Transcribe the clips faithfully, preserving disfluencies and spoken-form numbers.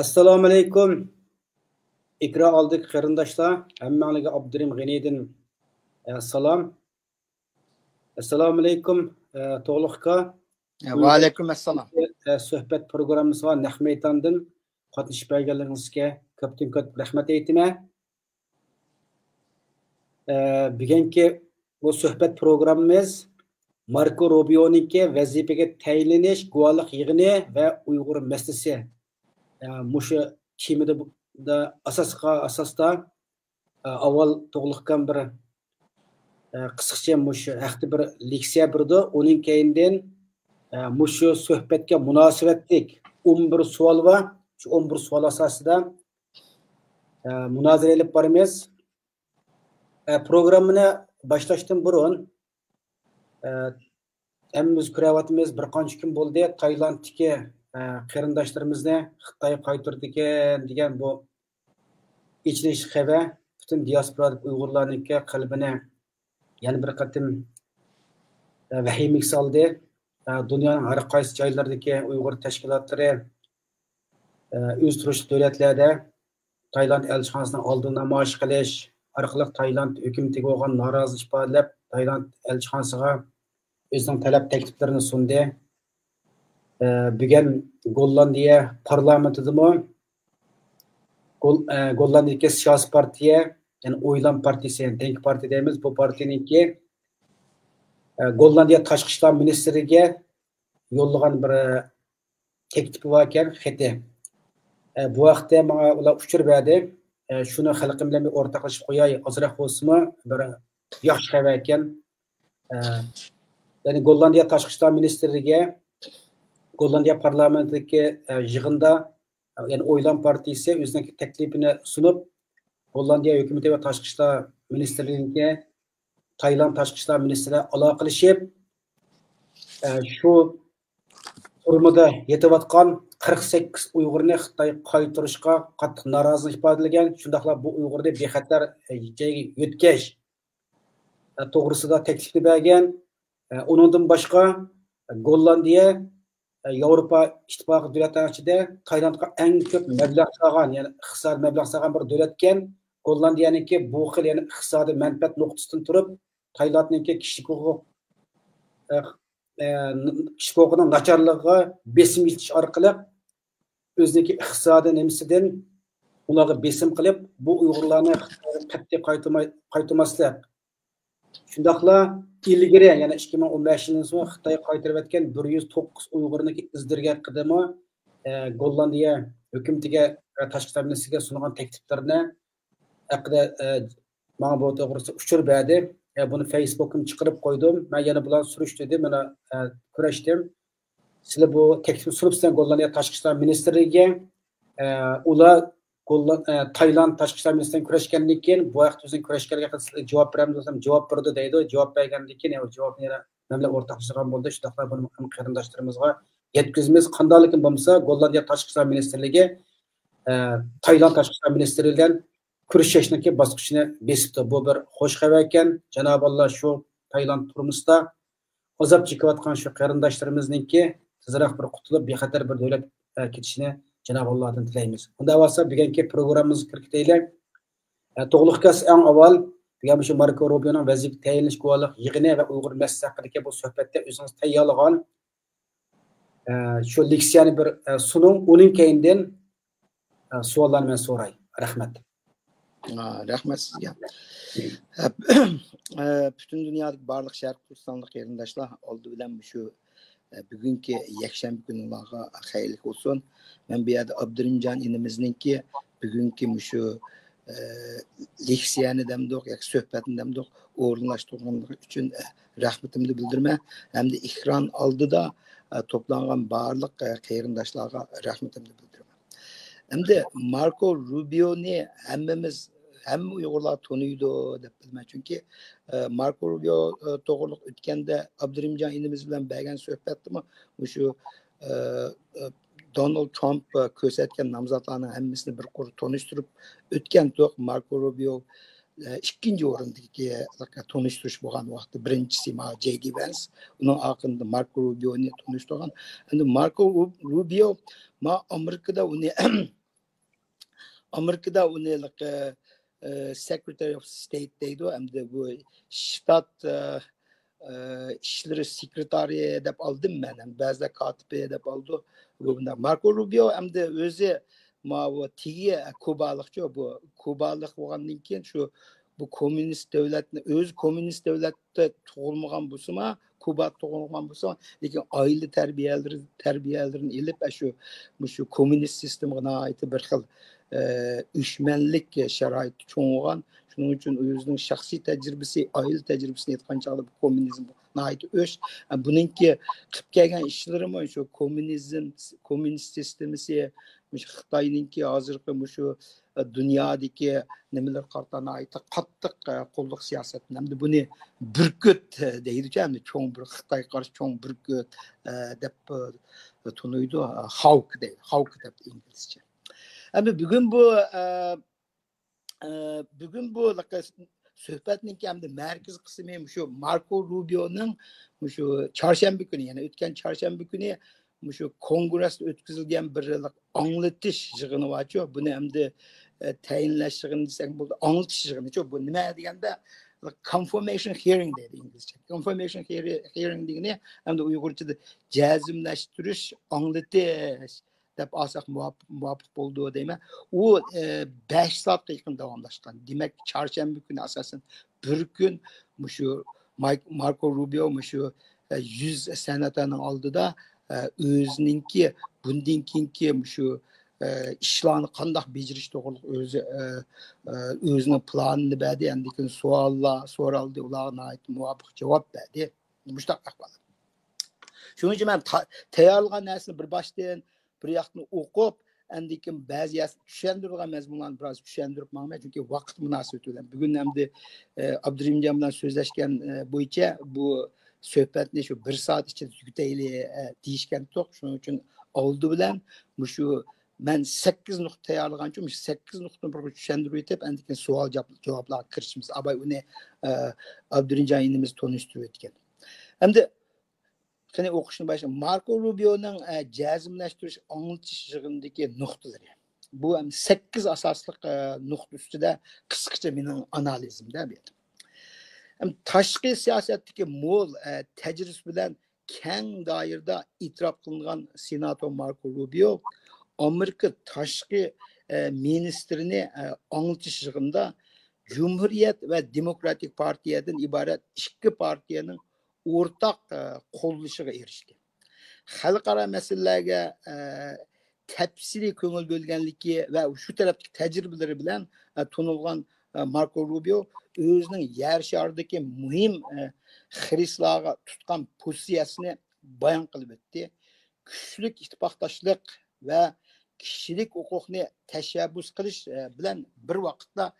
ئەسسالامۇئەلەيكۇم. ئېكران ئالدىدىكى قېرىنداشلار، ھەممەڭلارگە ئابدۇرېھىم غېنىدىن، ئە، سالام. ئەسسالامۇئەلەيكۇم، ئە، تۇغلۇق ئاكا. ۋەئەلەيكۇم ئەسسالام. ئە، سۆھبەت پروگراممىسىغا نەق مەيداندىن قاتنىشىپ بەرگەنلىكىڭىزگە كۆپتىن كۆپ رەھمەت ئېيتىمەن. ئە، بۈگۈنكى بۇ سۆھبەت پروگراممىمىز ماركو روبىيونىڭكى ۋەزىپىگە تەيىنلىنىش گۇۋاھلىق يىغىنى ۋە ئۇيغۇر مەسىلىسى. ئە، مۇشۇ تېمىدا بۇ-، دا ئاساسقا ئاساستا، ئە، ئاۋۋال تۇغلۇقكان بىر، ئە، قىسقىچە مۇشۇ ھەقتە بىر لېكسىيە بېرىدۇ. ئۇنىڭ كەينىدىن، ئە، مۇشۇ سۆھبەتكە مۇناسىۋەتلىك ئون بىر سوئال بار. شۇ ئون بىر سوئال ئاساسىدا، ئە، مۇنازىرە ئېلىپ بارىمىز. ئە، پروگراممىنى باشلاشتىن بۇرۇن، ئە، ھەممىمىز كۆرۈۋاتىمىز، بىر قانچە كۈن بولدى، تايلاندتىكى، ئە، قېرىنداشلىرىمىزنى خىتاي قايتۇرىدىكەن دېگەن بۇ ئېچىنىشلىق خەۋەر پۈتۈن دىياسپورادىكى ئۇيغۇرلارنىڭكى قەلبىنى يەنە بىر قېتىم، ئە، ۋەھىمىگە سالدى. ئە، دۇنيانىڭ ھەر قايسى جايلىرىدىكى ئۇيغۇر تەشكىلاتلىرى، ئە، ئۆز تۇرۇشلۇق دۆلەتلەردە تايلاند ئەلچىخانىسىنىڭ ئالدىدا نامايىش قىلىش ئارقىلىق تايلاند ھۆكۈمىتىگە بولغان نارازىلىق ئىپادىلەپ، تايلاند ئەلچىخانىسىغا ئۆزىنىڭ تەلەپ تەكلىپلىرىنى سۇندى. ئە، بۈگۈن گوللاندىيە پارلامېنتىدىمۇ گول-، ئە، گوللاندىيەدىكى سىياسىي پارتىيە، يەنى ئويلام پارتىيىسى، يەنى دېنك پارتىيە دەيمىز، بۇ پارتىيەنىڭكى، ئە، گوللاندىيە تاشقى ئىشلار مىنىستىرىگە يوللىغان بىر، ئە، تەكلىپى باركەن، خېتى. ئە، بۇ ھەقتە ماڭا ئۇلار ئۇچۇر بەردى. ئە، شۇنى خەلقىم بىلەن بىر ئورتاقلىشىپ قوياي، ئازراق بولسىمۇ بىر ياخشى خەۋەر ئىكەن. ئە، يەنى گوللاندىيە تاشقى ئىشلار مىنىستىرلىكى گوللاندىيە پارلامېنتىدىكى، ئە، يىغىندا، يەنى ئويلام پارتىيىسى ئۆزىنىڭ تەكلىپىنى سۇنۇپ، گوللاندىيە ھۆكۈمىتى ۋە تاشقى ئىشلار مىنىستىرلىكى تايلاند تاشقى ئىشلار مىنىستىرى ئالاقىلىشىپ، ئە، شۇ تۈرمىدە يېتىۋاتقان قىرىق سەككىز ئۇيغۇرنى خىتاي قايتۇرۇشقا قاتتىق نارازىلىق ئىپادىلىگەن، شۇنداقلا بۇ ئۇيغۇرنى بىخەتەر، ئە، جايغا يۆتكەش، ئە، توغرىسىدا تەكلىپنى بەرگەن. ئە، ئۇنىڭدىن باشقا، گوللاندىيە، ئە، ياۋروپا ئىتتىپاقى دۆلەتلەرنىڭ ئىچىدە تايلاندقا ئەڭ كۆپ مەبلەغ سالغان، يەنى ئىقتىسادىي مەبلەغ سالغان بىر دۆلەتكەن. گوللاندىيەنىڭكى بۇ خىل، يەنى ئىقتىسادىي مەنپەئەت نۇقتىسىدىن تۇرۇپ، تايلاندنىڭكى كىشىلىك ھوقۇق، ئە، ئە، كىشىلىك ھوقۇقنىڭ ناچارلىقىغا بېسىم يېتىش ئارقىلىق ئۆزىنىڭكى ئىقتىسادىي نېمىسىدىن ئۇلارغا بېسىم قىلىپ، بۇ ئۇيغۇرلارنى خىتايغا قەتئىي قايتۇرماي-، قايتۇرماسلىق. شۇنداقلا ئىلگىرى، يەنى ئىككى مىڭ ئون بەشىنچى يىلدىن سوڭ خىتايغا قايتۇرۇۋەتكەن بىر يۈز توققۇز ئۇيغۇرنىڭكى ئىز دېرىكى ھەققىدىمۇ، ئە، گوللاندىيە ھۆكۈمىتىگە، ئە، تاشقى ئىشلار مىنىستىرىگە سۇنغان تەكلىپلىرىنى ھەققىدە، ئە، ماڭا بۇ توغرىسىدا ئۇچۇر بەردى. ئە، بۇنى فېيسبوكتىن چىقىرىپ قويدۇم. مەن يەنە بۇلارنى سۈرۈشتۈردۈم، مانا، ئە، كۆرۈشتۈم. سىلەر بۇ تەكلىپنى سۇنۇپسىلەر گوللاندىيە تاشقى ئىشلار مىنىستىرلىكىگە. ئە، ئۇلار گوللا-، ئە، تايلاند تاشقى ئىشلار مىنىستىرى بىلەن كۆرۈشكەندىن كېيىن، بۇ ھەقتە ئۆزىنىڭ كۆرۈشكەنلىكى ھەققىدە سىلەرگە جاۋاب بېرەمدۇ دېسەم، جاۋاب بېرىدۇ دەيدۇ. جاۋاب بەرگەندىن كېيىن، ئە، جاۋابنى يەنە مەن بىلەن ئورتاقلىشىدىغان بولدى. شۇنداقلا بۇنى قېرىنداشلىرىمىزغا يەتكۈزىمىز. قانداقلىكىن بولمىسا، گوللاندىيە تاشقى ئىشلار مىنىستىرلىكى، ئە، تايلاند تاشقى ئىشلار مىنىستىرى بىلەن كۆرۈشۈشنىڭكى باسقۇچىنى بېسىپتۇ. بۇ بىر خوش خەۋەر ئىكەن. جانابىي ئاللا شۇ تايلاند تۈرمىسىدا ئازاب چېكىۋاتقان شۇ قېرىنداشلىرىمىزنىڭكى تېزراق بىر قۇتۇلۇپ، بىخەتەر بىر دۆلەت، ئە، كېتىشىنى جانابىي ئاللادىن تىلەيمىز. ئۇنداق بولسا، بۈگۈنكى پروگراممىمىزغا كىرىپ كېتەيلى. ئە، تۇغلۇق ئاكا، ئەڭ ئاۋۋال بۈگۈن مۇشۇ ماركو روبىيونىڭ ۋەزىپىگە تەيىنلىنىش گۇۋاھلىق يىغىنى ۋە ئۇيغۇر مەسىلىسى ھەققىدىكى بۇ سۆھبەتتە ئۆزىڭىز تەييارلىغان، ئە، شۇ لېكسىيەنى بىر، ئە، سۇنۇڭ. ئۇنىڭ كەينىدىن، ئە، سوئاللارنى مەن سوراي. رەھمەت. ئا، رەھمەت سىزگە. ئە، ئە، پۈتۈن دۇنيادىكى بارلىق شەرقىي تۈركىستانلىق قېرىنداشلار، ئالدى بىلەن مۇشۇ، ئە، بۈگۈنكى يەكشەنبە كۈنى ئۇلارغا خەيرلىك بولسۇن. مەن بۇ يەردە ئابدۇرېھىمجان ئىنىمىزنىڭكى بۈگۈنكى مۇشۇ، ئە، لېكسىيەنى دەمدۇق ياكى سۆھبەتنى دەمدۇق ئورۇنلاشتۇرغانلىقى ئۈچۈن، ئە، رەھمىتىمنى بىلدۈرىمەن. ھەمدە ئېكران ئالدىدا، ئە، توپلانغان بارلىق، ئە، قېرىنداشلارغا رەھمىتىمنى بىلدۈرىمەن. ئەمدى ماركو روبىيونى ھەممىمىز، ھەممە ئۇيغۇرلار تونۇيدۇ دەپ بىلىمەن. چۈنكى، ئە، ماركو روبىيو، ئە، توغرۇلۇق ئۆتكەندە ئابدۇرېھىمجان ئىنىمىز بىلەن بەرگەن سۆھبەتتىمۇ مۇشۇ، ئە، ئە، دونالد ترامپ، ئە، كۆرسەتكەن نامزاتلارنىڭ ھەممىسىنى بىر قۇر تونۇشتۇرۇپ ئۆتكەنتۇق. ماركو روبىيو، ئە، ئىككىنچى ئورۇندىكى تونۇشتۇرۇش بولغان ۋاقىتتا بىرىنچىسى ما جەي دى ۋەنس، ئۇنىڭ ئارقىدىن ماركو روبىيونى تونۇشتۇرغان. ئەمدى ماركو رو-، روبىيو ما ئامېرىكىدا ئۇنى ئامېرىكىدا ئۇنى، ئە، سېكرېتارى ئوف ستېيت دەيدۇ، ئەمدى بۇ شتات، ئە، ئە، ئىشلىرى سېكرېتارى دەپ ئالدىم مەن، ھەم بەزىلەر كاتىپى دەپ ئالىدۇ. بۇ مۇنداق. ماركو روبىيو ئەمدى ئۆزى ماۋۇ تېگى كۇبالىقچۇ، بۇ كۇبالىق بولغاندىن كېيىن شۇ بۇ كوممۇنىست دۆلەتنى، ئۆزى كوممۇنىست دۆلەتتە تۇغۇلمىغان بولسىمۇ، كۇبادا تۇغۇلغان بولسا، لېكىن ئائىلە تەربىيەلىرى، تەربىيەلىرىنى ئېلىپ، ئە، شۇ، مۇشۇ كوممۇنىست سىستېمىغا ناھايىتى بىر خىل، ئە، ئۆچمەنلىك شارائىتى چوڭ بولغان. شۇنىڭ ئۈچۈن ئۆزىنىڭ شەخسىي تەجرىبىسى، ئائىلە تەجرىبىسىنى ئېيتقان چاغدا بۇ كوممۇنىزم ناھايىتى ئۆچ. ئە، بۇنىڭكى قىلىپ كەلگەن ئىشلىرىمۇ شۇ كوممۇنىزم، كوممۇنىست سىستېمىسى، مۇشۇ خىتاينىڭكى ھازىرقى مۇشۇ دۇنيادىكى نېمىلەرگە قارىتا ناھايىتى قاتتىق، ئە، قوللۇق سىياسەت. ئەمدى بۇنى بۈركۈت، ئە، دەيدىچۇ، ئەمدى چوڭ بىر خىتايغا قارشى چوڭ بۈركۈت، ئە، دەپ، ئە، تونۇيدۇ. ئە، خاۋك دەيدۇ، خاۋك دەپ ئىنگلىزچە. ئەمدى بۈگۈن بۇ، ئە، ئە، بۈگۈن بۇ سۆھبەتنىڭكى ئەمدى مەركىزىي قىسمى مۇشۇ ماركو روبىيونىڭ مۇشۇ چارشەنبە كۈنى، يەنى ئۆتكەن چارشەنبە كۈنى مۇشۇ كونگرېستا ئۆتكۈزۈلگەن بىر ئاڭلىتىش يىغىنى بارچۇ، بۇنى ئەمدى، ئە، تەيىنلەش يىغىنى دېسەك بولىدۇ، ئاڭلىتىش يىغىنىچۇ. بۇ نېمە دېگەندە، كونفىرمېيشن ھىيرىڭ دەيدۇ ئىنگلىزچە. كونفىرمېيشن ھىيرىڭ دېگىنى ئەمدى ئۇيغۇرچىدا جەزملەشتۈرۈش، ئاڭلىتىش دەپ ئالساق مۇۋاپىق، مۇۋاپىق بولىدۇ دەيمەن. ئۇ، ئە، بەش سائەتكە يېقىن داۋاملاشقان. دېمەك، چارشەنبە كۈنى ئاساسەن بىر كۈن مۇشۇ مايك-، ماركو روبىيو مۇشۇ، ئە، يۈز سېناتورنىڭ ئالدىدا، ئە، ئۆزىنىڭكى بۇندىن كېيىنكى مۇشۇ، ئە، ئىشلارنى قانداق بېجىرىش توغرۇلۇق ئۆزى، ئە، ئە، ئۆزىنىڭ پىلانىنى بەردى. ئاندىن كېيىن سوئاللار سورالدى، ئۇلارغا ناھايىتى مۇۋاپىق جاۋاب بەردى. مۇشۇنداق ئەھۋال. شۇنىڭ ئۈچۈن مەن تا-، تەييارلىغان نەرسىنى بىر باشتىن بىر ياقتىن ئوقۇپ، ئاندىن كېيىن بەزى يەر چۈشەندۈرىدىغان مەزمۇنلارنى بىراز چۈشەندۈرۈپ ماڭىمەن، چۈنكى ۋاقىت مۇناسىۋىتى بىلەن. بۈگۈن ئەمدى، ئە، ئابدۇرېھىمجان بىلەن سۆزلەشكەن، ئە، بويىچە بۇ سۆھبەتنى شۇ بىر سائەت ئىچىدە تۈگىتەيلى، ئە، دېيىشكەنتۇق. شۇنىڭ ئۈچۈن ئالدى بىلەن مۇشۇ مەن سەككىز نۇقتا تەييارلىغانچۇ، مۇشۇ سەككىز نۇقتىنى بىر چۈشەندۈرۈپ ئۆتۈپ، ئاندىن كېيىن سوئال جاۋاب-، جاۋابلارغا كىرىشىمىز. ئاباي ئۇنى، ئە، ئابدۇرېھىمجان ئىنىمىز تونۇشتۇرۇپ ئۆتكەن. ئەمدى قېنى ئوقۇشنى باشلايمىز. ماركو روبىيونىڭ، ئە، جەزملەشتۈرۈش ئاڭلىتىش يىغىنىدىكى نۇقتىلىرى. بۇ ھەم سەككىز ئاساسلىق، ئە، نۇقتا ئۈستىدە قىسقىچە مېنىڭ ئانالىزىمدە بۇ يەردە. ھەم تاشقى سىياسەتتىكى مول، ئە، تەجرىبىسى بىلەن كەڭ دائىرىدە ئېتىراپ قىلىنغان سېناتور ماركو روبىيو ئامېرىكا تاشقى، ئە، مىنىستىرىنى، ئە، ئاڭلىتىش يىغىنىدا جۇمھۇرىيەت ۋە دېموكراتىك پارتىيەدىن ئىبارەت ئىككى پارتىيەنىڭ ئورتاق، ئە، قوللىشىغا ئېرىشتى. خەلقئارا مەسىلىلەرگە، ئە، تەپسىلىي كۆڭۈل بۆلگەنلىكى ۋە شۇ تەرەپتىكى تەجرىبىلىرى بىلەن، ئە، تونۇلغان، ئە، ماركو روبىيو ئۆزىنىڭ يەر شارىدىكى مۇھىم، ئە، خىرىسلارغا تۇتقان پوزىتسىيەسىنى بايان قىلىپ ئۆتتى. كۈچلۈك ئىتتىپاقداشلىق ۋە كىشىلىك ھوقۇقنى تەشەببۇس قىلىش، ئە، بىلەن بىر ۋاقىتتا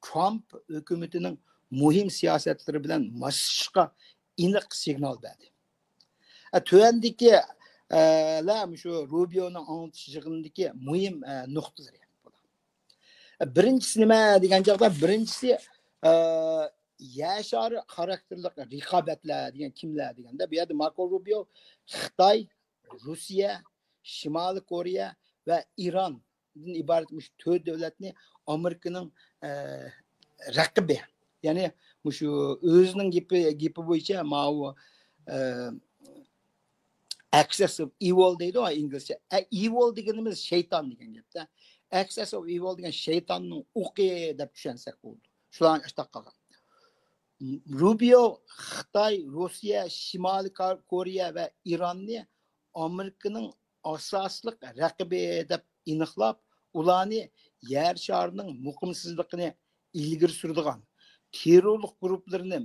ترامپ ھۆكۈمىتىنىڭ مۇھىم سىياسەتلىرى بىلەن ماسلىشىشقا ئېنىق سىگنال بەردى. ئە، تۆۋەندىكى، ئە، لەر مۇشۇ روبىيونىڭ ئاڭلىتىش يىغىنىدىكى مۇھىم، ئە، نۇقتىلىرى. بىرىنچىسى نېمە دېگەن چاغدا، بىرىنچىسى، ئە، يەر شارى خاراكتېرلىق رىقابەتلەر دېگەن كىملەر دېگەندە، بۇ يەردە ماركو روبىيو خىتاي، روسىيە، شىمالىي كورېيە ۋە ئىراندىن ئىبارەت مۇشۇ تۆت دۆلەتنى ئامېرىكىنىڭ، ئە، رەقىبى، يەنى مۇشۇ ئۆزىنىڭ گېپى، گېپى بويىچە ماۋۇ، ئە، axis of evil دەيدۇ ئىنگلىزچە. ئە، evil دېگىنىمىز شەيتان دېگەن گەپتە. Axis of evil دېگەن شەيتاننىڭ ئوقى دەپ چۈشەنسەك بولىدۇ. شۇلارنى ئاشتاق قالغان. روبىيو خىتاي، روسىيە، شىمالىي كار-، كورېيە ۋە ئىراننى ئامېرىكىنىڭ ئاساسلىق رەقىبى دەپ ئېنىقلاپ، ئۇلارنى يەر شارىنىڭ مۇقىمسىزلىقىنى ئىلگىرى سۈرىدىغان، تېررورلۇق گۇرۇپپىلىرىنى،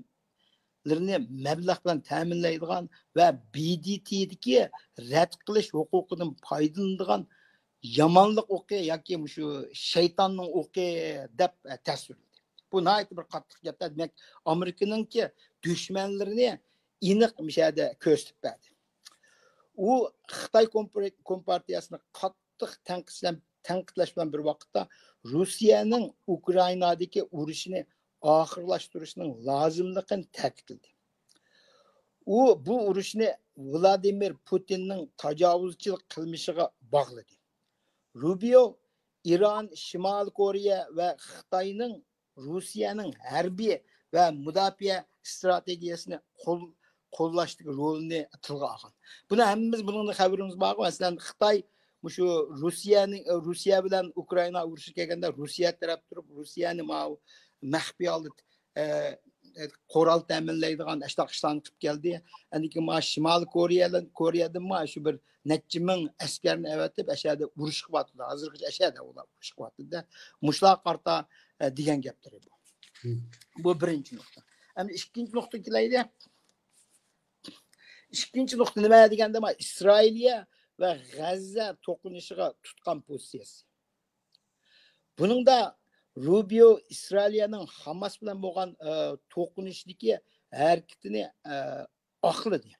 لىرىنى مەبلەغ بىلەن تەمىنلەيدىغان ۋە ب د ت دىكى رەت قىلىش ھوقۇقىدىن پايدىلىنىدىغان يامانلىق ئوقى ياكى مۇشۇ شەيتاننىڭ ئوقى دەپ تەسۋىرلىدى. بۇ ناھايىتى بىر قاتتىق گەپ. دېمەك، ئامېرىكىنىڭكى دۈشمەنلىرىنى ئېنىق مۇشۇ يەردە كۆرسىتىپ بەردى. ئۇ خىتاي كومپار-، كومپارتىيەسىنى قاتتىق تەنقىدلەم-، تەنقىدلەش بىلەن بىر ۋاقىتتا، روسىيەنىڭ ئۇكرائىنادىكى ئۇرۇشىنى ئاخىرلاشتۇرۇشنىڭ لازىملىقىنى تەكىتلىدى. ئۇ بۇ ئۇرۇشنى ۋلادىمىر پۇتىننىڭ تاجاۋۇزچىلىق قىلمىشىغا باغلىدى. روبىيو ئىران، شىمالىي كورېيە ۋە خىتاينىڭ روسىيەنىڭ ھەربىي ۋە مۇداپىئە ئىستراتېگىيەسىنى قول-، قوللاشتىكى رولىنى تىلغا ئالغان. بۇنى ھەممىمىز، بۇنىڭدىن خەۋىرىمىز بارغۇ. مەسىلەن، خىتاي مۇشۇ روسىيەنى، روسىيە بىلەن ئۇكرائىنا ئۇرۇشى كەلگەندە، روسىيە تەرەپ تۇرۇپ، روسىيەنى ماۋۇ مەخپىي ھالدا، ئە، قورال تەمىنلەيدىغان ئاشۇنداق ئىشلارنى قىلىپ كەلدى. ئاندىن كېيىن مانا شىمالىي كورېيە، كورېيەدىن مانا شۇ بىر نەچچە مىڭ ئەسكەرنى ئەۋەتىپ، ئەشەدە ئۇرۇش قىلىۋاتىدۇ. ھازىرغىچە ئەشەدە ئۇلار ئۇرۇش قىلىۋاتىدۇ. مۇشۇلارغا قارىتا، ئە، دېگەن گەپلىرى بۇ. بۇ بىرىنچى نۇقتا. ئەمدى ئىككىنچى نۇقتا كېلەيلى. ئىككىنچى نۇقتا نېمە دېگەندە، مانا ئىسرائىلىيە ۋە غەززە توقۇنۇشىغا تۇتقان پوزىتسىيەسى. بۇنىڭدا روبىيو ئىسرائىلىيەنىڭ خاماس بىلەن بولغان، ئە، توقۇنۇشىدىكى ھەرىكىتىنى، ئە، ئاقلىدى.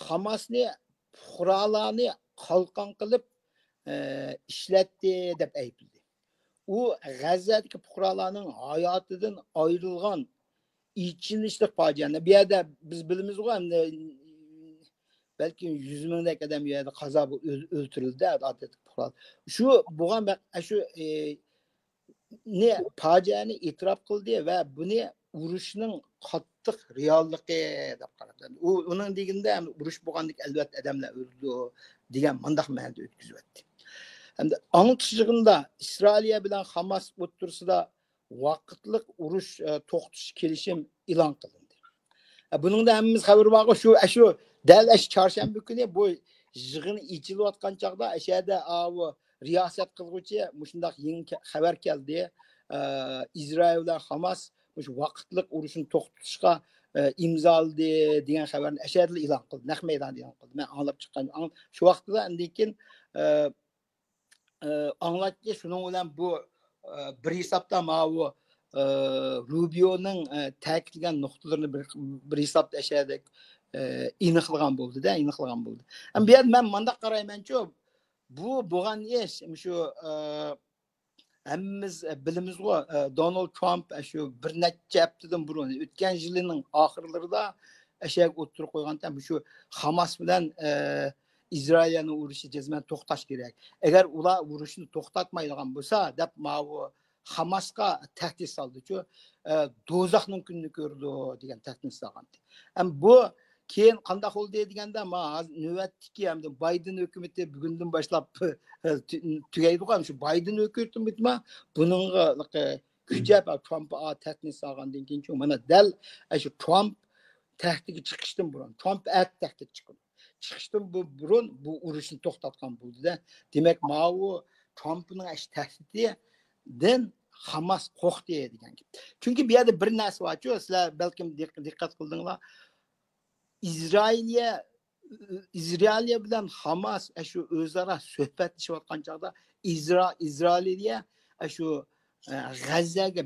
خاماسنى پۇقرالارنى قالقان قىلىپ، ئە، ئىشلەتتى دەپ ئەيىبلىدى. ئۇ غەززەدىكى پۇقرالارنىڭ ھاياتىدىن ئايرىلغان ئېچىنىشلىق پاجىئەنى. بۇ يەردە بىز بىلىمىزغۇ، ئەمدى بەلكىم يۈز مىڭدەك ئادەم بۇ يەردە قازا بولۇپ ئۆل-، ئۆلتۈرۈلدى، ئادەتتىكى پۇقرالار. شۇ بولغان بەك-، شۇ، ئى، نى، پاجىئەنى ئېتىراپ قىلدى ۋە بۇنى ئۇرۇشنىڭ قاتتىق رېئاللىقى دەپ قارىدى. ئۇ، ئۇنىڭ دېگىنىدە، ئۇرۇش بولغاندىكىن ئەلۋەتتە ئادەملەر ئۆلىدۇ دېگەن مۇنداق مەنىدە ئۆتكۈزۈۋەتتى. ھەمدە ئاڭلىتىش يىغىنىدا ئىسرائىلىيە بىلەن خاماس ئوتتۇرىسىدا ۋاقىتلىق ئۇرۇش، ئە، توختىتىش كېلىشىم ئېلان قىلىندى. ئە، بۇنىڭدا ھەممىمىز خەۋىرى بارغۇ، شۇ، ئە، شۇ دەل ئەشۇ چارشەنبە كۈنى بۇ يىغىن ئېچىلىۋاتقان چاغدا ئەشەدە ئاۋۇ رىياسەت قىلغۇچى مۇشۇنداق يېڭى كە-، خەۋەر كەلدى. ئە، ئىسرائىل بىلەن خاماس مۇشۇ ۋاقىتلىق ئۇرۇشنى توختىتىشقا، ئە، ئىمزالىدى دېگەن خەۋەرنى ئەشەدىلا ئېلان قىلدى. نەق مەيداندا ئېلان قىلدى. مەن ئاڭلاپ چىققان، ئاڭ-، شۇ ۋاقىتتا ئاندىن كېيىن، ئە، ئە، ئاڭلاتتى. شۇنىڭ بىلەن بۇ، ئە، بىر ھېسابتا ماۋۇ، ئە، روبىيونىڭ، ئە، تەكىتلىگەن نۇقتىلىرىنى بىر، بىر ھېسابتا ئەشەدە، ئە، ئېنىقلىغان بولدى-دە، ئېنىقلىغان بولدى. ئەمما بۇ يەردە مەن مۇنداق قارايمەنچۇ، بۇ بولغان ئىش، شۇ، ئە، ھەممىمىز، ئە، بىلىمىزغۇ، ئە، دونالد ترامپ، ئە، شۇ بىر نەچچە ھەپتىدىن بۇرۇن، ئۆتكەن يىلىنىڭ ئاخىرلىرىدا ئەشەگە ئوتتۇرىغا قويغانتى، مۇشۇ خاماس بىلەن، ئە، ئىسرائىلىيەنىڭ ئۇرۇشى جەزمەن توختاش كېرەك. ئەگەر ئۇلار ئۇرۇشنى توختاتمايدىغان بولسا، دەپ ماۋۇ خاماسقا تەھدىت سالدىچۇ، ئە، دوزاخنىڭ كۈنىنى كۆرىدۇ دېگەن تەھدىت سالغانتى. ئەمما بۇ كېيىن قانداق بولدى دېگەندە، ما ھازىر نۆۋەتتىكى ھەمدە بايدېن ھۆكۈمىتى بۈگۈندىن باشلاپ، تۈ-، تۈگەيدىغان شۇ بايدېن ھۆكۈمىتىمۇ بۇنىڭغا كۈچەپ، ترامپ تەھدىت سالغاندىن كېيىن، مانا دەل شۇ ترامپ تەھدىتكە چىقىشتىن بۇرۇن، ترامپ ئەتە تەھدىتكە چىقىدۇ. چىقىشتىن بۇ-، بۇرۇن بۇ ئۇرۇشنى توختاتقان بولدى-دە. دېمەك، ماۋۇ ترامپنىڭ ئەش تەھدىتىدىن خاماس قورقتى دېگەن گەپ. چۈنكى بۇ يەردە بىر نەرسە بارچۇ، سىلەر بەلكىم دىق-، دىققەت قىلدىڭلار. ئىسرائىلىيە، ئىسرائىلىيە بىلەن خاماس ئەشۇ ئۆزئارا سۆھبەتلىشىۋاتقان چاغدا ئىزرا-، ئىسرائىلىيە ئەشۇ، ئە، غەززەگە،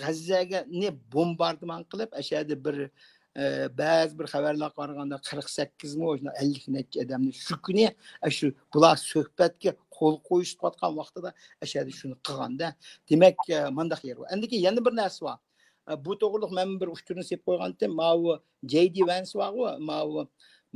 غەززەگە نى بومباردىمان قىلىپ، ئەشەدە بىر، ئە، بەزى بىر خەۋەرلەرگە قارىغاندا قىرىق سەككىزمۇ، ئەللىك نەچچە ئادەمنى شۇ كۈنى ئەشۇ بۇلار سۆھبەتكە قول قويۇشۇۋاتقان ۋاقتىدا ئەشەدە شۇنى قىلغاندا. دېمەك، ئە، مانداق يېرى بار. ئەندىكىن يەنە بىر نەرسە بار. ئە، بۇ توغرىلىق مەن بىر ئۇچۇرنى سېلىپ قويغانتىم. ماۋۇ جەي دى ۋەنس بارغۇ، ماۋۇ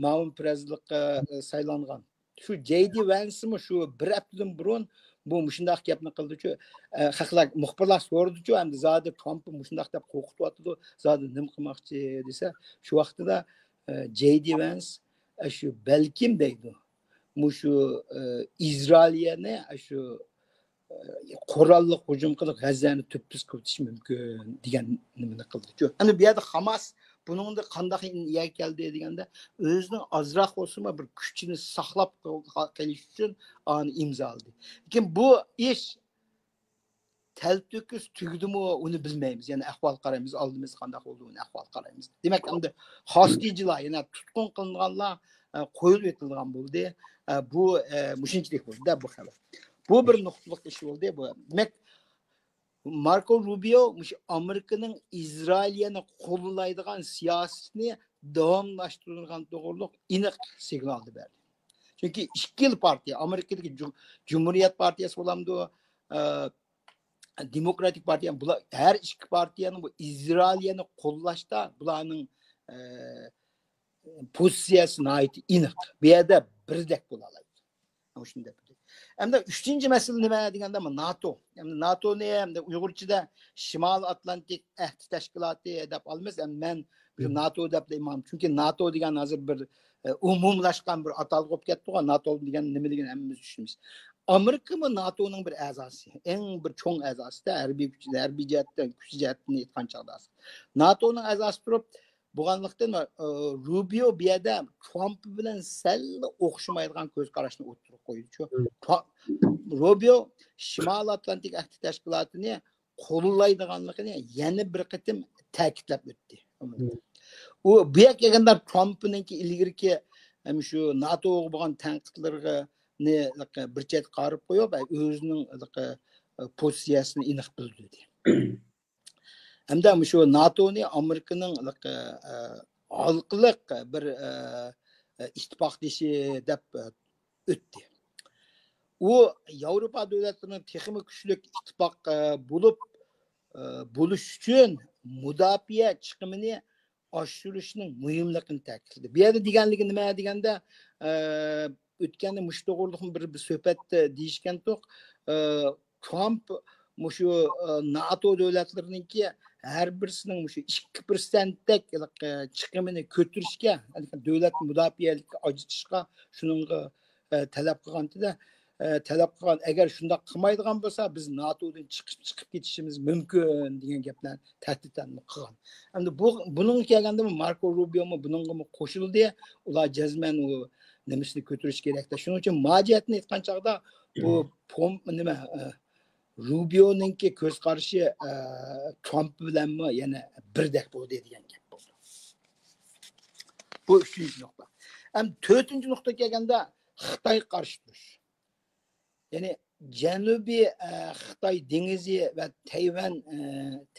ماۋۇ پىرېزىدېنتلىققا، ئە، سايلانغان. شۇ جەي دى ۋەنسمۇ شۇ بىر ھەپتىدىن بۇرۇن بۇ مۇشۇنداق گەپنى قىلدىچۇ، ئە، خەقلەر، مۇخبىرلار سورىدىچۇ، ئەمدى زادى ترامپمۇ مۇشۇنداق دەپ قورقۇتۇۋاتىدۇ، زادى نېمە قىلماقچى دېسە، شۇ ۋاقتىدا، ئە، جەي دى ۋەنس، ئە، شۇ بەلكىم دەيدۇ، مۇشۇ، ئە، ئىسرائىلىيەنى، ئە، شۇ، ئە، قوراللىق ھۇجۇم قىلىپ غەززەنى تۈپتۈز قىلىۋېتىشى مۇمكىن دېگەن نېمىنى قىلدىچۇ. ئەمدى بۇ يەردە خاماس بۇنىڭدا قانداق يەرگە كەلدى دېگەندە، ئۆزىنىڭ ئازراق بولسىمۇ بىر كۈچىنى ساقلاپ قېلىش ئۈچۈن ئانى ئىمزالىدى. لېكىن بۇ ئىش تەلتۆكۈس تۈگىدىمۇ، ئۇنى بىلمەيمىز. يەنە ئەھۋال قارايمىز، ئالدىمىزدا قانداق بولىدۇ، ئۇنى ئەھۋال قارايمىز. دېمەك، ئەمدى خاستىجلار، يەنە تۇتقۇن قىلىنغانلار، ئە، قويۇلۇۋېتىلىدىغان بولدى. ئە، بۇ، ئە، مۇشۇنچىلىك بولدى-دە بۇ خەۋەر. بۇ بىر نۇقتىلىق ئىش بولدى. بۇ، دېمەك، ماركو روبىيو مۇشۇ ئامېرىكىنىڭ ئىسرائىلىيەنى قوللايدىغان سىياسىتىنى داۋاملاشتۇرىدىغان توغرۇلۇق ئېنىق سىگنالنى بەردى. چۈنكى ئىككىلا پارتىيە، ئامېرىكىدىكى جۇ-، جۇمھۇرىيەت پارتىيەسى بولامدۇ، ئە، دېموكراتىك پارتىيە، بۇلار ھەر ئىككى پارتىيەنىڭ بۇ ئىسرائىلىيەنى قوللاشتا بۇلارنىڭ، ئە، پوزىتسىيەسى ناھايىتى ئېنىق. بۇ يەردە بىردەك بولالايدۇ. مۇشۇنى دەپ. ئەمدى ئۈچىنچى مەسىلە نېمە دېگەندە، ناتو. ئەمدى ناتونى ئەمدى ئۇيغۇرچىدا شىمال ئاتلانتىك ئەھدى تەشكىلاتى دەپ ئالىمىز. ئەمدى مەن بىر ناتو دەپ دەيمەن. چۈنكى ناتو دېگەن ھازىر بىر، ئە، ئومۇملاشقان بىر ئاتالغۇ بولۇپ كەتتىغۇ. ناتو دېگەن نېمىلىكىنى ھەممىمىز چۈشىنىمىز. ئامېرىكىمۇ ناتونىڭ بىر ئەزاسى، ئەڭ بىر چوڭ ئەزاسىدا، ھەربىي كۈچ، ھەربىي جەھەتتىن، كۈچ جەھەتتىن ئېيتقان چاغدا. ناتونىڭ ئەزاسى تۇرۇپ، بولغانلىقتىن، ئە، روبىيو بۇ يەردە ترامپ بىلەن سەل ئوخشىمايدىغان كۆز قاراشنى ئوتتۇرىغا قويدى. شۇ ترا-، روبىيو شىمال ئاتلانتىك ئەھدى تەشكىلاتىنى قوللايدىغانلىقىنى يەنە بىر قېتىم تەكىتلەپ ئۆتتى. ئۇ بۇ يەرگە كەلگەندە ترامپنىڭكى ئىلگىرىكى ھەم شۇ ناتوغا بولغان تەنقىدلىرىنى بىر چەتكە قايرىپ قويۇپ، ئۆزىنىڭ پوزىتسىيەسىنى ئېنىق بىلدۈردى. ھەمدە مۇشۇ ناتونى ئامېرىكىنىڭ ھالقىلىق بىر ئىتتىپاقدىشى دەپ ئۆتتى. ئۇ ياۋروپا دۆلەتلىرىنىڭ تېخىمۇ كۈچلۈك ئىتتىپاق بولۇپ بولۇش ئۈچۈن مۇداپىئە چىقىمىنى ئاشۇرۇشنىڭ مۇھىملىقىنى تەكىتلىدى. بۇ يەردە دېگەنلىكى نېمە دېگەندە، ئۆتكەندە مۇشۇ توغرىلىق بىر، بىر سۆھبەتتە دېيىشكەنتۇق. ترامپ مۇشۇ ناتو دۆلەتلىرىنىڭكى ھەر بىرسىنىڭ مۇشۇ ئىككى پىرسەنتتەك چىقىمىنى كۆتۈرۈشكە، دۆلەت مۇداپىئەلىكى ئاجرىتىشقا، شۇنىڭغا تەلەپ قىلغانتىدە، تەلەپ قىلغان، ئەگەر شۇنداق قىلمايدىغان بولسا، بىز ناتودىن چىقىپ، چىقىپ كېتىشىمىز مۇمكىن دېگەن گەپلەرنى تەھدىتلەرنى قىلغان. ئەمدى بۇ، بۇنىڭغا كەلگەندە، ماركو روبىيومۇ بۇنىڭغىمۇ قوشۇلدى. ئۇلار جەزمەن ئۇ نېمىسىنى كۆتۈرۈش كېرەكتە. شۇنىڭ ئۈچۈن ما جەھەتتىن ئېيتقان چاغدا بۇ پوم-، نېمە، روبىيونىڭكى كۆز قارىشى، ئە، ترامپ بىلەنمۇ يەنە بىردەك بولدى دېگەن گەپ بولدى. بۇ ئۈچىنچى نۇقتا. ئەمدى تۆتىنچى نۇقتىغا كەلگەندە، خىتايغا قارشى تۇرۇش. يەنى جەنۇبىي، ئە، خىتاي دېڭىزى ۋە تەيۋەن، ئە،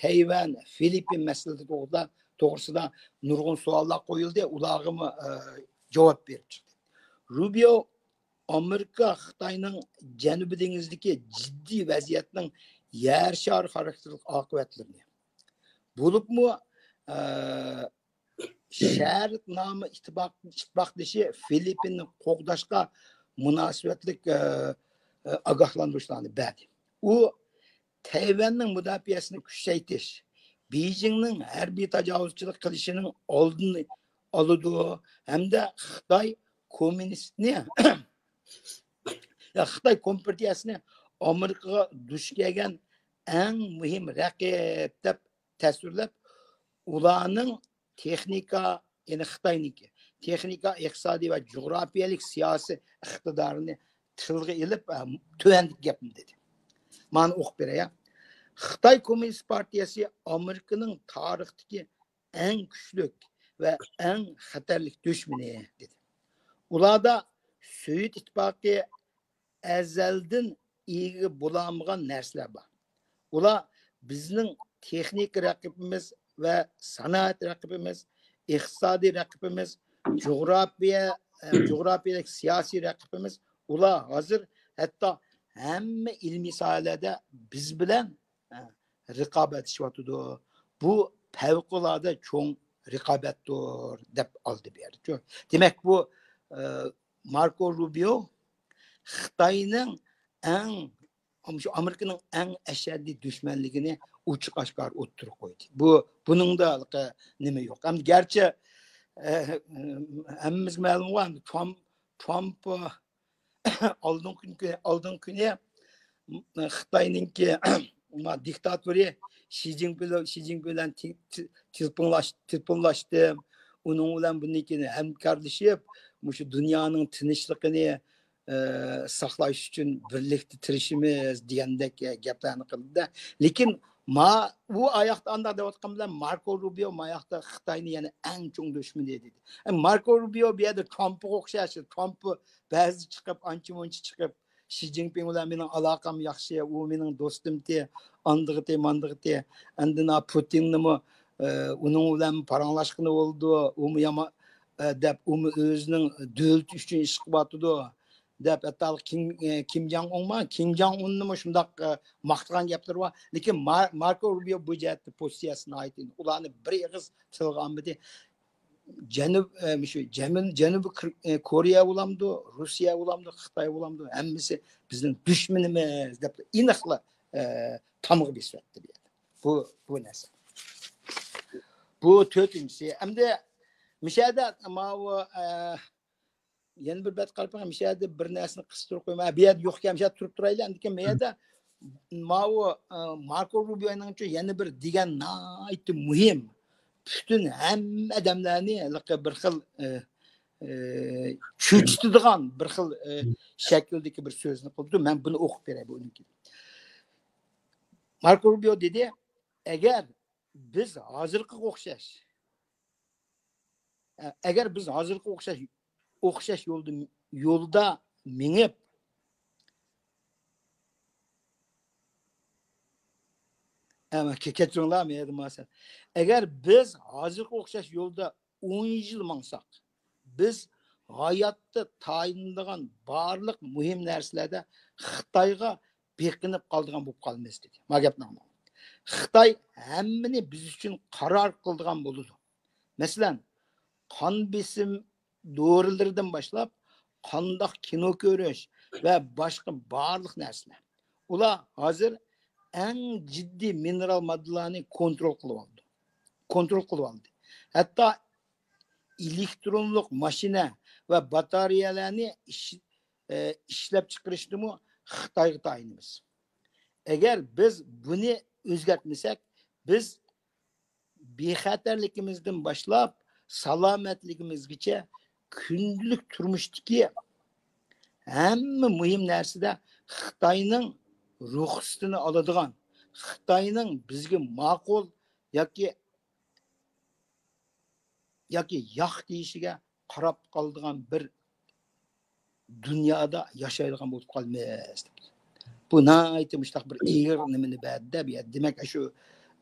تەيۋەن، فىلىپپىن مەسىلىسى توغرىدا، توغرىسىدا نۇرغۇن سوئاللار قويۇلدى، ئۇلارغىمۇ، ئە، جاۋاب بېرىپ چىقتى. روبىيو ئامېرىكا خىتاينىڭ جەنۇبىي دېڭىزدىكى جىددىي ۋەزىيەتنىڭ يەر شارى خاراكتېرلىك ئاقىۋەتلىرىنى، بولۇپمۇ، ئە، شەرتنامە ئىتتىپاق-، ئىتتىپاقدىشى فىلىپپىننى قوغداشقا مۇناسىۋەتلىك، ئە، ئە، ئاگاھلاندۇرۇشلارنى بەردى. ئۇ تەيۋەننىڭ مۇداپىئەسىنى كۈچەيتىش، بېيجىڭنىڭ ھەربىي تاجاۋۇزچىلىق قىلىشىنىڭ ئالدىنى ئالىدۇ ھەمدە خىتاي كوممۇنىستىنى، يا، خىتاي كومپارتىيەسىنى ئامېرىكىغا دۇچ كەلگەن ئەڭ مۇھىم رەقىب دەپ تەسۋىرلەپ، ئۇلارنىڭ تېخنىكا، يەنى خىتاينىڭكى تېخنىكا، ئىقتىسادىي ۋە جۇغراپىيەلىك سىياسىي ئىقتىدارىنى تىلغا ئېلىپ، ئە، تۆۋەندىكى گەپنى دېدى. مانا ئوقۇپ بېرەي. خىتاي كوممۇنىست پارتىيەسى ئامېرىكىنىڭ تارىختىكى ئەڭ كۈچلۈك ۋە ئەڭ خەتەرلىك دۈشمىنى، دېدى. ئۇلاردا سوۋېت ئىتتىپاقى ئەزەلدىن ئىگە بولالمىغان نەرسىلەر بار. ئۇلار بىزنىڭ تېخنىكا رەقىبىمىز ۋە سانائەت رەقىبىمىز، ئىقتىسادىي رەقىبىمىز، جۇغراپىيە، ئە، جۇغراپىيەلىك سىياسىي رەقىبىمىز. ئۇلار ھازىر ھەتتا ھەممە ئىلمىي ساھەلەردە بىز بىلەن، ئە، رىقابەتلىشىۋاتىدۇ. بۇ پەۋقۇلئاددە چوڭ رىقابەتتۇر دەپ ئالدى بۇ يەردە. دېمەك، بۇ، ئە، ماركو روبىيو خىتاينىڭ ئەڭ، شۇ ئامېرىكىنىڭ ئەڭ ئەشەددىي دۈشمەنلىكىنى ئوچۇق ئاشكارا ئوتتۇرىغا قويدى. بۇ، بۇنىڭدا نېمە يوق. ئەمدى گەرچە، ئە، ھەممىمىزگە مەلۇم، ترامپ، ترامپ ئالدىنقى كۈنى، ئالدىنقى كۈنى خىتاينىڭكى دىكتاتورى شى جىنپىڭ، شى جىنپىڭ بىلەن تې-، تې-، تېلېفونلاش-، تېلېفونلاشتىم. ئۇنىڭ بىلەن بۇندىن كېيىن ھەمكارلىشىپ، مۇشۇ دۇنيانىڭ تىنچلىقىنى، ئە، ساقلاش ئۈچۈن بىرلىكتە تىرىشىمىز دېگەندەك گەپلەرنى قىلدى. لېكىن ما-، ئۇ ئاياقتا ئانداق دەۋاتقان بىلەن ماركو روبىيو ما ياقتا خىتاينى يەنە ئەڭ چوڭ دۈشمىنى دېدى. ئە، ماركو روبىيو بۇ يەردە ترامپقا ئوخشاش، ترامپ بەزى چىقىپ، ئانچە-مۇنچە چىقىپ، شى جىنپىڭ بىلەن مېنىڭ ئالاقەم ياخشى، ئۇ مېنىڭ دوستۇمتى، ئاندىغىتى، ماندىغىتى. ئەمدى نا پۇتىننىمۇ، ئە، ئۇنىڭ بىلەن پاراڭلاشقىلى بولىدۇ، ئۇمۇ يامان، ئە، دەپ، ئۇمۇ ئۆزىنىڭ دۆلىتى ئۈچۈن ئىش قىلىۋاتىدۇ، دەپ، ھەتتا كىم، ئە، كىم جاڭ ئۇنمۇ، كىم جاڭ ئۇننىمۇ شۇنداق، ئە، ماختىغان گەپلىرى بار. لېكىن ما-، ماركو روبىيو بۇ جەھەتتە پوزىتسىيەسى ناھايىتى ئېنىق. ئۇلارنى بىر ئېغىز تىلغا ئالمىدى. جەنۇب، ئە، مۇشۇ جەمىل-، جەنۇبىي كور-، ئە، كورېيە بولامدۇ، روسىيە بولامدۇ، خىتاي بولامدۇ، ھەممىسى بىزنىڭ دۈشمىنىمىز دەپ ئېنىقلا، ئە، تامغا بېسىۋەتتى بۇ يەردە. بۇ، بۇ نەرسە. بۇ تۆتىنچىسى. ئەمدى مۇشۇ يەردە ماۋۇ، ئە، يەنە بىر بەت قاراپ بېقىڭ، مۇشۇ يەردە بىر نەرسىنى قىستۇرۇپ قويما. بۇ يەردە يوقكەن، مۇشۇ يەردە تۇرۇپ تۇرايلى. ئەمدىكىن مۇ يەردە ماۋۇ، ئە، ماركو روبىيونىڭچۇ يەنە بىر دېگەن ناھايىتى مۇھىم، پۈتۈن ھەممە ئادەملەرنى ھېلىقى بىر خىل، ئە، ئە، چۆچۈتىدىغان بىر خىل، ئە، شەكىلدىكى بىر سۆزنى قىلدى. مەن بۇنى ئوقۇپ بېرەي بۇنىڭكى. ماركو روبىيو دېدى، ئەگەر بىز ھازىرقىغا ئوخشاش، ئە، ئەگەر بىز ھازىرقىغا ئوخشاش، ئوخشاش يولدا، يولدا مېڭىپ، ئەمما كە-، كەچۈرۈڭلار، مەيەردە ماسەن. ئەگەر بىز ھازىرقىغا ئوخشاش يولدا ئون يىل ماڭساق، بىز ھاياتتا تايىنىدىغان بارلىق مۇھىم نەرسىلەردە خىتايغا بېقىنىپ قالىدىغان بولۇپ قالىمىز، دېدى. ما گەپنى ئاڭلاڭ. خىتاي ھەممىنى بىز ئۈچۈن قارار قىلىدىغان بولىدۇ. مەسىلەن، قان بېسىم دورىلىرىدىن باشلاپ، قانداق كىنو كۆرۈش ۋە باشقا بارلىق نەرسىلەر. ئۇلار ھازىر ئەڭ جىددىي مىنېرال ماددىلارنى كونترول قىلىۋالدى. كونترول قىلىۋالدى. ھەتتا ئېلېكترونلۇق ماشىنا ۋە باتارېيەلەرنى ئىش-، ئە، ئىشلەپچىقىرىشتىمۇ خىتايغا تايىنىمىز. ئەگەر بىز بۇنى ئۆزگەرتمىسەك، بىز بىخەتەرلىكىمىزدىن باشلاپ سالامەتلىكىمىزگىچە كۈندىلىك تۇرمۇشتىكى ھەممە مۇھىم نەرسىدە خىتاينىڭ رۇخسىتىنى ئالىدىغان، خىتاينىڭ بىزگە ماقۇل ياكى، ياكى ياق دېيىشىگە قاراپ قالىدىغان بىر دۇنيادا ياشايدىغان بولۇپ قالىمىز. بۇ ناھايىتى مۇشۇنداق بىر ئېغىر نېمىنى بەردى-دە بۇ يەردە. دېمەك، شۇ،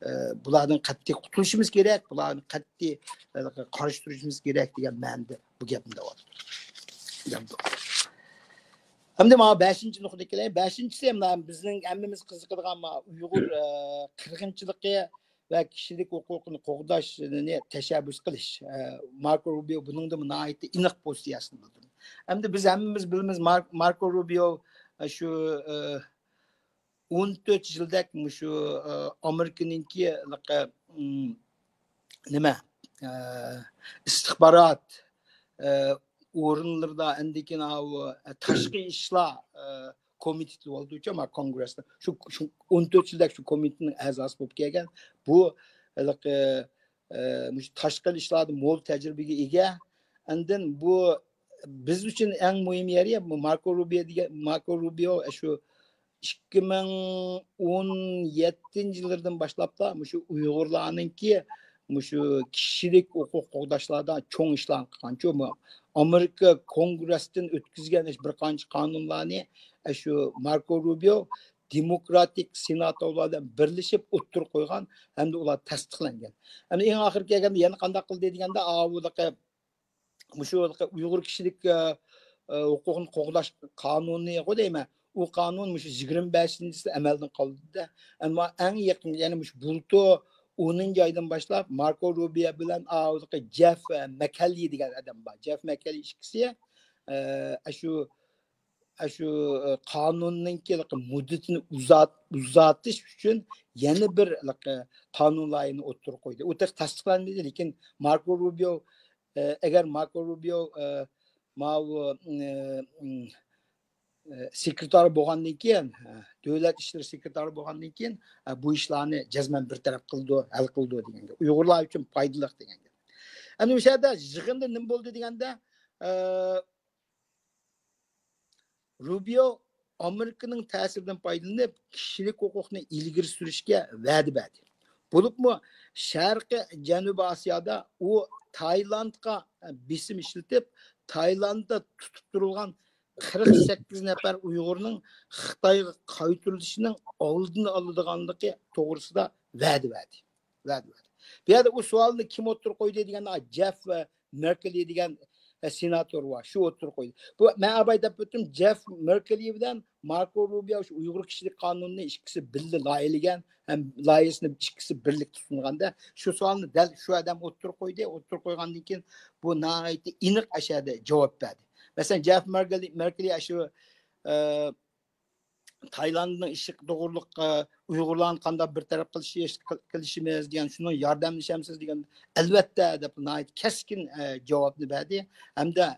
ئە، بۇلاردىن قەتئىي قۇتۇلۇشىمىز كېرەك، بۇلارنى قەتئىي، ئە، قارشى تۇرۇشىمىز كېرەك دېگەن مەنىدە بۇ گەپنى دەۋاتىدۇ. ئەمدى مانا بەشىنچى نۇقتىغا كېلەي. بەشىنچىسى، مانا بىزنىڭ ھەممىمىز قىزىقىدىغان مانا ئۇيغۇر، ئە، قىرغىنچىلىقى ۋە كىشىلىك ھوقۇقىنى قوغداشنى تەشەببۇس قىلىش. ئە، ماركو روبىيو بۇنىڭدا ناھايىتى ئېنىق پوزىتسىيەسىنى بىلدۈردى. ئەمدى بىز ھەممىمىز بىلىمىز، مار-، ماركو روبىيو، ئە، شۇ، ئە، ئون تۆت يىلدەك مۇشۇ، ئە، ئامېرىكىنىڭكى، ئە، نېمە، ئە، ئىستىخبارات، ئە، ئورۇنلىرىدا ئاندىن كېيىن ئاۋۇ، ئە، تاشقى ئىشلار، ئە، كومىتېتى بولدىچۇ، ما كونگرېستا. شۇ، شۇ ئون تۆت يىلدەك شۇ كومىتېتنىڭ ئەزاسى بولۇپ كەلگەن. بۇ ھېلىقى، ئە، مۇشۇ تاشقى ئىشلاردا مول تەجرىبىگە ئىگە. ئاندىن بۇ بىز ئۈچۈن ئەڭ مۇھىم يېرى، بۇ ماركو روبىيو دېگەن، ماركو روبىيو شۇ ئىككى مىڭ ئون يەتتىنچى يىللىرىدىن باشلاپلا مۇشۇ ئۇيغۇرلارنىڭكى مۇشۇ كىشىلىك ھوقۇق قوغداشلاردا چوڭ ئىشلارنى قىلغانچۇ، ئامېرىكا كونگرېستىن ئۆتكۈزگەن بىر قانچە قانۇنلارنى شۇ ماركو روبىيو دېموكراتىك سېناتورلار بىلەن بىرلىشىپ ئوتتۇرىغا قويغان ھەمدە ئۇلار تەستىقلەنگەن. ئەمدى ئەڭ ئاخىرى كەلگەندە يەنە قانداق قىلدى دېگەندە، ئاۋۇ مۇشۇ ئۇيغۇر كىشىلىك، ئە، ئە، ھوقۇقىنى قوغداش قانۇنىغۇ دەيمەن. ئۇ قانۇن مۇشۇ يىگىرمە بەشىنچىسى ئەمەلدىن قالدى. ئەمما ئەڭ يېقىن، يەنى مۇشۇ بۇلتۇر ئونىنچى ئايدىن باشلاپ ماركو روبىيو بىلەن ئاۋۇ جېف مەككەللى دېگەن ئادەم بار. جېف مەككەللى ئىككىسى، ئە، شۇ، شۇ، ئە، قانۇننىڭكى مۇددىتىنى ئۇزارت-، ئۇزارتىش ئۈچۈن يەنە بىر قانۇن لايىھىنى ئوتتۇرىغا قويدى. ئۇ تېخى تەستىقلانمىدى، لېكىن ماركو روبىيو، ئە، ئەگەر ماركو روبىيو، ئە، ماۋۇ، ئە، ئە، سېكرېتار بولغاندىن كېيىن، ئە، دۆلەت ئىشلىرى سېكرېتارى بولغاندىن كېيىن، ئە، بۇ ئىشلارنى جەزمەن بىر تەرەپ قىلىدۇ، ھەل قىلىدۇ دېگەن گەپ. ئۇيغۇرلار ئۈچۈن پايدىلىق دېگەن گەپ. ئەمدى مۇشۇ يەردە يىغىندا نېمە بولدى دېگەندە، ئە، روبىيو ئامېرىكىنىڭ تەسىرىدىن پايدىلىنىپ، كىشىلىك ھوقۇقنى ئىلگىرى سۈرۈشكە ۋەدە بەردى. بولۇپمۇ شەرقىي جەنۇبىي ئاسىيادا ئۇ تايلاندقا بېسىم ئىشلىتىپ، تايلانددا تۇتۇپ تۇرۇلغان قىرىق سەككىز نەپەر ئۇيغۇرنىڭ خىتايغا قايتۇرۇلۇشىنىڭ ئالدىنى ئالىدىغانلىقى توغرىسىدا ۋەدە بەردى. ۋەدە بەردى. بۇ يەردە ئۇ سوئالنى كىم ئوتتۇرىغا قويدى دېگەندە، جېف ۋە مەككەللى دېگەن سېناتور بار، شۇ ئوتتۇرىغا قويدى. بۇ مەن ئاۋۋال دەپ ئۆتتۈم، جېف مېركلى بىلەن ماركو روبىيو شۇ ئۇيغۇر كىشىلىك قانۇنىنى ئىككىسى بىللە لايىھەلىگەن ھەم لايىھەسىنى ئىككىسى بىرلىكتە سۇنغاندا، شۇ سوئالنى دەل شۇ ئادەم ئوتتۇرىغا قويدى. ئوتتۇرىغا قويغاندىن كېيىن بۇ ناھايىتى ئېنىق ئەشەدە جاۋاب بەردى. مەسىلەن، جېف مېركلى، مېركلى شۇ، ئە، تايلاندنىڭ ئىشى توغرۇلۇق، ئە، ئۇيغۇرلارنى قانداق بىر تەرەپ قىلىش، قىلىشىمىز دېگەن، شۇنىڭ ياردەملىشەمسىز دېگەن، ئەلۋەتتە دەپ ناھايىتى كەسكىن، ئە، جاۋابنى بەردى. ھەمدە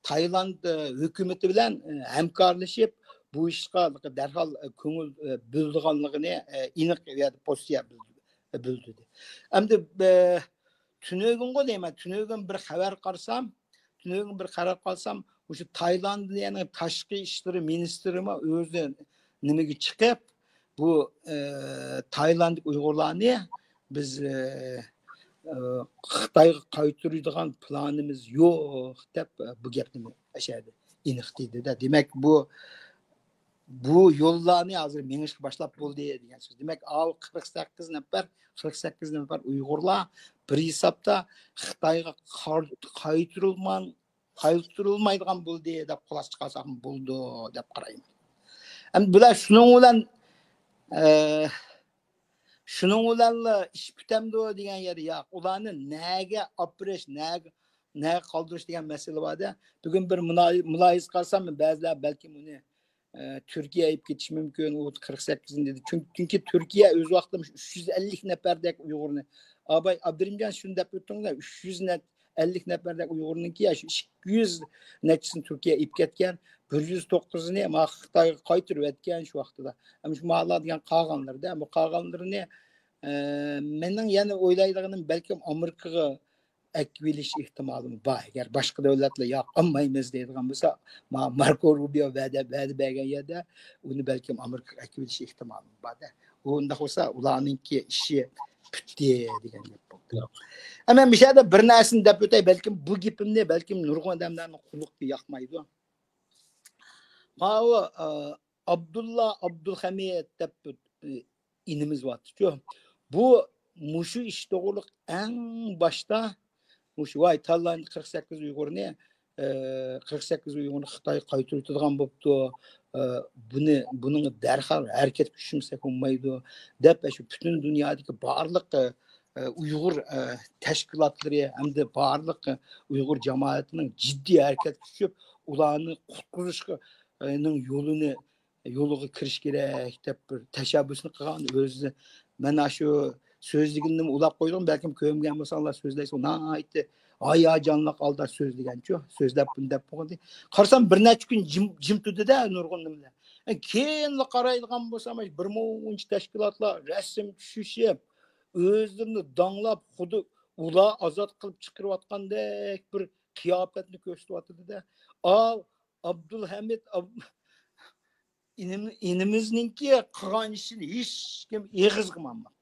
تايلاند، ئە، ھۆكۈمىتى بىلەن، ئە، ھەمكارلىشىپ، بۇ ئىشقا دەرھال، ئە، كۆڭۈل، ئە، بۆلىدىغانلىقىنى، ئە، ئېنىق يەردە پوزىتسىيە بىلدۈردى، بىلدۈردى. ئەمدى، ئە، تۈنۈگۈنغۇ دەيمەن، تۈنۈگۈن بىر خەۋەر قارىسام، تۈنۈگۈن بىر خەۋەر قارىسام، مۇشۇ تايلاندىيەنىڭ تاشقى ئىشلىرى مىنىستىرىمۇ ئۆزى نېمىگە چىقىپ، بۇ، ئە، تايلاندلىق ئۇيغۇرلارنى بىز، ئە، ئە، خىتايغا قايتۇرىدىغان پىلانىمىز يوق دەپ، بۇ گەپنى ئەشەدە ئېنىق دېدى-دە. دېمەك، بۇ، بۇ يوللارنى ھازىر مېڭىشقا باشلاپ بولدى دېگەن سۆز. دېمەك، ئاۋۇ قىرىق سەككىز نەپەر، قىرىق سەككىز نەپەر ئۇيغۇرلار بىر ھېسابتا خىتايغا قار-، قايتۇرۇلمان-، قايتۇرۇلمايدىغان بولدى دەپ خۇلاسە چىقارساقمۇ بولىدۇ دەپ قارايمەن. ئەمدى بۇلار شۇنىڭ بىلەن، ئە، شۇنىڭ بىلەنلا ئىش پۈتەمدۇ دېگەن يەردە ياق. ئۇلارنى نەگە ئاپىرىش، نەگە، نەگە قالدۇرۇش دېگەن مەسىلە بار-دە. بۈگۈن بىر مۇلاي-، مۇلاھىزە قىلسام، بەزىلەر بەلكىم ئۇنى، ئە، تۈركىيە ئېلىپ كېتىشى مۇمكىن، ئۇ قىرىق سەككىزىنى دېدى. چۈنكى، چۈنكى تۈركىيە ئۆز ۋاقتىدا ئۈچ يۈز ئەللىك نەپەردەك ئۇيغۇرنى، ئاباي ئابدۇرېھىمجان شۇنى دەپ ئۆتتۈڭلار، ئۈچ يۈز نە-، ئەللىك نەپەردەك ئۇيغۇرنىڭكى يا شۇ ئىككى يۈز نەچچىسىنى تۈركىيە ئېلىپ كەتكەن، بىر يۈز توققۇزىنى ما خىتايغا قايتۇرۇۋەتكەن شۇ ۋاقتىدا. ئەمما شۇ مالار دېگەن قالغانلىرىدا، ئەمما قالغانلىرىنى، ئە، مېنىڭ يەنە ئويلايدىغىنىم بەلكىم ئامېرىكىغا ئەكىۋېلىش ئېھتىمالىمۇ بار. ئەگەر باشقا دۆلەتلەر ياق، ئالمايمىز دەيدىغان بولسا، ما-، ماركو روبىيو ۋەدە، ۋەدە بەرگەن يەردە ئۇنى بەلكىم ئامېرىكىغا ئەكىۋېلىش ئېھتىمالىمۇ بار-دە. ئۇنداق بولسا ئۇلارنىڭكى ئىشى پۈتتى دېگەن گەپ بولدى. ياق. ئەمما مۇشۇ يەردە بىر نەرسىنى دەپ ئۆتەي، بەلكىم بۇ گېپىمنى بەلكىم نۇرغۇن ئادەملەرنىڭ قۇلىقىغا ياقمايدۇ. ماۋۇ، ئە، ئابدۇللا ئابدۇلخەمىت دەپ، ئە، ئىنىمىز بارتىچۇ. بۇ مۇشۇ ئىش توغرۇلۇق ئەڭ باشتا مۇشۇ ۋاي تاللاندى قىرىق سەككىز ئۇيغۇرنى، ئە، قىرىق سەككىز ئۇيغۇرنى خىتايغا قايتۇرۇۋېتىدىغان بوپتۇ. ئە، بۇنى، بۇنىڭغا دەرھال ھەرىكەتكە چۈشمىسەك بولمايدۇ، دەپ، شۇ پۈتۈن دۇنيادىكى بارلىق، ئە، ئۇيغۇر، ئە، تەشكىلاتلىرى ھەمدە بارلىق، ئە، ئۇيغۇر جامائىتىنىڭ جىددىي ھەرىكەتكە چۈشۈپ، ئۇلارنى قۇتقۇزۇشقا، ئە، نىڭ يولىنى، يولىغا كىرىش كېرەك دەپ بىر تەشەببۇسنى قىلغان. ئۆزى مەن ئاشۇ سۆزلىگىنىمنى ئۇلاپ قويدۇم، بەلكىم كۆرمىگەن بولساڭلار سۆزلەيسىز، ناھايىتى ھاياجانلىق ھالدا سۆزلىگەنچۇ، سۆزلەپ بۇنى دەپ بولغاندا. قارىسام بىر نەچچە كۈن جىم، جىم تۇردى-دە نۇرغۇن نېمىلەر. ئە، كېيىنلا قارايدىغان بولسام، بىر مۇنچە تەشكىلاتلار رەسىم چۈشۈشۈپ، ئۆزلىرىنى داڭلاپ، خۇددى ئۇلار ئازاد قىلىپ چىقىرىۋاتقاندەك بىر قىياپەتنى كۆرسىتىۋاتىدۇ-دە. ئاۋۇ ئابدۇلھەمىد ئاب-، ئىنىم-، ئىنىمىزنىڭكى قىلغان ئىشىنى ھېچكىم ئېغىزغىمۇ ئالماپتۇ.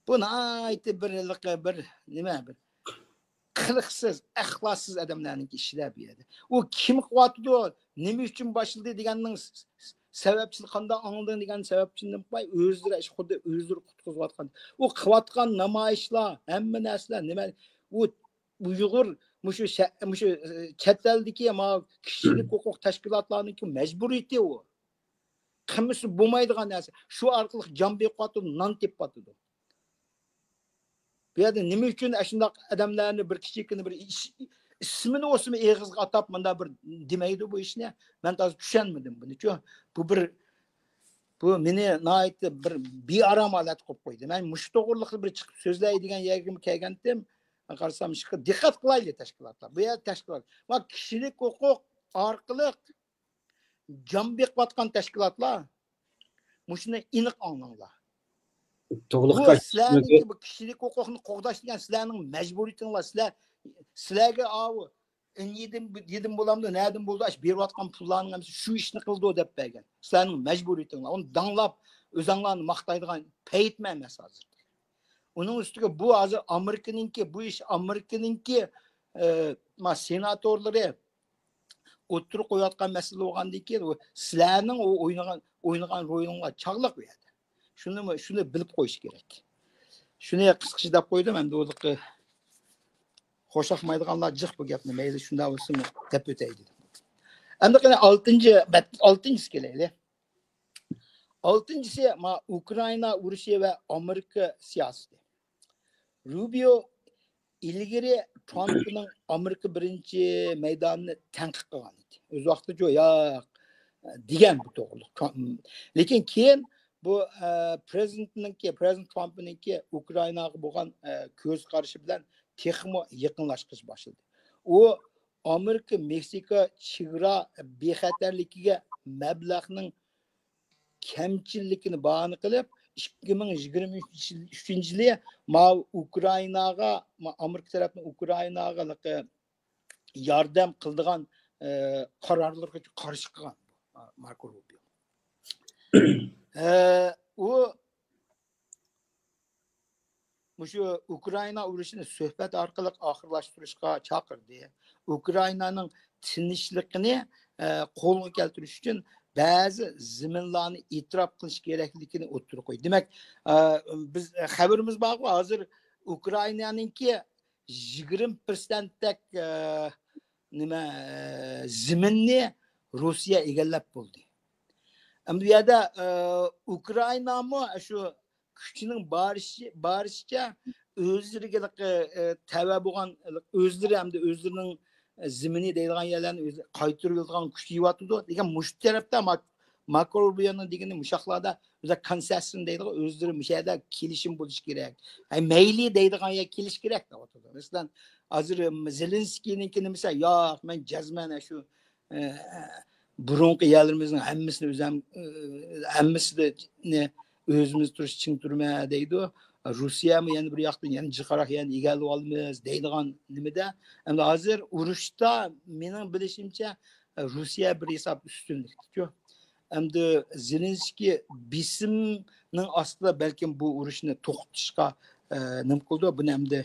بۇ ناھايىتى بىر ھېلىقى بىر نېمە، بىر قىلىقسىز، ئەخلاقسىز ئادەملەرنىڭكى ئىشىدا بۇ يەردە. ئۇ كىم قىلىۋاتىدۇ، نېمە ئۈچۈن باشلىدى دېگەننىڭ س-، س-، سەۋەبچىنى قانداق ئاڭلىدىڭ دېگەن سەۋەبچىنى دېمەي، ئۆزلىرى ئىش خۇددى ئۆزلىرى قۇتقۇزۇۋاتقان. ئۇ قىلىۋاتقان نامايىشلار، ھەممە نەرسىلەر نېمە؟ ئۇ ئۇيغۇر مۇشۇ شە-، مۇشۇ، ئە، چەت ئەلدىكى ما كىشىلىك ھوقۇق تەشكىلاتلارنىڭكى مەجبۇرىيىتى ئۇ. قىلمىسا بولمايدىغان نەرسە. شۇ ئارقىلىق جان بېقىۋاتىدۇ، نان تېپىۋاتىدۇ. بۇ يەردە نېمە ئۈچۈن ئاشۇنداق ئادەملەرنى بىر كىچىككىنە بىر ئىش، ئىسمىنى ئوسمىنى ئېغىزغا ئاتاپ مۇنداق بىر دېمەيدۇ بۇ ئىشنى؟ مەن ھازىر چۈشەنمىدىم بۇنىچۇ. بۇ بىر، بۇ مېنى ناھايىتى بىر بىئارام ھالەتتە قويۇپ قويدى. مەن مۇشۇ توغرىلىق بىر چىقىپ سۆزلەي دېگەن يەرگىمۇ كەلگەنتىم. قارىسام، شۇ دىققەت قىلايلى تەشكىلاتلار. بۇ يەردە تەشكىلات. ما كىشىلىك ھوقۇق ئارقىلىق جان بېقىۋاتقان تەشكىلاتلار، مۇشۇنى ئېنىق ئاڭلاڭلار. بۇ توغرۇلۇق سىلەرنىڭكى بۇ كىشىلىك ھوقۇقنى قوغداش دېگەن سىلەرنىڭ مەجبۇرىيىتىڭلار. سىلەر، سىلەرگە ئاۋۇ ئىن يېدىن، يېدىن بولامدۇ، نەدىن بولدى، ئاشۇ بېرىۋاتقان پۇللارنىڭ ھەممىسى شۇ ئىشنى قىلىدۇ دەپ بەرگەن. سىلەرنىڭ مەجبۇرىيىتىڭلار. ئۇنى داڭلاپ، ئۆزەڭلارنى ماختايدىغان پەيتمۇ ئەمەس ھازىر. ئۇنىڭ ئۈستىگە بۇ ھازىر ئامېرىكىنىڭكى، بۇ ئىش ئامېرىكىنىڭكى، ئە، ما سېناتورلىرى ئوتتۇرىغا قويۇۋاتقان مەسىلە بولغاندىن كېيىن، ئۇ سىلەرنىڭ ئۇ ئوينىغان، ئوينىغان رويۇڭلار چاغلىق بۇ يەردە. شۇنى، شۇنى بىلىپ قويۇش كېرەك. شۇنى قىسقىچە دەپ قويدۇم، ئەمدى ئۇلىقى خۇشياقمايدىغانلار جىق بۇ گەپنى، مەيلى شۇنداق بولسۇن دەپ ئۆتەي دېدىم. ئەمدى قېنى ئالتىنچى بەت، ئالتىنچىسى كېلەيلى. ئالتىنچىسى، ما، ئۇكرائىنا ئۇرۇشى ۋە ئامېرىكا سىياسىتى. روبىيو ئىلگىرى ترامپنىڭ ئامېرىكا بىرىنچى مەيدانىنى تەنقىد قىلغان ئىدى. ئۆز ۋاقتىدا ياق دېگەن بۇ توغرىلىق. ترامپ، لېكىن كېيىن بۇ، ئە، پرېزىدېنتنىڭكى، پرېزىدېنت ترامپنىڭكى ئۇكرائىناغا بولغان، ئە، كۆز قارىشى بىلەن تېخىمۇ يېقىنلاشقىلى باشلىدى. ئۇ ئامېرىكا مېكسىكا چېگرا بىخەتەرلىكىگە مەبلەغنىڭ كەمچىللىكىنى باھانە قىلىپ، ئىككى مىڭ يىگىرمە ئۈچىنچى يىلى ماۋۇ ئۇكرائىناغا، ما-، ئامېرىكا تەرەپنىڭ ئۇكرائىناغا ياردەم قىلىدىغان، ئە، قارارلىرىغا قارشى قىلغان ماركو روبىيو. ئە، ئۇ مۇشۇ ئۇكرائىنا ئۇرۇشىنى سۆھبەت ئارقىلىق ئاخىرلاشتۇرۇشقا چاقىردى. ئۇكرائىنانىڭ تىنچلىقىنى، ئە، قولغا كەلتۈرۈش ئۈچۈن بەزى زېمىنلارنى ئېتىراپ قىلىش كېرەكلىكىنى ئوتتۇرىغا قويدى. دېمەك، ئە، بىز، خەۋىرىمىز بارغۇ، ھازىر ئۇكرائىنانىڭكى يىگىرمە پىرسەنتتەك، ئە، نېمە، ئە، زېمىننى روسىيە ئىگىلەپ بولدى. ئەمدى بۇ يەردە، ئە، ئۇكرائىنامۇ شۇ كۈچىنىڭ بارىشى-، بارىشىچە ئۆزلىرىگە، ئە، تەۋە بولغان، ئۆزلىرى ھەمدە ئۆزلىرىنىڭ زېمىنى دەيدىغان يەرلەرنى ئۆزى قايتۇرۇۋېلىدىغان كۈچ يېتىۋاتىدۇ دېگەن مۇشۇ تەرەپتە ماك-، ماكرو روبىيونىڭ دېگىنى مۇشاقلاردا ئۆزى كونسېسسىيە دەيدىغان، ئۆزلىرى مۇشۇ يەردە كېلىشىم بولۇشى كېرەك. ئەي، مەيلى دەيدىغان يەر كېلىش كېرەك دەۋاتىدۇ. مەسىلەن، ھازىر زېلېنسكىينىڭكى نېمىسى، ياق، مەن جەزمەن شۇ، ئە، بۇرۇنقى يەرلىرىمىزنىڭ ھەممىسىنى ئۆزەم-، ھەممىسىنى ئۆزىمىز تۇرۇش چىڭ تۇرىمەن دەيدۇ. روسىيەمۇ يەنە بىر ياقتىن يەنە جىقراق يەنە ئىگىلىۋالىمىز دەيدىغان نېمىدە. ئەمدى ھازىر ئۇرۇشتا مېنىڭ بىلىشىمچە روسىيە بىر ھېساب ئۈستۈنلۈكتىچۇ. ئەمدى زېلېنسكىي بېسىمنىڭ ئاستىدا بەلكىم بۇ ئۇرۇشنى توختىتىشقا، ئە، نېمە قىلىدۇ؟ بۇنى ئەمدى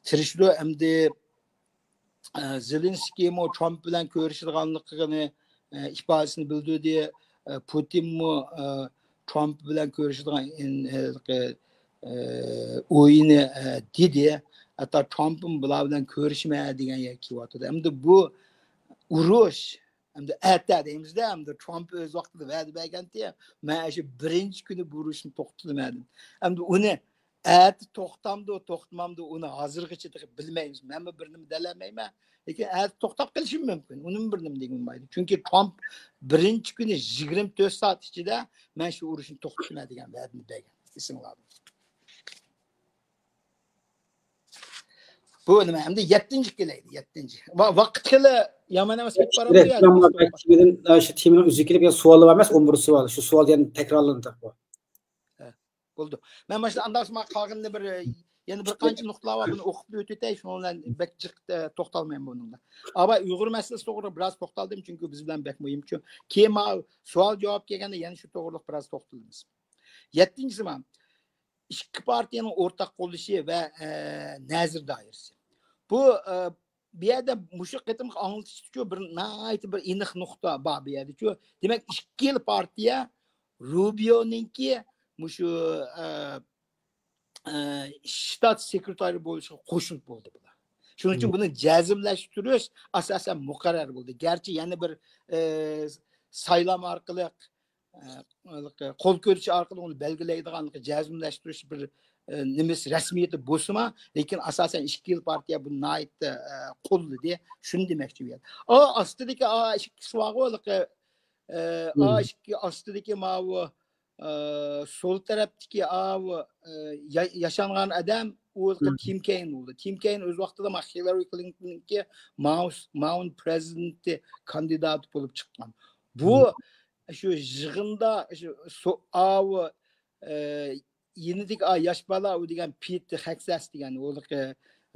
تىرىشىدۇ. ئەمدى ئە، زېلېنسكىيمۇ ترامپ بىلەن كۆرۈشىدىغانلىقىنى، ئە، ئىپادىسىنى بىلدۈردى. ئە، پۇتىنمۇ، ئە، ترامپ بىلەن كۆرۈشىدىغان ئىن-، ئە، ئە، ئويىنى، ئە، دېدى. ھەتتا ترامپمۇ بۇلار بىلەن كۆرۈشىمەن دېگەن يەرگە كېلىۋاتىدۇ. ئەمدى بۇ ئۇرۇش، ئەمدى ئەتە دەيمىزدە، ئەمدى ترامپ ئۆز ۋاقتىدا ۋەدە بەرگەنتى، مەن شۇ بىرىنچى كۈنى بۇ ئۇرۇشنى توختىتىمەن دېدى. ئەمدى ئۇنى ئەتە توختامدۇ، توختىمامدۇ، ئۇنى ھازىرغىچە تېخى بىلمەيمىز. مەنمۇ بىر نېمە دېيەلمەيمەن. لېكىن ئەتە توختاپ قېلىشىمۇ مۇمكىن. ئۇنىمۇ بىر نېمە دېگىلى بولمايدۇ. چۈنكى ترامپ بىرىنچى كۈنى يىگىرمە تۆت سائەت ئىچىدە مەن شۇ ئۇرۇشنى توختىتىمەن دېگەن ۋەدىنى بەرگەن. ئېسىڭلاردا. بۇ نېمە؟ ئەمدى يەتتىنچى كېلەيلى، يەتتىنچى. ۋا-، ۋاقىت خېلى يامان ئەمەس، كېتىپ بارامدۇ يا؟ شۇ تېمىنىڭ ئۆزى كېلىپ، يا سوئال ئەمەس، ئون بىر سوئال. شۇ سوئال يەنە تەكرارلىنىدۇ بۇ. بولدى. مەن مانا شۇ ئانداق شۇڭا قالغىنىنى بىر، يەنە بىر قانچە نۇقتىلار بار، بۇنى ئوقۇپ ئۆتۈۋېتەي، شۇنىڭ بىلەن بەك جىق، ئە، توختالمايمەن بۇنىڭدا. ئاباي ئۇيغۇر مەسىلىسى توغرا بىراز توختالدىم، چۈنكى بىز بىلەن بەك مۇھىم. چۈ-، كېيىن ما سوئال جاۋاب كەلگەندە يەنە شۇ توغرىلىق بىراز توختىلىمىز. يەتتىنچىسى ما، ئىككى پارتىيەنىڭ ئورتاق قوللىشى ۋە، ئە، نەزىر دائىرىسى. بۇ، ئە، بۇ يەردە مۇشۇ قېتىمقى ئاڭلىتىشتىچۇ بىر ناھايىتى بىر ئېنىق نۇقتا بار بۇ يەردىچۇ. دېمەك، ئىككىلا پارتىيە روبىيونىڭكى مۇشۇ، ئە، ئە، شتات سېكرېتارى بولۇشىغا قوشۇلۇپ بولدى بۇلار. شۇنىڭ ئۈچۈن بۇنى جەزملەشتۈرۈش ئاساسەن مۇقەررەر بولدى. گەرچە يەنە بىر، ئە، سايلام ئارقىلىق، ئە، قول كۆرۈشۈش ئارقىلىق ئۇنى بەلگىلەيدىغان جەزملەشتۈرۈش بىر، ئە، نېمىسى، رەسمىيىتى بولسىمۇ، لېكىن ئاساسەن ئىككىلا پارتىيە بۇنى ناھايىتى، ئە، قوللىدى. شۇنى دېمەكچى بۇ يەردە. ئا، ئاستىدىكى ئا ئىككىسى بارغۇ، ھېلىقى، ئە، ئا ئىككى ئاستىدىكى ماۋۇ، ئە، سول تەرەپتىكى ئاۋۇ، ئە، يا-، ياشانغان ئادەم ئۇ تىم كەين بولدى. تىم كەين ئۆز ۋاقتىدا ما ھىلارى كلىنتوننىڭكى ماۋۇس-، ماۋۇن پرېزىدېنتى كاندىداتى بولۇپ چىققان. بۇ شۇ يىغىندا شۇ سو-، ئاۋۇ، ئە، يېنىدىكى ئا ياش بالا، ئۇ دېگەن پېت خەكسەس دېگەن، ئۇ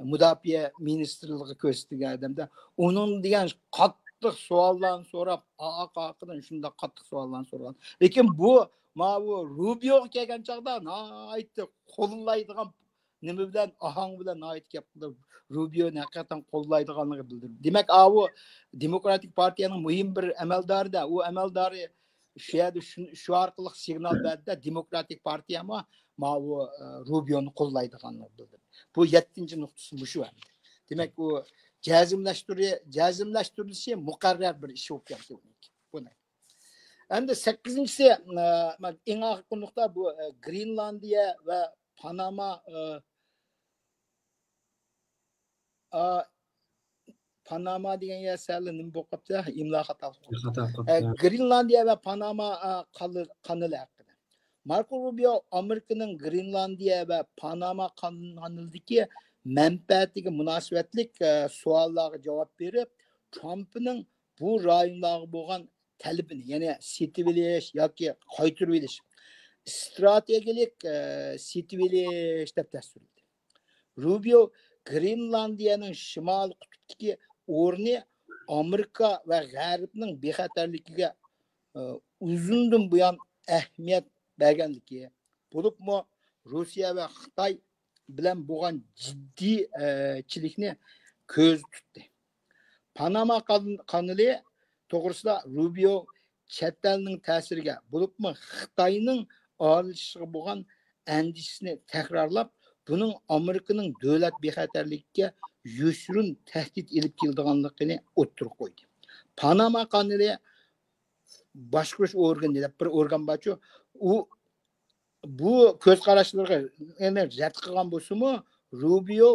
مۇداپىئە مىنىستىرلىقى كۆرسىتىلگەن ئادەمدە، ئۇنىڭ دېگەن قاتتىق سوئاللارنى سوراپ، ئارقا-ئارقىدىن شۇنداق قاتتىق سوئاللارنى سورىغان. لېكىن بۇ، ماۋۇ روبىيوغا كەلگەن چاغدا ناھايىتى قوللايدىغان نېمە بىلەن، ئاھاڭ بىلەن ناھايىتى گەپ قىلدى. روبىيونى ھەقىقەتەن قوللايدىغانلىقىنى بىلدۈردى. دېمەك، ئاۋۇ دېموكراتىك پارتىيەنىڭ مۇھىم بىر ئەمەلدارى-دە، ئۇ ئەمەلدارى شۇ يەردە شۇ، شۇ ئارقىلىق سىگنال بەردى-دە، دېموكراتىك پارتىيەمۇ ماۋۇ، ئە، روبىيونى قوللايدىغانلىقىنى بىلدۈردى. بۇ يەتتىنچى نۇقتىسى مۇشۇ ئەمدى. دېمەك، ئۇ جەزملەشتۈرۈ-، جەزملەشتۈرۈلۈشى مۇقەررەر بىر ئىش بولۇپ كەتتى ئۇنىڭكى. بۇنى. ئەمدى سەككىزىنچىسى، ئە، ئەڭ ئاخىرقى نۇقتا بۇ، ئە، گرېنلاندىيە ۋە پاناما، ئە، ئا، پاناما دېگەن يەر سەل نېمە بولۇپ قاپتۇ؟ ئىملا خاتا. خاتا قاپتۇ. ئە، گرېنلاندىيە ۋە پاناما، ئا، قانى-، قانىلى ھەققىدە. ماركو روبىيو ئامېرىكىنىڭ گرېنلاندىيە ۋە پاناما قانىلىدىكى مەنپەئەتىگە مۇناسىۋەتلىك، ئە، سوئاللارغا جاۋاب بېرىپ، ترامپنىڭ بۇ رايونلارغا بولغان تەلىپىنى، يەنى سېتىۋېلىش ياكى قايتۇرۇۋېلىش، ئىستراتېگىيەلىك، ئە، سېتىۋېلىش دەپ تەسۋىرلىدى. روبىيو گرېنلاندىيەنىڭ شىمالىي قۇتۇپتىكى ئورنى ئامېرىكا ۋە غەربنىڭ بىخەتەرلىكىگە، ئە، ئۇزۇندىن بۇيان ئەھمىيەت بەرگەنلىكى، بولۇپمۇ روسىيە ۋە خىتاي بىلەن بولغان جىددىي، ئە، چىلىكنى كۆزدە تۇتتى. پاناما قان-، قانىلى توغرىسىدا روبىيو چەت ئەلنىڭ تەسىرىگە، بولۇپمۇ خىتاينىڭ ئارىلىشىشىغا بولغان ئەندىشىسىنى تەكرارلاپ، بۇنىڭ ئامېرىكىنىڭ دۆلەت بىخەتەرلىكىگە يوشۇرۇن تەھدىت ئېلىپ كېلىدىغانلىقىنى ئوتتۇرىغا قويدى. پاناما قانىلى باشقۇرۇش ئورگىنى دەپ بىر ئورگان بارچۇ، ئۇ بۇ كۆز قاراشلىرىنى رەت قىلغان بولسىمۇ، روبىيو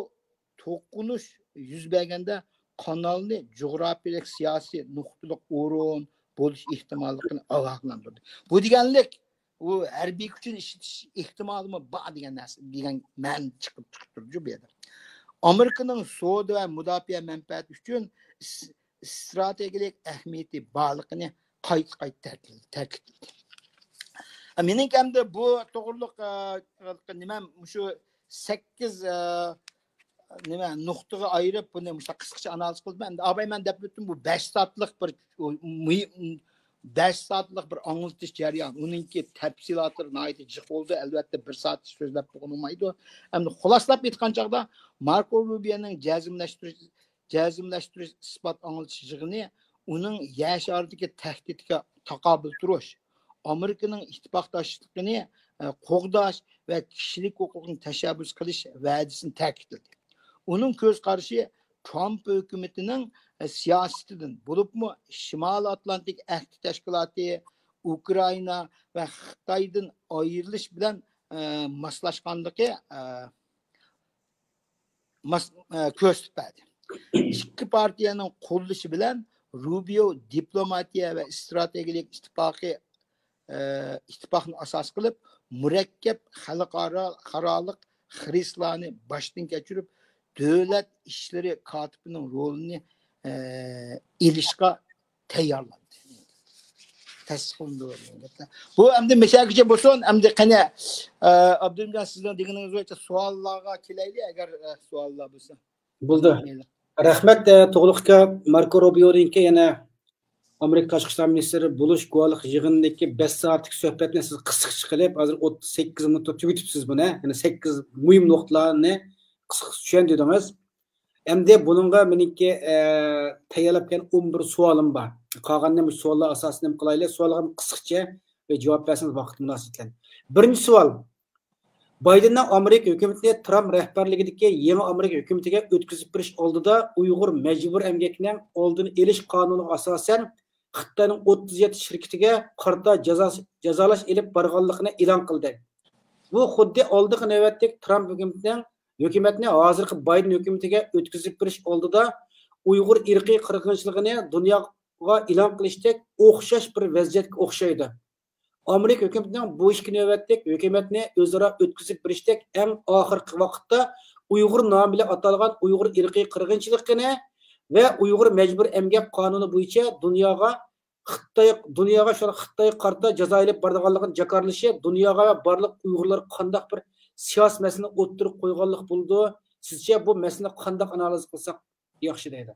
توقۇنۇش يۈز بەرگەندە قانالنى جۇغراپىيەلىك سىياسىي نۇقتىلىق ئورۇن بولۇش ئېھتىماللىقىنى ئاگاھلاندۇردى. بۇ دېگەنلىك، ئۇ ھەربىي كۈچنى ئىشلىتىش ئېھتىمالىمۇ بار دېگەن نەرسە، دېگەن مەنە چىقىپ، چىقىپ تۇرىدۇ بۇ يەردە. ئامېرىكىنىڭ سودا ۋە مۇداپىئە مەنپەئەتى ئۈچۈن ئىس-، ئىستراتېگىيەلىك ئەھمىيىتى بارلىقىنى قايتا-قايتا تەكىتلىدى. مېنىڭكى ئەمدى بۇ توغرىلىق، ئە، نېمە، مۇشۇ سەككىز، ئە، نېمە، نۇقتىغا ئايرىپ، بۇنى مۇشۇنداق قىسقىچە ئانالىز قىلدىم. ئەمدى ئاباي، مەن دەپ ئۆتتۈم، بۇ بەش سائەتلىق بىر، ئۇ، مۇھىم، بەش سائەتلىق بىر ئاڭلىتىش جەريانى. ئۇنىڭكى تەپسىلاتلىرى ناھايىتى جىق بولدى. ئەلۋەتتە، بىر سائەت سۆزلەپ بولغىلى بولمايدۇ. ئەمدى خۇلاسىلاپ ئېيتقان چاغدا، ماركو روبىيونىڭ جەزملەشتۈرۈش، جەزملەشتۈرۈش ئىسپات ئاڭلىتىش يىغىنى ئۇنىڭ يەر شارىدىكى تەھدىتكە تاقابىل تۇرۇش، ئامېرىكىنىڭ ئىتتىپاقداشلىقىنى، ئە، قوغداش ۋە كىشىلىك ھوقۇقنى تەشەببۇس قىلىش ۋەدىسىنى تەكىتلىدى. ئۇنىڭ كۆز قارىشى ترامپ ھۆكۈمىتىنىڭ، ئە، سىياسىتىدىن، بولۇپمۇ شىمالىي ئاتلانتىك ئەھدى تەشكىلاتى، ئۇكرائىنا ۋە خىتايدىن ئايرىلىش بىلەن، ئە، ماسلاشقانلىقى، ئە، ماس-، ئە، كۆرسىتىپ بەردى. ئىككى پارتىيەنىڭ قوللىشى بىلەن روبىيو دىپلوماتىيە ۋە ئىستراتېگىيەلىك ئىتتىپاقى، ئە، ئىتتىپاقنى ئاساس قىلىپ، مۇرەككەپ خەلقئارا، خەلقئارالىق خىرىسلارنى باشتىن كەچۈرۈپ، دۆلەت ئىشلىرى كاتىپىنىڭ رولىنى، ئە، ئېلىشقا تەييارلاندى. تەسىس قىلىندى دېگەن گەپلەر. بۇ ئەمدى مەشەگىچە بولسۇن، ئەمدى قېنى، ئە، ئابدۇرېھىمجان، سىزنىڭ دېگىنىڭىز بويىچە سوئاللارغا كېلەيلى، ئەگەر، ئە، سوئاللار بولسا. بولدى. مەيلى. رەھمەت، ئە، تۇغلۇق ئاكا، ماركو روبىيونىڭكى يەنە ئامېرىكا تاشقى ئىشلار مىنىستىرى بولۇش گۇۋاھلىق يىغىنىدىكى بەش سائەتلىك سۆھبەتنى سىز قىسقىچە قىلىپ، ھازىر ئوتتۇز سەككىز مىنۇتتا تۈگىتىپسىز بۇنى. يەنى سەككىز مۇھىم نۇقتىلارنى قىسقىچە چۈشەندۈردىڭىز. ئەمدى بۇنىڭغا مېنىڭكى، ئە، تەييارلاپ كەلگەن ئون بىر سوئالىم بار. قالغاننى مۇشۇ سوئاللار ئاساسىدا نېمە قىلايلى؟ سوئاللارغا قىسقىچە بىر جاۋاب بەرسىڭىز ۋاقىت مۇناسىۋەت بىلەن. بىرىنچى سوئال. بايدېننىڭ ئامېرىكا ھۆكۈمىتىنى ترامپ رەھبەرلىكىدىكى يېڭى ئامېرىكا ھۆكۈمىتىگە ئۆتكۈزۈپ بېرىش ئالدىدا ئۇيغۇر مەجبۇرىي ئەمگىكىنىڭ ئالدىنى ئېلىش قانۇنىغا ئاساسەن خىتاينىڭ ئوتتۇز يەتتە شىركىتىگە قارىتا جازا-، جازالاش ئېلىپ بارغانلىقىنى ئېلان قىلدى. بۇ خۇددى ئالدىنقى نۆۋەتتىكى ترامپ ھۆكۈمىتىنىڭ، ھۆكۈمەتنى ھازىرقى بايدېن ھۆكۈمىتىگە ئۆتكۈزۈپ بېرىش ئالدىدا ئۇيغۇر ئىرقىي قىرغىنچىلىقىنى دۇنياغا ئېلان قىلىشتەك ئوخشاش بىر ۋەزىيەتكە ئوخشايدۇ. ئامېرىكا ھۆكۈمىتىنىڭ بۇ ئىككى نۆۋەتلىك ھۆكۈمەتنى ئۆزئارا ئۆتكۈزۈپ بېرىشتەك ئەڭ ئاخىرقى ۋاقىتتا ئۇيغۇر نامى بىلەن ئاتالغان ئۇيغۇر ئىرقىي قىرغىنچىلىقىنى ۋە ئۇيغۇر مەجبۇرىي ئەمگەك قانۇنى بويىچە دۇنياغا خىتاي، دۇنياغا شۇ خىتايغا قارىتا جازا ئېلىپ بارىدىغانلىقىنى جاكارلىشى دۇنياغا ۋە بارلىق ئۇيغۇرلارغا قانداق بىر سىياسىي مەسىلىنى ئوتتۇرىغا قويغانلىق بولىدۇ؟ سىزچە بۇ مەسىلىنى قانداق ئانالىز قىلساق ياخشى دەيدۇ؟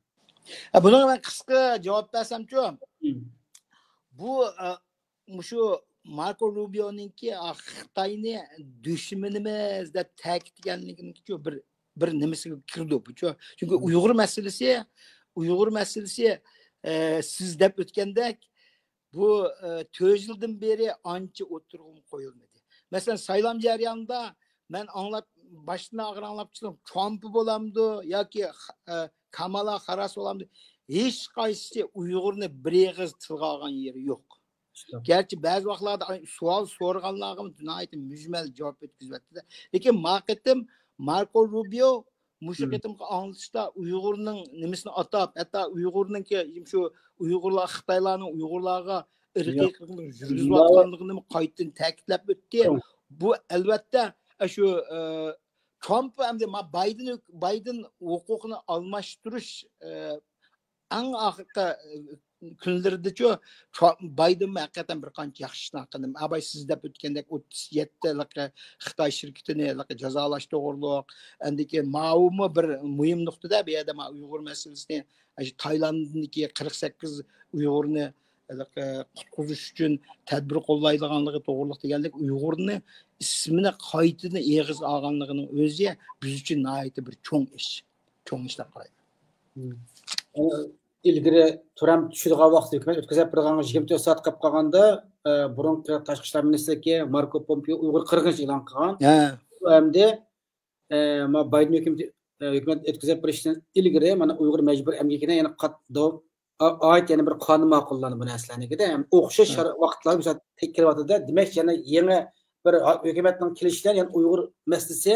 ھە، بۇنىڭغا مەن قىسقا جاۋاب بەرسەمچۇ؟ مم. بۇ، ئە، مۇشۇ ماركو روبىيونىڭكى، ئا، خىتاينى دۈشمىنىمىز دەپ تەكىتلىگەنلىكىنىڭكىچۇ بىر، بىر نېمىسىگە كىرىدۇ بۇچۇ. چۈنكى مم. ئۇيغۇر مەسىلىسى، ئۇيغۇر مەسىلىسى، ئە، سىز دەپ ئۆتكەندەك، بۇ، ئە، تۆت يىلدىن بېرى ئانچە ئوتتۇرىغىمۇ قويۇلمىدى. مەسىلەن، سايلام جەريانىدا مەن ئاڭلاپ، باشتىن ئاخىر ئاڭلاپ چىقسام، ترامپ بولامدۇ ياكى، ئە، كامالا خاراس بولامدۇ؟ ھېچ قايسىسى ئۇيغۇرنى بىر ئېغىز تىلغا ئالغان يېرى يوق. گەرچە بەزى ۋاقىتلاردا سوئال سورىغانلارغا ناھايىتى مۈجمەل جاۋاب ئۆتكۈزۈۋەتتى-دە. لېكىن ما قېتىم ماركو روبىيو مۇشۇ قېتىمقى ئاڭلىتىشتا ئۇيغۇرنىڭ نېمىسىنى ئاتاپ، ھەتتا ئۇيغۇرنىڭكى، شۇ ئۇيغۇرلار، خىتايلارنىڭ ئۇيغۇرلارغا ئىرقىي قىرغىنچىلىق يۈرگۈزۈۋاتقانلىقىنى قايتىدىن تەكىتلەپ ئۆتتى. بۇ، ئەلۋەتتە، شۇ، ئە، ترامپ ئەمدى ما بايدېن ھۆك-، بايدېن ھوقۇقىنى ئالماشتۇرۇش، ئە، ئەڭ ئاخىرقى، ئە، كۈنلىرىدىچۇ، ترامپ، بايدېنمۇ ھەقىقەتەن بىر قانچە ياخشى ئىشلار قىلدى. ئاباي سىز دەپ ئۆتكەندەك ئوتتۇز يەتتە ھېلىقى خىتاي شىركىتىنى ھېلىقى جازالاش توغرۇلۇق. ئەندىكىن ماۋۇمۇ بىر مۇھىم نۇقتىدا، بۇ يەردە ما ئۇيغۇر مەسىلىسىنى، ئە، شۇ تايلانددىكى قىرىق سەككىز ئۇيغۇرنى ھېلىقى قۇتقۇزۇش ئۈچۈن تەدبىر قوللايدىغانلىقى توغرۇلۇق دېگەنلىك ئۇيغۇرنى ئىسمىنى قايتىدىن ئېغىزغا ئالغانلىقىنىڭ ئۆزى بىز ئۈچۈن ناھايىتى بىر چوڭ ئىش. چوڭ ئىش دەپ قارايمەن. ئىلگىرى ترامپ چۈشىدىغان ۋاقىتتا ھۆكۈمەت ئۆتكۈزۈپ بېرىدىغان يىگىرمە تۆت سائەت قېلىپ قالغاندا، ئە، بۇرۇنقى تاشقى ئىشلار مىنىستىرى ماركو پومپېئو ئۇيغۇر قىرغىنچىلىقى ئېلان قىلغان. ئەمدى، ئە، ما بايدېن ھۆكۈمىتى، ئە، ھۆكۈمەت ئۆتكۈزۈپ بېرىشتىن ئىلگىرى مانا ئۇيغۇر مەجبۇرىي ئەمگىكىدە يەنە قات-، داۋام، ئا-، ئايت يەنە بىر قانۇن ماقۇللاندى بۇ نەرسىلەرنىڭكىدە. ئوخشاش ھە. شار-، ۋاقىتلار مىسال كېلىۋاتىدۇ. دېمەك، يەنە يېڭى بىر ھا-، ھۆكۈمەتنىڭ كېلىشى بىلەن يەنە ئۇيغۇر مەسىلىسى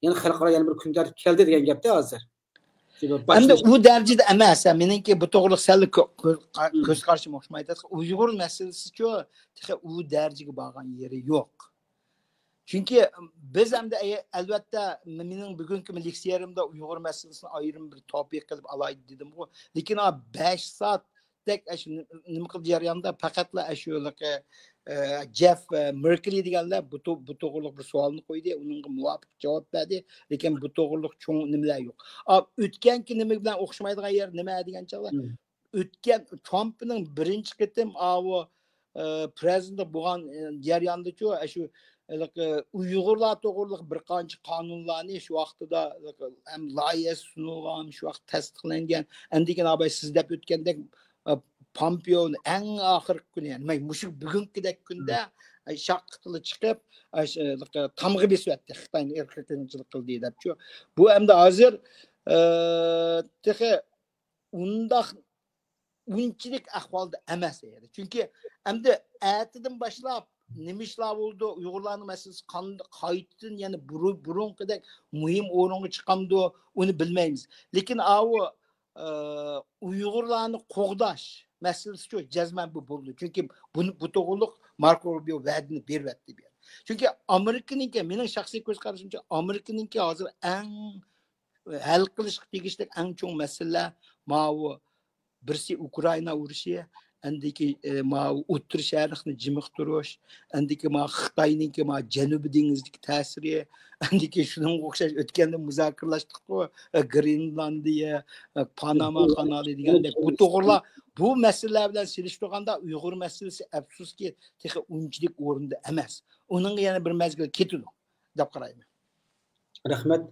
يەنە خەلقئارا يەنە بىر كۈن تەرتىپكە كەلدى دېگەن گەپتە ھازىر. شۇ بىر ئەمدى باشلىنىش- ئۇ دەرىجىدە ئەمەس. مېنىڭكى بۇ توغرىلىق سەل كۆ-، كۆ-، قا-، مم. كۆز قارىشىم ئوخشىمايدۇ. ئۇيغۇر مەسىلىسىچۇ تېخى ئۇ دەرىجىگە بارغان يېرى يوق. چۈنكى بىز ئەمدى ئەي-، ئەلۋەتتە مېنىڭ بۈگۈنكى لېكسىيەمدە ئۇيغۇر مەسىلىسىنى ئايرىم بىر توپىك قىلىپ ئالايلى دېدىمغۇ. لېكىن ھا بەش سائەتتەك ئاشۇ نېمە قىلدى جەرياندا پەقەتلا ئاشۇ ھېلىقى، ئە، جېف، ئە، مېركلى دېگەنلەر بۇ تو-، بۇ توغرىلىق بىر سوئالنى قويدى. ئۇنىڭغا مۇۋاپىق جاۋاب بەردى. لېكىن بۇ توغرىلىق چوڭ نېمىلەر يوق. ئا، ئۆتكەنكى نېمە بىلەن ئوخشىمايدىغان يەر نېمە دېگەن چاغدا، مم. ئۆتكەن ترامپنىڭ بىرىنچى قېتىم ئاۋۇ، ئە، پرېزىدېنت بولغان، ئە، جەرياندىچۇ، ئاشۇ ھېلىقى ئۇيغۇرلار توغرىلىق بىر قانچە قانۇنلارنى شۇ ۋاقتىدا ھېلىقى ھەم لايىھەسى سۇنۇلغان، شۇ ۋاقىت تەستىقلانغان. ئەندىكىن ئاباي سىز دەپ ئۆتكەندەك، ئە، پامپېئونى ئەڭ ئاخىرقى كۈنى، يەنى مۇشۇ بۈگۈنكىدەك كۈندە، ئە، شاققىتىلا چىقىپ، ئە، ش-، ھېلىقى تامغا بېسىۋەتتى خىتاينى ئىرقىي قىرغىنچىلىق قىلدى دەپچۇ. بۇ ئەمدى ھازىر، ئە، تېخى ئۇنداق ئۇنچىلىك ئەھۋالدا ئەمەس ئىدى. چۈنكى ئەمدى ئەتىدىن باشلاپ نېمە ئىشلار بولىدۇ، ئۇيغۇرلارنىڭ مەسىلىسى قاند-، قايتىدىن يەنە بۇرۇ-، بۇرۇنقىدەك مۇھىم ئورۇنغا چىقامدۇ، ئۇنى بىلمەيمىز. لېكىن ئاۋۇ، ئە، ئۇيغۇرلارنى قوغداش مەسىلىسىچۇ جەزمەن بۇ بولىدۇ. چۈنكى بۇنى، بۇ توغرۇلۇق ماركو روبىيو ۋەدىنى بېرىۋەتتى بۇ يەردە. چۈنكى ئامېرىكىنىڭكى، مېنىڭ شەخسىي كۆز قارىشىمچە، ئامېرىكىنىڭكى ھازىر ئەڭ ھەل قىلىشقا تېگىشلىك ئەڭ چوڭ مەسىلىلەر ماۋۇ بىرسى ئۇكرائىنا ئۇرۇشى، ئەندىكى، ئە، ماۋۇ ئوتتۇرا شەرقنى جىمىقتۇرۇش، ئەندىكى ما خىتاينىڭكى ما جەنۇبىي دېڭىزدىكى تەسىرى، ئەندىكى شۇنىڭغا ئوخشاش ئۆتكەندە مۇزاكىرىلەشتۇققۇ، ئە، گرېنلاندىيە، ئە، پاناما قانالى دېگەندەك بۇ توغرىلار، بۇ مەسىلىلەر بىلەن سېلىشتۇرغاندا ئۇيغۇر مەسىلىسى ئەپسۇسكى تېخى ئۇنچىلىك ئورۇندا ئەمەس. ئۇنىڭغا يەنە بىر مەزگىل كېتىدۇ دەپ قارايمەن. رەھمەت.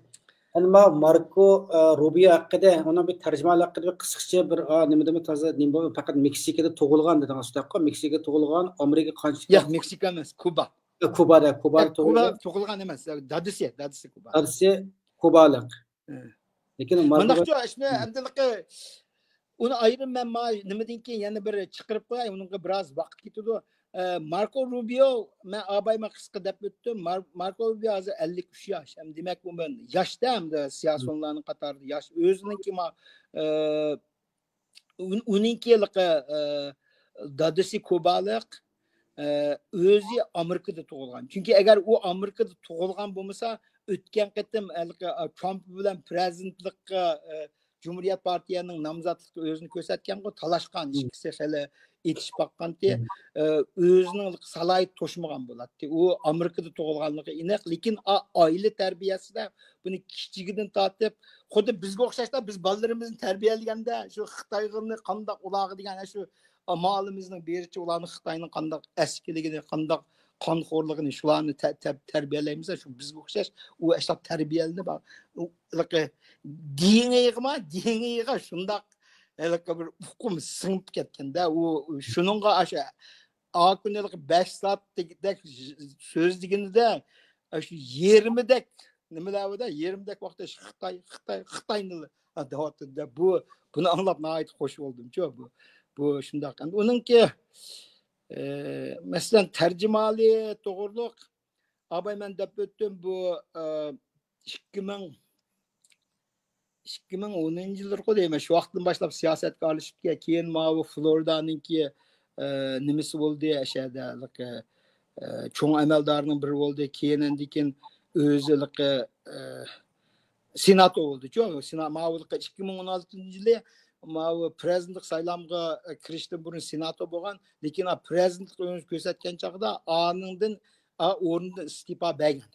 ئەمما ماركو، ئە، روبىيو ھەققىدە، ئۇنىڭ بىر تەرجىمىھالى ھەققىدە بىر قىسقىچە بىر، ئا، نېمە دېمە تازا نېمە بولۇپ، پەقەت مېكسىكىدا تۇغۇلغان دېدىڭىز، شۇنداققۇ؟ مېكسىكىدا تۇغۇلغان، ئامېرىكا قانچە ياق، مېكسىكا ئەمەس، كۇبا. ئە، كۇبادا، كۇبادا تۇغۇلغان. كۇبا، تۇغۇلغان ئەمەس، دادىسى، دادىسى كۇبا. دادىسى كۇبالىق. لېكىن مانداقچۇ، ئاشۇنى ئەمدىلىقى ئۇنى ئايرىم مەن ما نېمىدىن كېيىن يەنە بىر چىقىرىپ قوياي، ئۇنىڭغا بىراز ۋاقىت كېتىدۇ. ئە، ماركو روبىيو، مەن ئابايما قىسقا دەپ ئۆتتۈم. مار-، ماركو روبىيو ھازىر ئەللىك ئۈچ ياش. ھەم دېمەك، ئۇ مەن ياشتا ھەمدە سىياسىيونلارنىڭ قاتارىدا ياش. ئۆزىنىڭكى ما-، ئە، ئۇن-، ئۇنىڭكى ھېلىقى، ئە، دادىسى كۇبالىق، ئە، ئۆزى ئامېرىكىدا تۇغۇلغان. چۈنكى ئەگەر ئۇ ئامېرىكىدا تۇغۇلغان بولمىسا، ئۆتكەن قېتىم ھېلىقى، ئە، ترامپ بىلەن پرېزىدېنتلىققا، ئە، جۇمھۇرىيەت پارتىيەنىڭ نامزاتلىققا ئۆزىنى كۆرسەتكەنغۇ، تالاشقان، ئىككىسى خېلى ئېتىشىپ باققانتى، ئە، ئۆزىنىڭ سالاھىيىتى توشمىغان بولاتتى. ئۇ ئامېرىكىدا تۇغۇلغانلىقى ئېنىق، لېكىن ئا-، ئائىلە تەربىيەسىدە بۇنى كىچىكىدىن تارتىپ، خۇددى بىزگە ئوخشاشلا بىز بالىلىرىمىزنى تەربىيەلىگەندە شۇ خىتايغىنى قانداق ئۇلارغا دېگەن شۇ ئامالىمىزنىڭ بېرىچە ئۇلارنى خىتاينىڭ قانداق ئەسكىلىكىنى، قانداق قانخورلۇقىنى شۇلارنى تە-، تە-، تەربىيەلەيمىز، شۇ بىزگە ئوخشاش ئۇ ئەشۇنداق تەربىيەلىنىپ، دېڭىغىما، دېڭىغا شۇنداق ھېلىقى بىر ئۇقۇم سىڭىپ كەتكەندە، ئۇ شۇنىڭغا ئاشۇ ئاكۇنى ھېلىقى بەش سائەتتەك سۆزلىگىنىدە، شۇ يېرىمىدەك نېمىلەردە يېرىمدەك ۋاقىتتا خىتاي، خىتاي، خىتاينى دەۋاتىدۇ دەپ، بۇ، بۇنى ئاڭلاپ ناھايىتى خوش بولدۇمچۇ. بۇ، بۇ شۇنداق. ئەمدى ئۇنىڭكى، ئە، مەسىلەن، تەرجىمىھالى توغرۇلۇق ئاباي مەن دەپ ئۆتتۈم، بۇ، ئە، ئىككى مىڭ، ئىككى مىڭ ئونىنچى يىللىرىغۇ دەيمەن، شۇ ۋاقىتتىن باشلاپ سىياسەتكە ئارىلىشىپ كەل-، كېيىن ماۋۇ فلورىدانىڭكى، ئە، نېمىسى بولدى، ئەشەدە، ئە، چوڭ ئەمەلدارنىڭ بىرى بولدى، كېيىن ئاندىن كېيىن ئۆزى، ئە، سېناتور بولدىچۇ. سېنا-، ماۋۇ ئىككى مىڭ ئون ئالتىنچى يىلى ماۋۇ پىرېزىدېنتلىق سايلامغا، ئە، كىرىشتىن بۇرۇن سېناتور بولغان، لېكىن، ئا، پىرېزىدېنتلىق ئۆزىنى كۆرسەتكەن چاغدا ئانىڭدىن، ئا، ئورنىدىن ئىستېپا بەرگەن.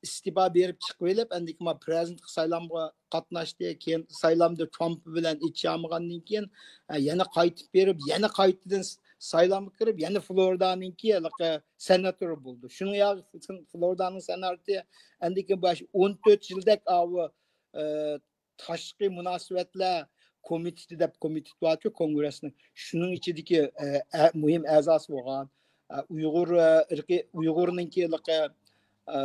ئىستېپا بېرىپ چىقىۋېلىپ، ئەندىكىن ما پىرېزىدېنتلىق سايلامغا قاتناشتى. كېيىن سايلامدا ترامپ بىلەن ئېچىشالمىغاندىن كېيىن، ئە، يەنە قايتىپ بېرىپ، يەنە قايتىدىن س-، سايلامغا كىرىپ، يەنە فلورىدانىڭكى ھېلىقى سېناتورى بولدى. شۇنىڭ يا-، فلورىدانىڭ سېناتورى ئەندىكىن باش ئون تۆت يىلدەك ئاۋۇ، ئە، تاشقى مۇناسىۋەتلەر كومىتېتى دەپ كومىتېت بارچۇ، كونگرېسنىڭ. شۇنىڭ ئىچىدىكى، ئە، ئە، مۇھىم ئەزاسى بولغان، ئە، ئۇيغۇر، ئە، ئىرقىي، ئۇيغۇرنىڭكى ھېلىقى، ئە،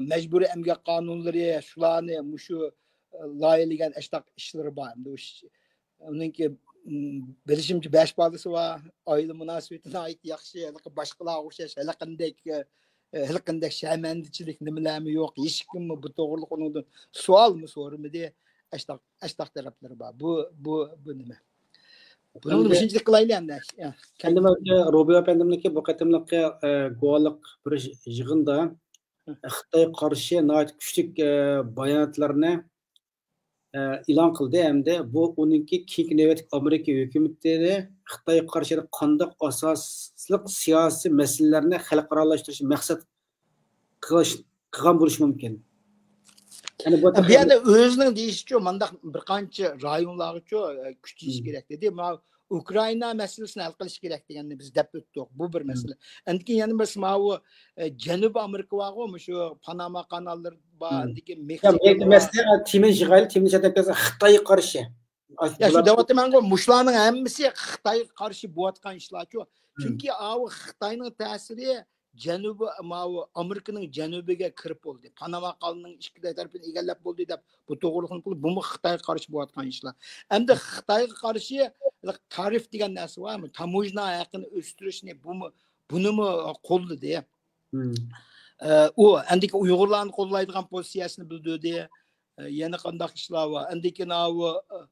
مەجبۇرىي ئەمگەك قانۇنلىرى، شۇلارنى مۇشۇ، ئە، لايىھەلىگەن ئاشتاق ئىشلىرى بار. ئەمدى ئۇ ئۇنىڭكى، م، بىلىشىمچە، بەش بالىسى بار، ئائىلە مۇناسىۋىتى ناھايىتى ياخشى، ھېلىقى باشقىلارغا ئوخشاش ھېلىقىندەك، ئە، ھېلىقىندەك شەرمەندىچىلىك نېمىلەرمۇ يوق، ھېچكىممۇ بۇ توغرىلىق ئۇنىڭدىن سوئالمۇ سورىمىدى. ئاشتاق، ئاشتاق تەرەپلىرى بار. بۇ، بۇ، بۇ نېمە؟ بۇنىڭ ئەمدى مۇشۇنچىلىك قىلايلى ئەمدى. يا، ئەمدى مەن روبىيە ئەپەندىمنىڭكى بۇ قېتىملىقى، ئە، گۇۋاھلىق بېرىش يىغىنىدا خىتايغا قارشى ناھايىتى كۈچلۈك، ئە، باياناتلارنى ئە، ئېلان قىلدى ھەمدە بۇ ئۇنىڭكى كېيىنكى نۆۋەتلىك ئامېرىكا ھۆكۈمىتىنى خىتايغا قارشى قانداق ئاساسلىق سىياسىي مەسىلىلەرنى خەلقئارالاشتۇرۇشنى مەقسەت قىلىش، قىلغان بولۇشى مۇمكىن. يەنى بۇ بۇ يەردە ئۆزىنىڭ دېيىشىچۇ، مانداق بىر قانچە رايونلارغىچۇ، ئە، كۈچىيىش كېرەك دېدى. ماۋۇ ئۇكرائىنا مەسىلىسىنى ھەل قىلىش كېرەك دېگەننى بىز دەپ ئۆتتۇق. بۇ بىر مەسىلە. ئەندىكىن يەنە بىرسى ماۋۇ، ئە، جەنۇبىي ئامېرىكا بارغۇ، مۇشۇ پاناما قاناللىرى بار، ئەندىكىن مېكسىكا بار. مەسىلەن، تىمىن جىغايلى، تىمىن شەتەكلەسە خىتايغا قارشى. يا، شۇ دەۋاتىمەنغۇ، مۇشۇلارنىڭ ھەممىسى خىتايغا قارشى بولۇۋاتقان ئىشلارچۇ. چۈنكى ئاۋۇ خىتاينىڭ تەسىرى جەنۇبى، ماۋۇ ئامېرىكىنىڭ جەنۇبىگە كىرىپ بولدى. پاناما قانىلىنىڭ ئىككى تەرىپىنى ئىگىلەپ بولدى دەپ، بۇ توغرىلىق بۇمۇ خىتايغا قارشى بولۇۋاتقان ئىشلار. ئەمدى خىتايغا قارشى تارىف دېگەن نەرسە بارمۇ؟ تاموژنا ھەققىنى ئۆستۈرۈشنى بۇمۇ، بۇنىمۇ قوللىدى. ئە، ئۇ ئەندىكى ئۇيغۇرلارنى قوللايدىغان پوزىتسىيەسىنى بىلدۈردى. ئە، يەنە قانداق ئىشلار بار؟ ئەندىكى ناۋۇ، ئە،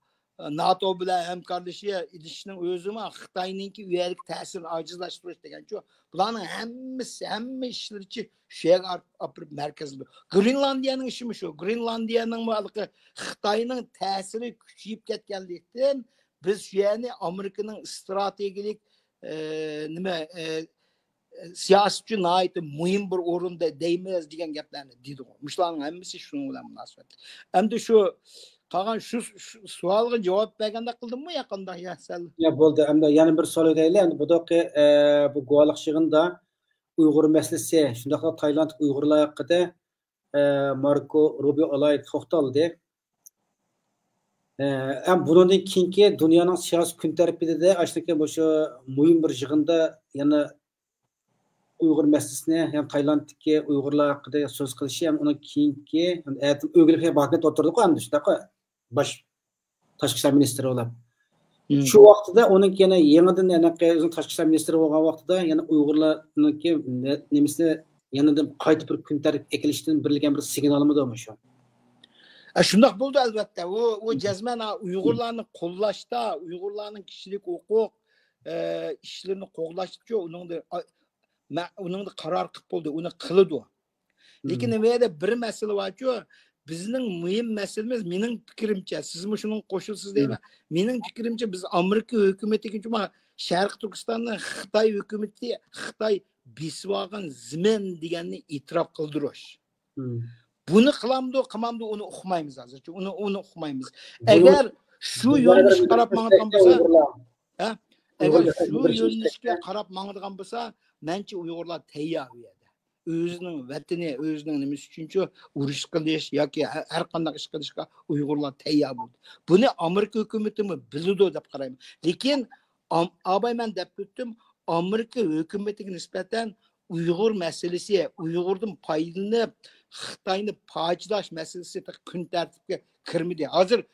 ناتو بىلەن ھەمكارلىشىشنىڭ ئۆزىمۇ خىتاينىڭكى ئۇ يەردىكى تەسىرىنى ئاجىزلاشتۇرۇش دېگەنچۇ. بۇلارنىڭ ھەممىسى، ھەممە ئىشلىرىچۇ شۇ يەرگە ئاپ-، ئاپىرىپ مەركەزلىدى. گرېنلاندىيەنىڭ ئىشىمۇ شۇ. گرېنلاندىيەنىڭمۇ ھېلىقى خىتاينىڭ تەسىرى كۈچىيىپ كەتكەنلىكتىن، بىز شۇ يەرنى ئامېرىكىنىڭ ئىستراتېگىيەلىك، ئە، نېمە، ئە، سىياسىي ئۈچۈن ناھايىتى مۇھىم بىر ئورۇندا دەيمىز دېگەن گەپلەرنى دېدىغۇ. مۇشۇلارنىڭ ھەممىسى شۇنىڭ بىلەن مۇناسىۋەتلىك. ئەمدى شۇ قالغان شۇ، شۇ سوئالغا جاۋاب بەرگەندەك قىلدىممۇ يا قانداق يا سەل؟ يا، بولدى. ئەمدى يەنە بىر سوئال بېرەيلى. ئەمدى بۇداقى، ئە، بۇ گۇۋاھلىق يىغىنىدا ئۇيغۇر مەسىلىسى، شۇنداقلا تايلاندتىكى ئۇيغۇرلار ھەققىدە، ئە، ماركو روبىيو ئالاھىدە توختالدى. ئە، ھەم بۇنىڭدىن كېيىنكى دۇنيانىڭ سىياسىي كۈن تەرتىپىدە ئاشۇنداق مۇشۇ مۇھىم بىر يىغىندا يەنە ئۇيغۇر مەسىلىسىنى، يەنى تايلاندتىكى ئۇيغۇرلار ھەققىدە سۆز قىلىشى، ھەم ئۇنىڭ كېيىنكى، ئەتە ئۆگىنىپ ھاكىمىيەت ئوتتۇرىدا قويامدۇ، شۇنداققۇ؟ باش تاشقى ئىشلار مىنىستىرى بولۇپ. شۇ ۋاقتىدا ئۇنىڭ يەنە يېڭىدىن، يەنە ئۆزىنىڭ تاشقى ئىشلار مىنىستىرى بولغان ۋاقتىدا يەنە ئۇيغۇرلارنىڭكى نە-، نېمىسىنى يەنىدىن قايتا بىر كۈن تەرتىپكە ئەكېلىشتىن بېرىلگەن بىر سىگنالمىدۇ مۇشۇ؟ ئە، شۇنداق بولدى، ئەلۋەتتە. ئۇ، ئۇ جەزمەن، ھا، ئۇيغۇرلارنى قوللاشتا، ئۇيغۇرلارنىڭ كىشىلىك ھوقۇق، ئە، ئىشلىرىنى قوغداشتىچۇ، ئۇنىڭدا، ئا، مە-، ئۇنىڭدا قارار قىلىپ بولدى، ئۇنى قىلىدۇ. لېكىن بۇ يەردە بىر مەسىلە بارچۇ، بىزنىڭ مۇھىم مەسىلىمىز، مېنىڭ پىكرىمچە، سىزمۇ شۇنىڭغا قوشۇلىسىز دەيمەن. مېنىڭ پىكرىمچە، بىز ئامېرىكا ھۆكۈمىتىگە، شۇڭا شەرقىي تۈركىستاننى خىتاي ھۆكۈمىتى، خىتاي بېسىۋالغان زېمىن دېگەننى ئېتىراپ قىلدۇرۇش. بۇنى قىلامدۇ، قىلمامدۇ، ئۇنى ئۇقمايمىز ھازىرچە. ئۇنى، ئۇنى ئۇقمايمىز. ئەگەر شۇ يۆنىلىشكە قاراپ ماڭىدىغان بولسا، ھە؟ ئەگەر شۇ يۆنىلىشكە قاراپ ماڭىدىغان بولسا، مەنچە ئۇيغۇرلار تەييار ئۇ يەردە. ئۆزىنىڭ ۋەتىنى، ئۆزىنىڭ نېمىسى ئۈچۈنچۇ ئۇرۇش قىلىش ياكى ھە-، ھەر قانداق ئىش قىلىشقا ئۇيغۇرلار تەييار بولدى. بۇنى ئامېرىكا ھۆكۈمىتىمۇ بىلىدۇ دەپ قارايمەن. لېكىن ئام-، ئاباي مەن دەپ ئۆتتۈم، ئامېرىكا ھۆكۈمىتىگە نىسبەتەن ئۇيغۇر مەسىلىسى، ئۇيغۇردىن پايدىلىنىپ، خىتاينى پاچىلاش مەسىلىسى تېخى كۈن تەرتىپكە كىرمىدى. ھازىر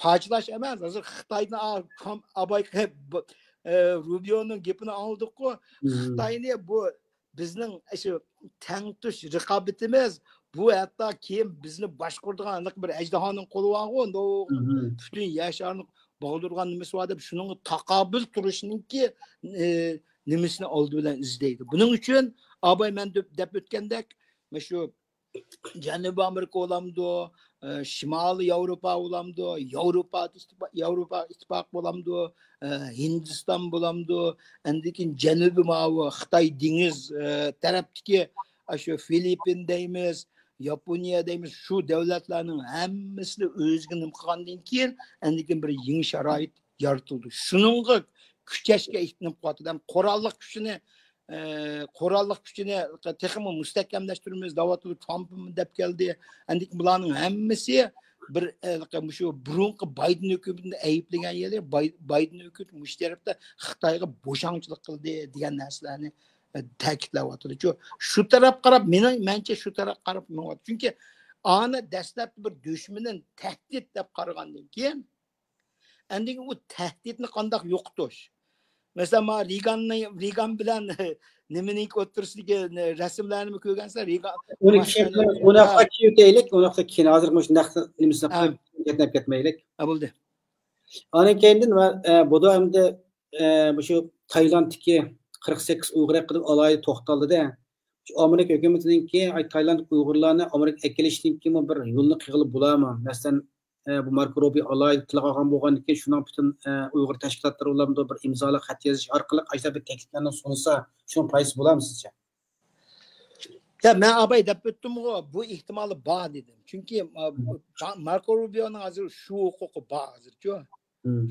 پاچىلاش ئەمەس، ھازىر خىتايدىن، ئا، كام-، ئاباي، بۇ، ئە، روبىيونىڭ گېپىنى ئاڭلىدۇققۇ. خىتاينى بۇ بىزنىڭ شۇ تەڭتۇش رىقابىتىمىز، بۇ ھەتتا كېيىن بىزنى باشقۇرىدىغان ھېلىقى بىر ئەجدىھانىڭ قولى بارغۇ، پۈتۈن يەر شارىنى باغدۇرغان نېمىسى بار دەپ، شۇنىڭغا تاقابىل تۇرۇشنىڭكى، ئە، نېمىسىنى ئالدى بىلەن ئىزدەيدۇ. بۇنىڭ ئۈچۈن ئاباي مەن دەپ، دەپ ئۆتكەندەك، مۇشۇ جەنۇبىي ئامېرىكا بولامدۇ، ئە، شىمالىي ياۋروپا بولامدۇ، ياۋروپا ئىتتىپا-، ياۋروپا ئىتتىپاقى بولامدۇ، ئە، ھىندىستان بولامدۇ، ئاندىن كېيىن جەنۇبىي ماۋۇ خىتاي دېڭىز، ئە، تەرەپتىكى، ئاشۇ فىلىپپىن دەيمىز، ياپونىيە دەيمىز، شۇ دۆلەتلەرنىڭ ھەممىسىنى ئۆزىگە نېمە قىلغاندىن كېيىن، ئاندىن كېيىن بىر يېڭى شارائىت يارىتىلدى. شۇنىڭغا كۈچەشكە ئېھتىياج قىلىۋاتىدۇ. ھەم قوراللىق كۈچىنى، ئە، قوراللىق كۈچىنى تېخىمۇ مۇستەھكەملەشتۈرىمىز دەۋاتىدۇ. ترامپ دەپ كەلدى. ئەندىكىن بۇلارنىڭ ھەممىسى بىر، ئە، مۇشۇ بۇرۇنقى بايدېن ھۆكۈمىتىنى ئەيىبلىگەن يەرى، باي-، بايدېن ھۆكۈمىتى مۇشۇ تەرەپتە خىتايغا بوشاڭچىلىق قىلدى دېگەن نەرسىلەرنى، ئە، تەكىتلەۋاتىدۇ. شۇ، شۇ تەرەپكە قاراپ، مېنىڭ، مەنچە شۇ تەرەپكە قاراپ مېڭىۋاتىدۇ. چۈنكى ئانى دەسلەپتە بىر دۈشمىنىڭ تەھدىت دەپ قارىغاندىن كېيىن، ئەندىن كېيىن ئۇ تەھدىتنى قانداق يوقىتىش؟ مەسىلەن، مانا رېگاننى، رېگان بىلەن نېمىنىڭكى ئوتتۇرىسىدىكى رەسىملەرنىمۇ كۆرگەنسىلەر؟ رېگان، ئۇنى كېيىن، ئۇنى كېيىن دەيلىك، ئۇنى كېيىن ھازىر مۇشۇنداق نېمىسىنى قىلىپ كەتمەيلىك. ھە، بولدى. ئاندىن كېيىندىن، ئە، بۇدا ئەمدى، ئە، مۇشۇ تايلاندتىكى قىرىق سەككىز ئۇيغۇر ھەققىدە ئالاھىدە توختالدى-دە. شۇ ئامېرىكا ھۆكۈمىتىنىڭكى، ئاي، تايلاند ئۇيغۇرلارنى ئامېرىكا ئەكېلىشتىن كېيىن بىر يولنى قىلغىلى بولارمۇ؟ مەسىلەن، ئە، بۇ ماركو روبىيو ئالاھىدە تىلغا ئالغان بولغاندىن كېيىن، شۇنىڭ پۈتۈن، ئە، ئۇيغۇر تەشكىلاتلىرى بىلەن بىر ئىمزالاپ خەت يېزىش ئارقىلىق ئاشۇنداق بىر تەكلىپلەرنى سۇنسا، شۇنىڭ پايدىسى بولارمۇ سىزچە؟ يا، مەن ئاباي دەپ ئۆتتۈمغۇ، بۇ ئېھتىمالى بار دېدىم. چۈنكى، ئا، ماركو روبىيونىڭ ھازىر شۇ ھوقۇقى بار ھازىرچۇ.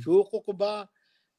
شۇ ھوقۇقى بار.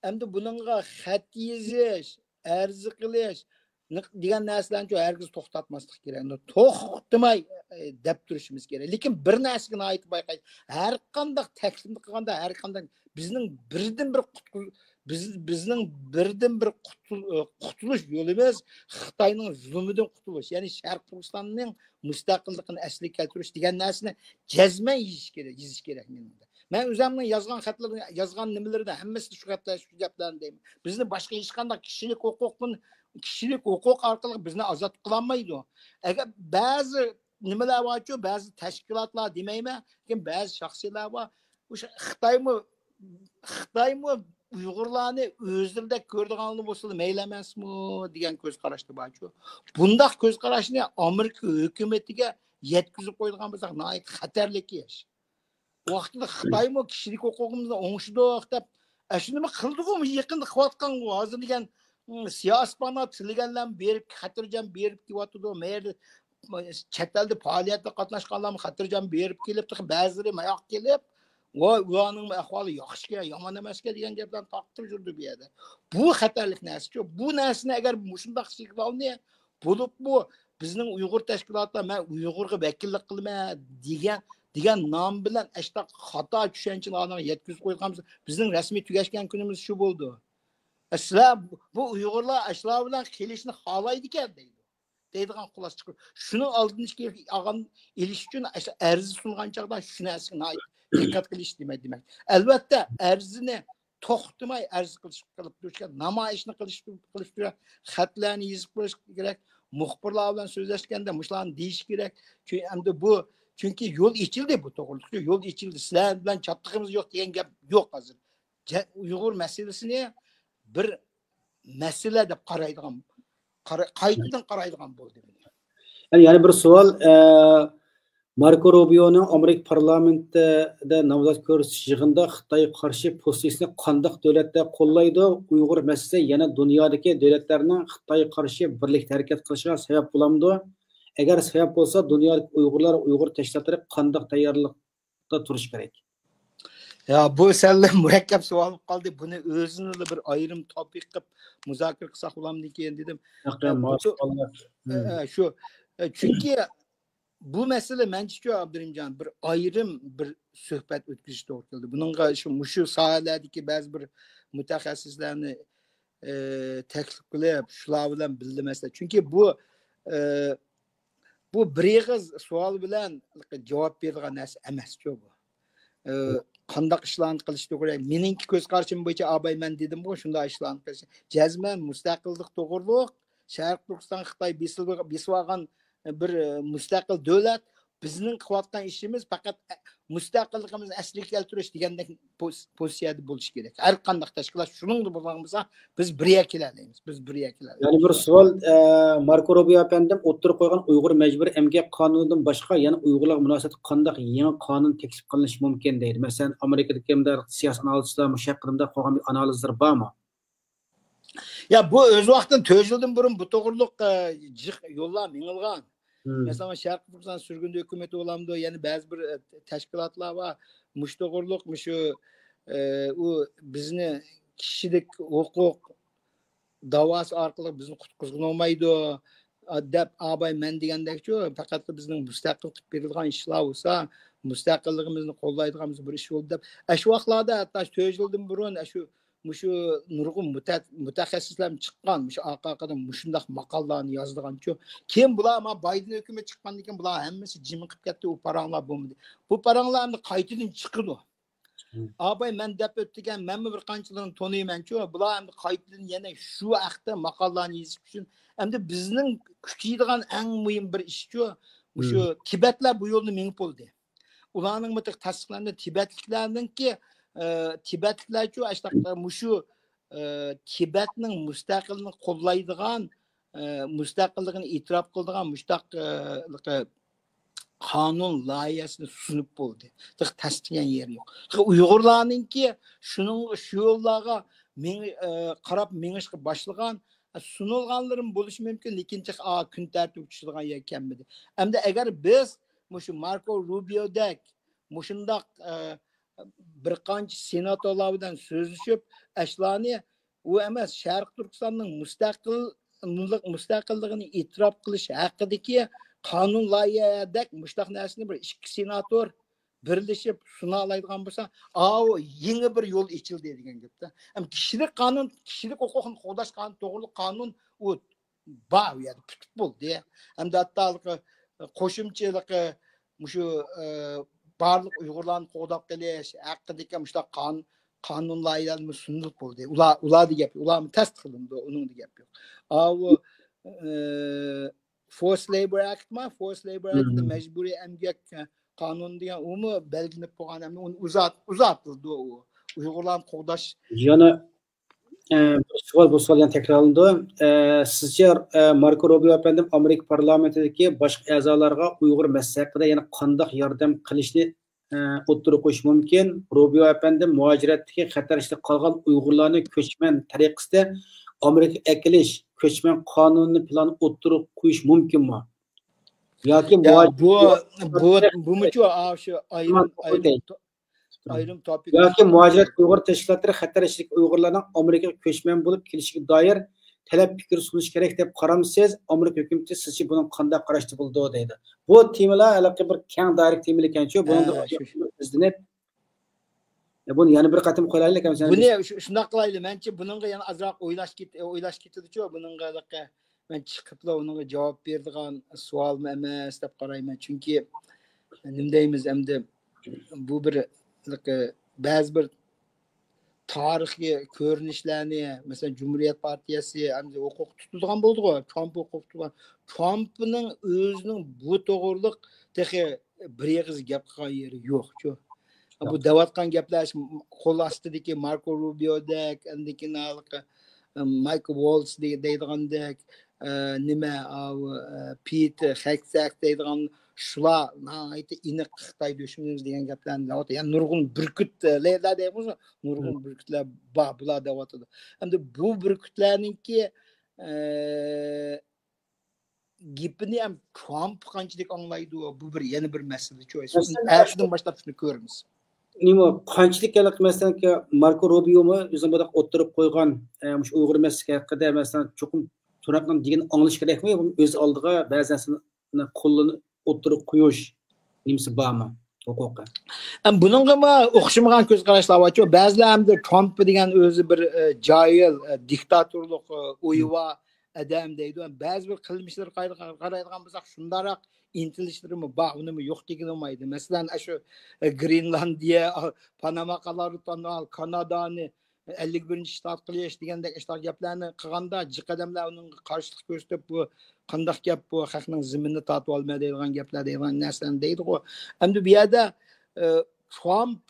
ئەمدى بۇنىڭغا خەت يېزىش، ئەرز قىلىش، نىق-، دېگەن نەرسىلەرنىچۇ ھەرگىز توختاتماسلىق كېرەك. توختىماي، ئە، دەپ تۇرۇشىمىز كېرەك. لېكىن بىر نەرسىگە ناھايىتى بايقاش. ھەر قانداق تەكلىپنى قىلغاندا، ھەر قانداق بىزنىڭ بىردىن بىر قۇتقۇ-، بىز، بىزنىڭ بىردىن بىر قۇتۇل-، ئە، قۇتۇلۇش يولىمىز خىتاينىڭ زۇلمىدىن قۇتۇلۇش، يەنى شەرقىي تۈركىستاننىڭ مۇستەقىللىقىنى ئەسلىگە كەلتۈرۈش دېگەن نەرسىنى جەزمەن يېزىش كېرەك، يېزىش كېرەك مېنىڭدە. مەن ئۆزۈمنىڭ يازغان خەتلىرىنى، يازغان نېمىلىرىدە ھەممىسىدە شۇ خەتلەر، شۇ گەپلەرنى دەيمەن. بىزنى باشقا ھېچقانداق كىشىلىك ھوقۇقتىن، كىشىلىك ھوقۇق ئارقىلىق بىزنى ئازاد قىلالمايدۇ. ئەگەر بەزى نېمىلەر بارچۇ، بەزى تەشكىلاتلار دېمەيمەن، لېكىن بەزى شەخسىيلەر بار. ئوشۇ خىتايمۇ، خىتايمۇ ئۇيغۇرلارنى ئۆزلىرىدەك كۆرىدىغانلا بولسىلا مەيلى ئەمەسمۇ دېگەن كۆز قاراشتا بارچۇ. بۇنداق كۆز قاراشنى ئامېرىكا ھۆكۈمىتىگە يەتكۈزۈپ قويىدىغان بولساق، ناھايىتى خەتەرلىك ئىش. ۋاقتىدا خىتايمۇ كىشىلىك ھوقۇقىمىزنى ئوڭشىدۇق دەپ، ئەشۇنىمۇ قىلدىغۇ، يېقىندا قىلىۋاتقانغۇ. ھازىر دېگەن، ئىم، سىياسىي پانا تىلىگەنلەرمۇ بېرىپ، خاتىرجەم بېرىپ كېلىۋاتىدۇ. مەيلى، چەت ئەلدە پائالىيەتتە قاتناشقانلارمۇ خاتىرجەم بېرىپ كېلىپ، تېخى بەزىلىرى ماياققا كېلىپ، ۋاي، ئۇلارنىڭ ئەھۋالى ياخشىكەن، يامان ئەمەسكەن دېگەن گەپلەرنى تارقىتىپ يۈرىدۇ بۇ يەردە. بۇ خەتەرلىك نەرسىچۇ. بۇ نەرسىنى ئەگەر مۇشۇنداق سىگنالنى بولۇپمۇ بىزنىڭ ئۇيغۇر تەشكىلاتلار، مەن ئۇيغۇرغا ۋەكىللىك قىلىمەن دېگەن، دېگەن نام بىلەن ئەشتاق خاتا چۈشەنچىلەرنى يەتكۈزۈپ قويغان بولسا، بىزنىڭ رەسمىي تۈگەشكەن كۈنىمىز شۇ بولىدۇ. سىلەر بۇ ئۇيغۇرلار ئاشۇلار بىلەن قېلىشنى خالايدىكەن دەيدۇ. دەيدىغان خۇلاسە چىقىرىپ، شۇنىڭ ئالدىنى ئېلىش ئۈچۈن ئەرز سۇنغان چاغدا شۇ نەرسىگە ناھايىتى دىققەت قىلىش دېمەك، دېمەك. ئەلۋەتتە، ئەرزنى توختىماي ئەرز قىلىش، قىلىپ تۇرۇش كېرەك، نامايىشنى قىلىش، قىلىش كېرەك، خەتلەرنى يېزىپ قويۇش كېرەك، مۇخبىرلار بىلەن سۆزلەشكەندە مۇشۇلارنى دېيىش كېرەك. چۈنكى ئەمدى بۇ، چۈنكى يول ئېچىلدى، بۇ توغرىلىق يول ئېچىلدى. سىلەر بىلەن چاتىقىمىز يوق دېگەن گەپ يوق ھازىر. جە-، ئۇيغۇر مەسىلىسىنى بىر مەسىلە دەپ قارايدىغان، قارا-، قايتىدىن قارايدىغان بولدى. يەنە بىر سوئال، ئە، ماركو روبىيونىڭ ئامېرىكا پارلامېنتىدا نامزات كۆرسىتىش يىغىنىدا خىتايغا قارشى پوزىتسىيىسىنى قانداق دۆلەتلەر قوللايدۇ؟ ئۇيغۇر مەسىلىسى يەنە دۇنيادىكى دۆلەتلەرنىڭ خىتايغا قارشى بىرلىكتە ھەرىكەت قىلىشىغا سەۋەب بولامدۇ؟ ئەگەر سەۋەب بولسا، دۇنيادىكى ئۇيغۇرلار، ئۇيغۇر تەشكىلاتلىرى قانداق تەييارلىق تۇرۇش كېرەك؟ يا، بۇ سەل مۇرەككەپ سوئال بولۇپ قالدى. بۇنى ئۆزىنىلا بىر ئايرىم توپىك قىلىپ مۇزاكىرە قىلساق بولامدىكىن دېدىم. ياق، ياق، ئە، مۇۋاپىق بۇ-، سوئاللار. ئە، شۇ، ئە، چۈنكى بۇ مەسىلە مەنچىچۇ، ئابدۇرېھىمجان، بىر ئايرىم بىر سۆھبەت ئۆتكۈزۈش توغرا كېلىدۇ. بۇنىڭغا شۇ، مۇشۇ ساھەلەردىكى بەزى بىر مۇتەخەسسىسلەرنى ئى، تەكلىپ قىلىپ، شۇلار بىلەن بىللە مەسىلە. چۈنكى بۇ، ئى، بۇ بىر ئېغىز سوئال بىلەن جاۋاب بېرىدىغان نەرسە ئەمەسچۇ بۇ. ئى، قانداق ئىشلارنى قىلىش توغرا؟ مېنىڭكى كۆز قارىشىم بويىچە، ئاباي، مەن دېدىمغۇ، شۇنداق ئىشلارنى قىلىش. جەزمەن مۇستەقىللىق توغرۇلۇق، شەرقىي تۈركىستان خىتاي بېسىلىۋ-، بېسىۋالغان بىر، ئى، مۇستەقىل دۆلەت. بىزنىڭ قىلىۋاتقان ئىشىمىز پەقەت مۇستەقىللىقىمىزنى ئەسلىگە كەلتۈرۈش دېگەندەك پوز-، پوزىتسىيەدە بولۇشى كېرەك. ھەر قانداق تەشكىلات شۇنىڭدا بولغان بولسا، بىز بىر يەرگە كېلەلەيمىز. بىز بىر يەرگە كېلەلەيمىز. يەنە بىر سوئال، ئە، ماركو روبىيو ئەپەندىم ئوتتۇرىغا قويغان ئۇيغۇر مەجبۇرىي ئەمگەك قانۇنىدىن باشقا يەنە ئۇيغۇرلارغا مۇناسىۋەتلىك قانداق يېڭى قانۇن تەكلىپ قىلىنىشى مۇمكىن دەيدۇ. مەسىلەن، ئامېرىكىدىكى مۇنداق سىياسىي ئانالىزچىلار مۇشۇ ھەققىدە مۇنداق قويغان بىر ئانالىزلار بارمۇ؟ يا، بۇ ئۆز ۋاقتىدا تۆت يىلدىن بۇرۇن بۇ توغرۇلۇق، ئە، جىق يوللار مېڭىلغان. مەسىلەن، شەرقىي تۈركىستان سۈرگۈندە ھۆكۈمىتى بولامدۇ، يەنە بەزى بىر، ئە، تەشكىلاتلار بار. مۇشۇ توغرۇلۇق، مۇشۇ، ئە، ئۇ بىزنى كىشىلىك ھوقۇق داۋاسى ئارقىلىق بىزنى قۇتقۇزغىلى بولمايدۇ، ئا، دەپ، ئاباي، مەن دېگەندەكچۇ، پەقەتلا بىزنىڭ مۇستەقىل قىلىپ بېرىلغان ئىشلار بولسا، مۇستەقىللىقىمىزنى قوللايدىغان بىر ئىش بولدى دەپ، ئەشۇ ۋاقىتلاردا ھەتتا تۆت يىلدىن بۇرۇن ئەشۇ، مۇشۇ نۇرغۇن مۇتە-، مۇتەخەسسىسلەرمۇ چىققان، مۇشۇ ئارقا-ئارقىدىن مۇشۇنداق ماقالىلارنى يازىدىغانچۇ. كېيىن بۇلار ما بايدېن ھۆكۈمىتى چىققاندىن كېيىن بۇلار ھەممىسى جىمىقىپ كەتتى، ئۇ پاراڭلار بولمىدى. بۇ پاراڭلار ئەمدى قايتىدىن چىقىدۇ. ئاباي، مەن دەپ ئۆتتىكەن، مەنمۇ بىر قانچىلىرىنى تونۇيمەنچۇ. بۇلار ئەمدى قايتىدىن يەنە شۇ ھەقتە ماقالىلارنى يېزىش ئۈچۈن، ئەمدى بىزنىڭ كۈچىيىدىغان ئەڭ مۇھىم بىر ئىشچۇ، مۇشۇ تىبەتلەر بۇ يولنى مېڭىپ بولدى. ئۇلارنىڭ مۇتىق تەستىقلىنىپ، تىبەتلىكلەرنىڭكى، ئە، تىبەتلىكلەرچۇ، ئاشتاق، مۇشۇ، ئە، تىبەتنىڭ مۇستەقىللىقىنى قوللايدىغان، ئە، مۇستەقىللىقىنى ئېتىراپ قىلىدىغان مۇشتاق، ئە، قانۇن لايىھەسىنى سۇنۇپ بولدى. تېخى تەستىقلىگەن يېرى يوق. تېخى ئۇيغۇرلارنىڭكى شۇنىڭ، شۇ يوللارغا مېڭ-، ئە، قاراپ مېڭىشقا باشلىغان، سۇنۇلغانلىرىمۇ بولۇشى مۇمكىن، لېكىن تېخى، ئا، كۈن تەرتىپىگە چۈشىدىغان يەرگە كەلمىدى. ئەمدى ئەگەر بىز مۇشۇ ماركو روبىيودەك مۇشۇنداق، ئە، بىر قانچە سېناتورلار بىلەن سۆزلىشىپ، ئەشلارنى ئۇ ئەمەس، شەرقىي تۈركىستاننىڭ مۇستەقىل، مۇستەقىللىقىنى ئېتىراپ قىلىش ھەققىدىكى قانۇن لايىھەدەك مۇشۇنداق نەرسىنى بىر ئىككى سېناتور بىرلىشىپ سۇنالايدىغان بولسا، ئاۋۇ يېڭى بىر يول ئېچىلدى دېگەن گەپتە. ئەمما كىشىلىك قانۇن، كىشىلىك ھوقۇقنى قوغداش قانۇن، توغرىلىق قانۇن ئۇ بار، ئۇ يەردە پۈتۈپ بولدى. ھەمدە ھەتتا ھېلىقى قوشۇمچە ھېلىقى مۇشۇ، ئە، بارلىق ئۇيغۇرلارنى قوغداپ قېلىش ھەققىدىكى مۇشۇنداق قان-، قانۇن لايىھەلىرىمۇ سۇنۇلۇپ بولدى. ئۇلار، ئۇلاردا گەپ، ئۇلارمۇ تەستىقلىنىدۇ، ئۇنىڭدا گەپ يوق. ئاۋۇ، ئە، Forced Labor Act ما؟ Forced Labor Act، مەجبۇرىي ئەمگەك قانۇنى دېگەن، ئۇمۇ بەلگىلىنىپ بولغان، ئەمدى ئۇنى ئۇزارت-، ئۇزارتىلىدۇ ئۇ. ئۇيغۇرلارنى قوغداش. يەنە، ئە، بىر سوئال، بۇ سوئال يەنە تەكرارلىنىدۇ. ئە، سىزچە، ئە، ماركو روبىيو ئەپەندىم ئامېرىكا پارلامېنتىدىكى باشقا ئەزالارغا ئۇيغۇر مەسىلىسى ھەققىدە يەنە قانداق ياردەم قىلىشنى، ئە، ئوتتۇرىغا قويۇش مۇمكىن؟ روبىيو ئەپەندىم مۇھاجىرەتتىكى خەتەر ئىچىدە قالغان ئۇيغۇرلارنى كۆچمەن تەرىقىسىدە ئامېرىكىغا ئەكېلىش، كۆچمەن قانۇنىنى پىلانى ئوتتۇرىغا قويۇش مۇمكىنمۇ؟ ياكى يا، مۇھاجىر بۇ، بۇ، بۇمۇچۇ، ئا، شۇ ئايرىم، ئايرىم تو-، ئايرىم توپىك. ياكى مۇھاجىرەت ئۇيغۇر تەشكىلاتلىرى خەتەر ئىچىدىكى ئۇيغۇرلارنىڭ ئامېرىكىغا كۆچمەن بولۇپ كېلىشىگە دائىر تەلەپ پىكىر سۇنۇشى كېرەك دەپ قارامسىز؟ ئامېرىكا ھۆكۈمىتى سىزچە بۇنىڭغا قانداق قاراشتا بولىدۇ دەيدۇ. بۇ تېمىلار ھېلىقى بىر كەڭ دائىرىلىك تېمىلىكەنچۇ. بۇنىڭدا ھە، شۇ. ئىزدىنىپ، بۇنى يەنە بىر قېتىم قويايلى، بۇنى شۇ-، شۇنداق قىلايلى. مەنچە بۇنىڭغا يەنە ئازراق ئويلاش كېت-، ئويلاش كېتىدىچۇ. بۇنىڭغا ھېلىقى مەن چىقىپلا ئۇنىڭغا جاۋاب بېرىدىغان سوئالمۇ ئەمەس دەپ قارايمەن. چۈنكى نېمە دەيمىز ئەمدى، بۇ بىر، بەزى بىر تارىخىي كۆرۈنۈشلەرنى، مەسىلەن، جۇمھۇرىيەت پارتىيەسى ئەمدى ھوقۇق تۇتىدىغان بولدىغۇ، ترامپ ھوقۇق تۇتىدىغان. ترامپنىڭ ئۆزىنىڭ بۇ توغرىلىق تېخى بىر ئېغىز گەپ قىلغان يېرى يوقچۇ. بۇ دەۋاتقان گەپلەر قول ئاستىدىكى ماركو روبىيودەك، ئاندىن كېيىن ھېلىقى، ئە، مايكل ۋالتز دەي-، دەيدىغاندەك، ئە، نېمە، ئاۋۇ، ئە، پېت خېگسېت دەيدىغان شۇلار ناھايىتى ئېنىق خىتاي دۈشمىنىمىز دېگەن گەپلەرنى دەۋاتىدۇ. يەنى نۇرغۇن بۈركۈت، ئە، لەيلا دەيمىزمۇ؟ نۇرغۇن بۈركۈتلەر بار، بۇلار دەۋاتىدۇ. ئەمدى بۇ بۈركۈتلەرنىڭكى، ئە، گېپىنى ھەم ترامپ قانچىلىك ئاڭلايدۇ، بۇ بىر، يەنە بىر مەسىلە. مەسىلەن، ئەتىدىن باشلاپ شۇنى كۆرىمىز. نېمە، قانچىلىك ھېلىقى، مەسىلەن، ماركو روبىيومۇ ئۆزىنىڭ بۇنداق ئوتتۇرىغا قويغان، ئە، مۇشۇ ئۇيغۇر مەسىلىسى ھەققىدە، مەسىلەن، چوقۇم ترامپنىڭ دېگىنىنى ئاڭلىشى كېرەكمۇ؟ ئۆز ئالدىغا بەزى نەرسىنى قوللىنىپ ئوتتۇرىغا قويۇش نېمىسى بارمۇ؟ ھوقۇقى. ئەم، بۇنىڭغىمۇ ئوخشىمىغان كۆز قاراشلار بارچۇ. بەزىلەر ئەمدى ترامپ دېگەن ئۆزى بىر، ئە، جاھىل، ئە، دىكتاتورلۇق، ئە، ئويى بار ئادەم دەيدۇ. بەزى بىر قىلمىشلىرىغا قارايدىغان بولساق، شۇنداقراق ئىنتىلىشلىرىمۇ بار، ئۇنىمۇ يوق دېگىلى بولمايدۇ. مەسىلەن، ئاشۇ، ئە، گرېنلاندىيە، پاناما قانالى توننېل، كانادانى، ئەللىك بىرىنچى شتات قىلىش دېگەندەك ئىشلار گەپلەرنى قىلغاندا، جىق ئادەملەر ئۇنىڭغا قارشىلىق كۆرسىتىپ، بۇ قانداق گەپ، بۇ خەقنىڭ زېمىنىنى تارتىۋالماي دەيدىغان گەپلەر دەيدىغان نەرسىلەرنى دەيدىغۇ. ئەمدى بۇ يەردە، ئە، ترامپ،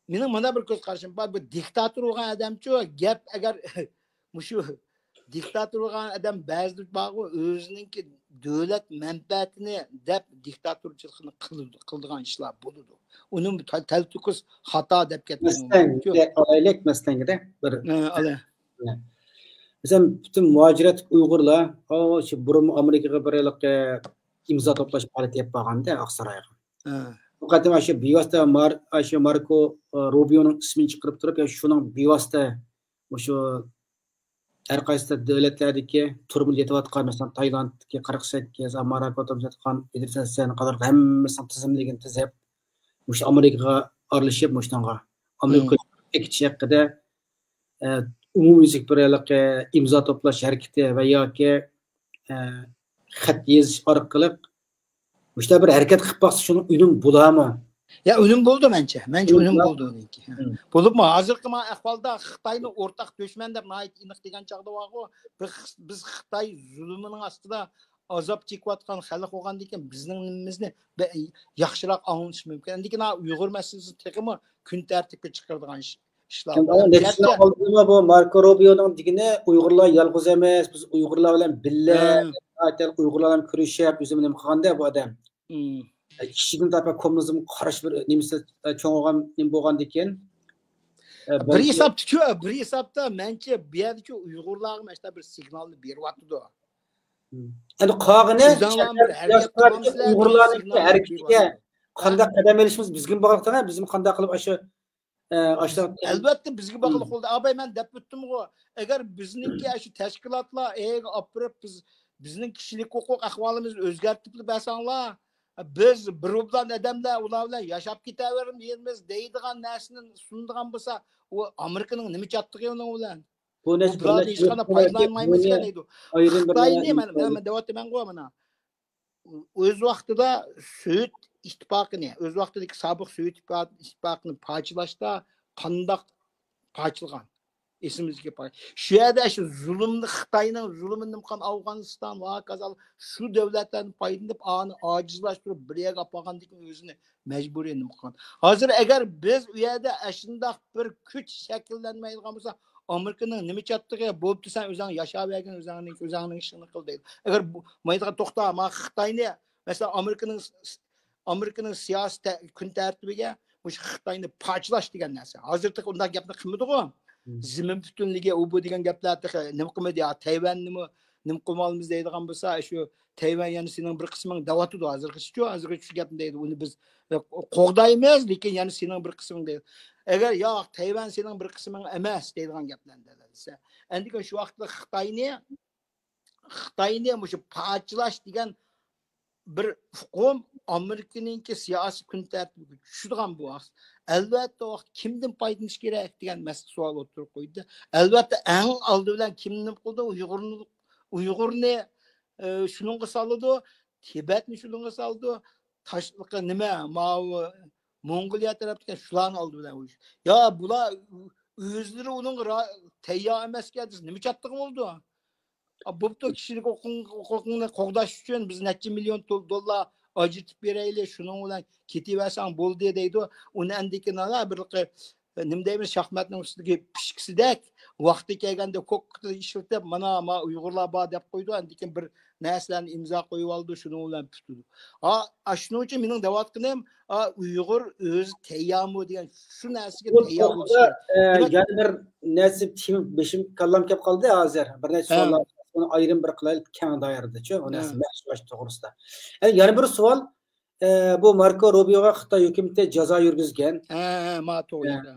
مېنىڭ مانا بىر كۆز قارىشىم بار، بۇ دىكتاتور بولغان ئادەمچۇ، گەپ ئەگەر مۇشۇ دىكتاتور بولغان ئادەم بەزىدە بارغۇ، ئۆزىنىڭكى دۆلەت مەنپەئەتىنى دەپ دىكتاتورچىلىقنى قىلىدۇ، قىلىدىغان ئىشلار بولىدۇ. ئۇنى تە-، تەلتۆكۈس خاتا دەپ كەتمەڭ. مەسىلەن، مۇشۇ ئالايلىك مەسىلەنگىدە بىر ھە، ئالا. مەسىلەن، پۈتۈن مۇھاجىرەتلىك ئۇيغۇرلار، ئۇ شۇ بۇرۇن ئامېرىكىغا بىر ھېلىقى ئىمزا توپلاش پائالىيىتى ئېلىپ بارغاندا ئاقسارايغا. ھە. بۇ قېتىم ئاشۇ بىۋاسىتە مار-، ئاشۇ ماركو، ئە، روبىيونىڭ ئىسمىنى چىقىرىپ تۇرۇپ، يا شۇنىڭ بىۋاسىتە مۇشۇ ھەر قايسى دۆلەتلەردىكى تۈرمىدە يېتىۋاتقان، مەسىلەن، تايلاندتىكى قىرىق سەككىز، ماراكودا يېتىۋاتقان ئېدىرسەن قاتارلىق ھەممىسىنىڭ تىزىملىكىنى تىزىپ، مۇشۇ ئامېرىكىغا ئارىلىشىپ، مۇشۇنىڭغا ئامېرىكا مم. كۆچۈرۈپ ئەكېتىش ھەققىدە، ئە، ئومۇميۈزلۈك بىر ھېلىقى ئىمزا توپلاش ھەرىكىتى ۋە ياكى، ئە، خەت يېزىش ئارقىلىق مۇشۇنداق بىر ھەرىكەت قىلىپ باقسا، شۇنىڭ ئۈنۈمى بولارمۇ؟ يا، ئۈنۈم بولىدۇ مەنچە. مەنچە ئۈنۈم ئۈنۈم بولار. بولىدۇ ئۇنىڭكى. ھە. مم. بولۇپمۇ ھازىرقى مانا ئەھۋالدا خىتاينى ئورتاق دۈشمەن دەپ ناھايىتى ئېنىق دېگەن چاغدا بارغۇ، بىز، بىز خىتاي زۇلۇمىنىڭ ئاستىدا ئازاب چېكىۋاتقان خەلق بولغاندىكىن بىزنىڭ نېمىمىزنى بە-، ياخشىراق ئاڭلىشى مۇمكىن. ئەمدىكىن ھا ئۇيغۇر مەسىلىسىنى تېخىمۇ كۈن تەرتىپكە چىقىرىدىغان ئىش. ئىشلار. ئەمدى ئۇ نەتىجىنى ئالدىمۇ بۇ ماركو روبىيونىڭ دېگىنى، ئۇيغۇرلار يالغۇز ئەمەس، بىز ئۇيغۇرلار بىلەن بىللە، ھە. ئۇيغۇرلار بىلەن كۆرۈشۈپ، ئۆزىمۇ نېمە قىلغاندا بۇ ئادەم. مم. ئە، كىچىكىدىن تارتىپ كوممۇنىزمغا قارشى بىر نېمىسى، ئە، چوڭ بولغان، نېمە بولغاندىكىن، ئە، بىر بەلكى ھېسابتىچۇ، بىر ھېسابتا مەنچە بۇ يەردىچۇ ئۇيغۇرلارغا مانا شۇنداق بىر سىگنالنى بېرىۋاتىدۇ. مم. ئەمدى قالغىنى ئۆزۈڭلار بىر ھەرىكەت قىلامسىلەر دېگەن ئۇيغۇرلارنىڭ سىگنالنى ھەرىكىتىگە بېرىۋاتىدۇ. قانداق قەدەم ئېلىشىمىز بىزگىمۇ باغلىق، بىزمۇ قانداق قىلىپ ئاشۇ ئە، ئاشۇ ئەلۋەتتە بىزگە باغلىق مم. بولدى. ئاباي، مەن دەپ ئۆتتۈمغۇ، ئەگەر بىزنىڭكى ئاشۇ تەشكىلاتلار ئەيگە ئاپىرىپ، بىز، بىزنىڭ كىشىلىك ھوقۇق ئەھۋالىمىزنى ئۆزگەرتىپ بەرسەڭلار، بىز بىر بىلەن ئادەملەر ئۇلار بىلەن ياشاپ كېتەۋېرىمىز دەيدىغان نەرسىنى سۇنىدىغان بولسا، ئۇ ئامېرىكىنىڭ نېمە چاتىقى ئۇنىڭ بىلەن؟ بۇ بۇ نەرسە بۇلارنى ھېچقانداق پايدىلانمايمىزكەن دەيدۇ. ئايرىم بىر خىتاينى مەن، مەن، مەن دەۋاتىمەنغۇ مانا. ئۆز ۋاقتىدا سوۋېت ئىتتىپاقىنى، ئۆز ۋاقتىدىكى سابىق سوۋېت ئىتتىپاقىنى پارچىلاشتا قانداق پارچىلىغان؟ ئېسىمىزگە كېلىپ قالغان. شۇ يەردە شۇ زۇلۇمنى، خىتاينىڭ زۇلۇمىنى نېمە قىلغان، ئافغانىستان ۋە ھاكازا شۇ دۆلەتلەرنى پايدىلىنىپ، ئانى ئاجىزلاشتۇرۇپ، بىر يەرگە ئاپارغاندىن كېيىن ئۆزىنى مەجبۇرىي نېمە قىلغان. ھازىر ئەگەر بىز ئۇ يەردە ئاشۇنداق بىر كۈچ شەكىللەنمەيدىغان بولسا، ئامېرىكىنىڭ نېمە چاتىقى؟ بوپتۇ، سەن ئۆزۈڭ ياشاۋەرگىن، ئۆزۈڭنىڭ، ئۆزۈڭنىڭ ئىشىڭنى قىل دەيدۇ. ئەگەر بۇ، مايدىغان توختا، ما خىتاينى، مەسىلەن، ئامېرىكىنىڭ، ئامېرىكىنىڭ سىياسىي تە-، كۈن تەرتىپىگە مۇشۇ خىتاينى پارچىلاش دېگەن نەرسە. ھازىر تېخى ئۇنداق گەپنى قىلمىدىغۇ. مم. زېمىن پۈتۈنلۈكى، ئۇ بۇ دېگەن گەپلەر تېخى نېمە قىلمىدى. يا تەيۋەننىمۇ نېمە قىلمالىمىز دەيدىغان بولسا، شۇ تەيۋەن يەنە سېنىڭ بىر قىسمىڭ دەۋاتىدۇ ھازىرغىچىچۇ، ھازىرغىچە شۇ گەپنى دەيدۇ. ئۇنى بىز، ئە، قوغدايمىز، لېكىن يەنە سېنىڭ بىر قىسمىڭ دەيدۇ. ئەگەر ياق، تەيۋەن سېنىڭ بىر قىسمىڭ ئەمەس دەيدىغان گەپلەرنى دەۋەتسە، ئەندىكىن شۇ ۋاقىتتا خىتاينى، خىتاينى مۇشۇ پارچىلاش دېگەن بىر ئۇقۇم ئامېرىكىنىڭكى سىياسىي كۈن تەرتىپىگە چۈشىدىغان بۇ ۋاقىت. ئەلۋەتتە، ئۇ ۋاقىت كىمدىن پايدىلىنىش كېرەك دېگەن مەسىلە سوئال ئوتتۇرىغا قويدى. ئەلۋەتتە، ئەڭ ئالدى بىلەن كىمنى نېمە قىلىدۇ؟ ئۇيغۇرنى، ئۇيغۇرنى، ئە، شۇنىڭغا سالىدۇ، تىبەتنى شۇنىڭغا سالىدۇ، تاش-، نېمە، ماۋۇ موڭغۇلىيە تەرەپتىكى شۇلارنى ئالدى بىلەن ئۇيۇش-، يا بۇلار ئۆزلىرى ئۇنىڭغا را-، تەييار ئەمەسكەن دېسە، نېمە چاتىقى بولىدۇ؟ ئا، بوپتۇ، كىشىلىك ھوقۇقۇڭ-، ھوقۇقۇڭنى قوغداش ئۈچۈن بىز نەچچە مىليون دول-، دوللار ئاجرىتىپ بېرەيلى، شۇنىڭ بىلەن كېتىۋەرسەڭ بولدى دەيدۇ. ئۇنى ئەندىكىن ئانا بىر قى-، نېمە دەيمىز، شاھماتنىڭ ئۈستىدىكى پىشكىسىدەك ۋاقتى كەلگەندە كوككىتى ئىشلىتىپ، مانا، ما ئۇيغۇرلار بار دەپ قويىدۇ، ئەندىكىن بىر نەرسىلەرنى ئىمزا قويۇۋالىدۇ، شۇنىڭ بىلەن پۈتىدۇ. ھا، ئاشۇنىڭ ئۈچۈن مېنىڭ دەۋاتقىنىم، ئا، ئۇيغۇر ئۆزى تەييارمۇ دېگەن شۇ نەرسىگە بۇ تەييار بولۇش توغرىدا، كېرەك. ئە، دېمەك، يەنە بىر نەرسە تېما بېشىم، كاللام كەپ قالدى ھازىر. بىر نەچچە ھە. سوئاللار، ئۇنى ئايرىم بىر قىلايلى، كەڭ دائىرىدىچۇ، ئۇ ھە. نەرسە مەھسۇلات توغرىسىدا. ئە، يەنە بىر سوئال، ئە، بۇ ماركو روبىيوغا خىتاي ھۆكۈمىتى جازا يۈرگۈزگەن. ھە، ھە، ما توغرا. ھە.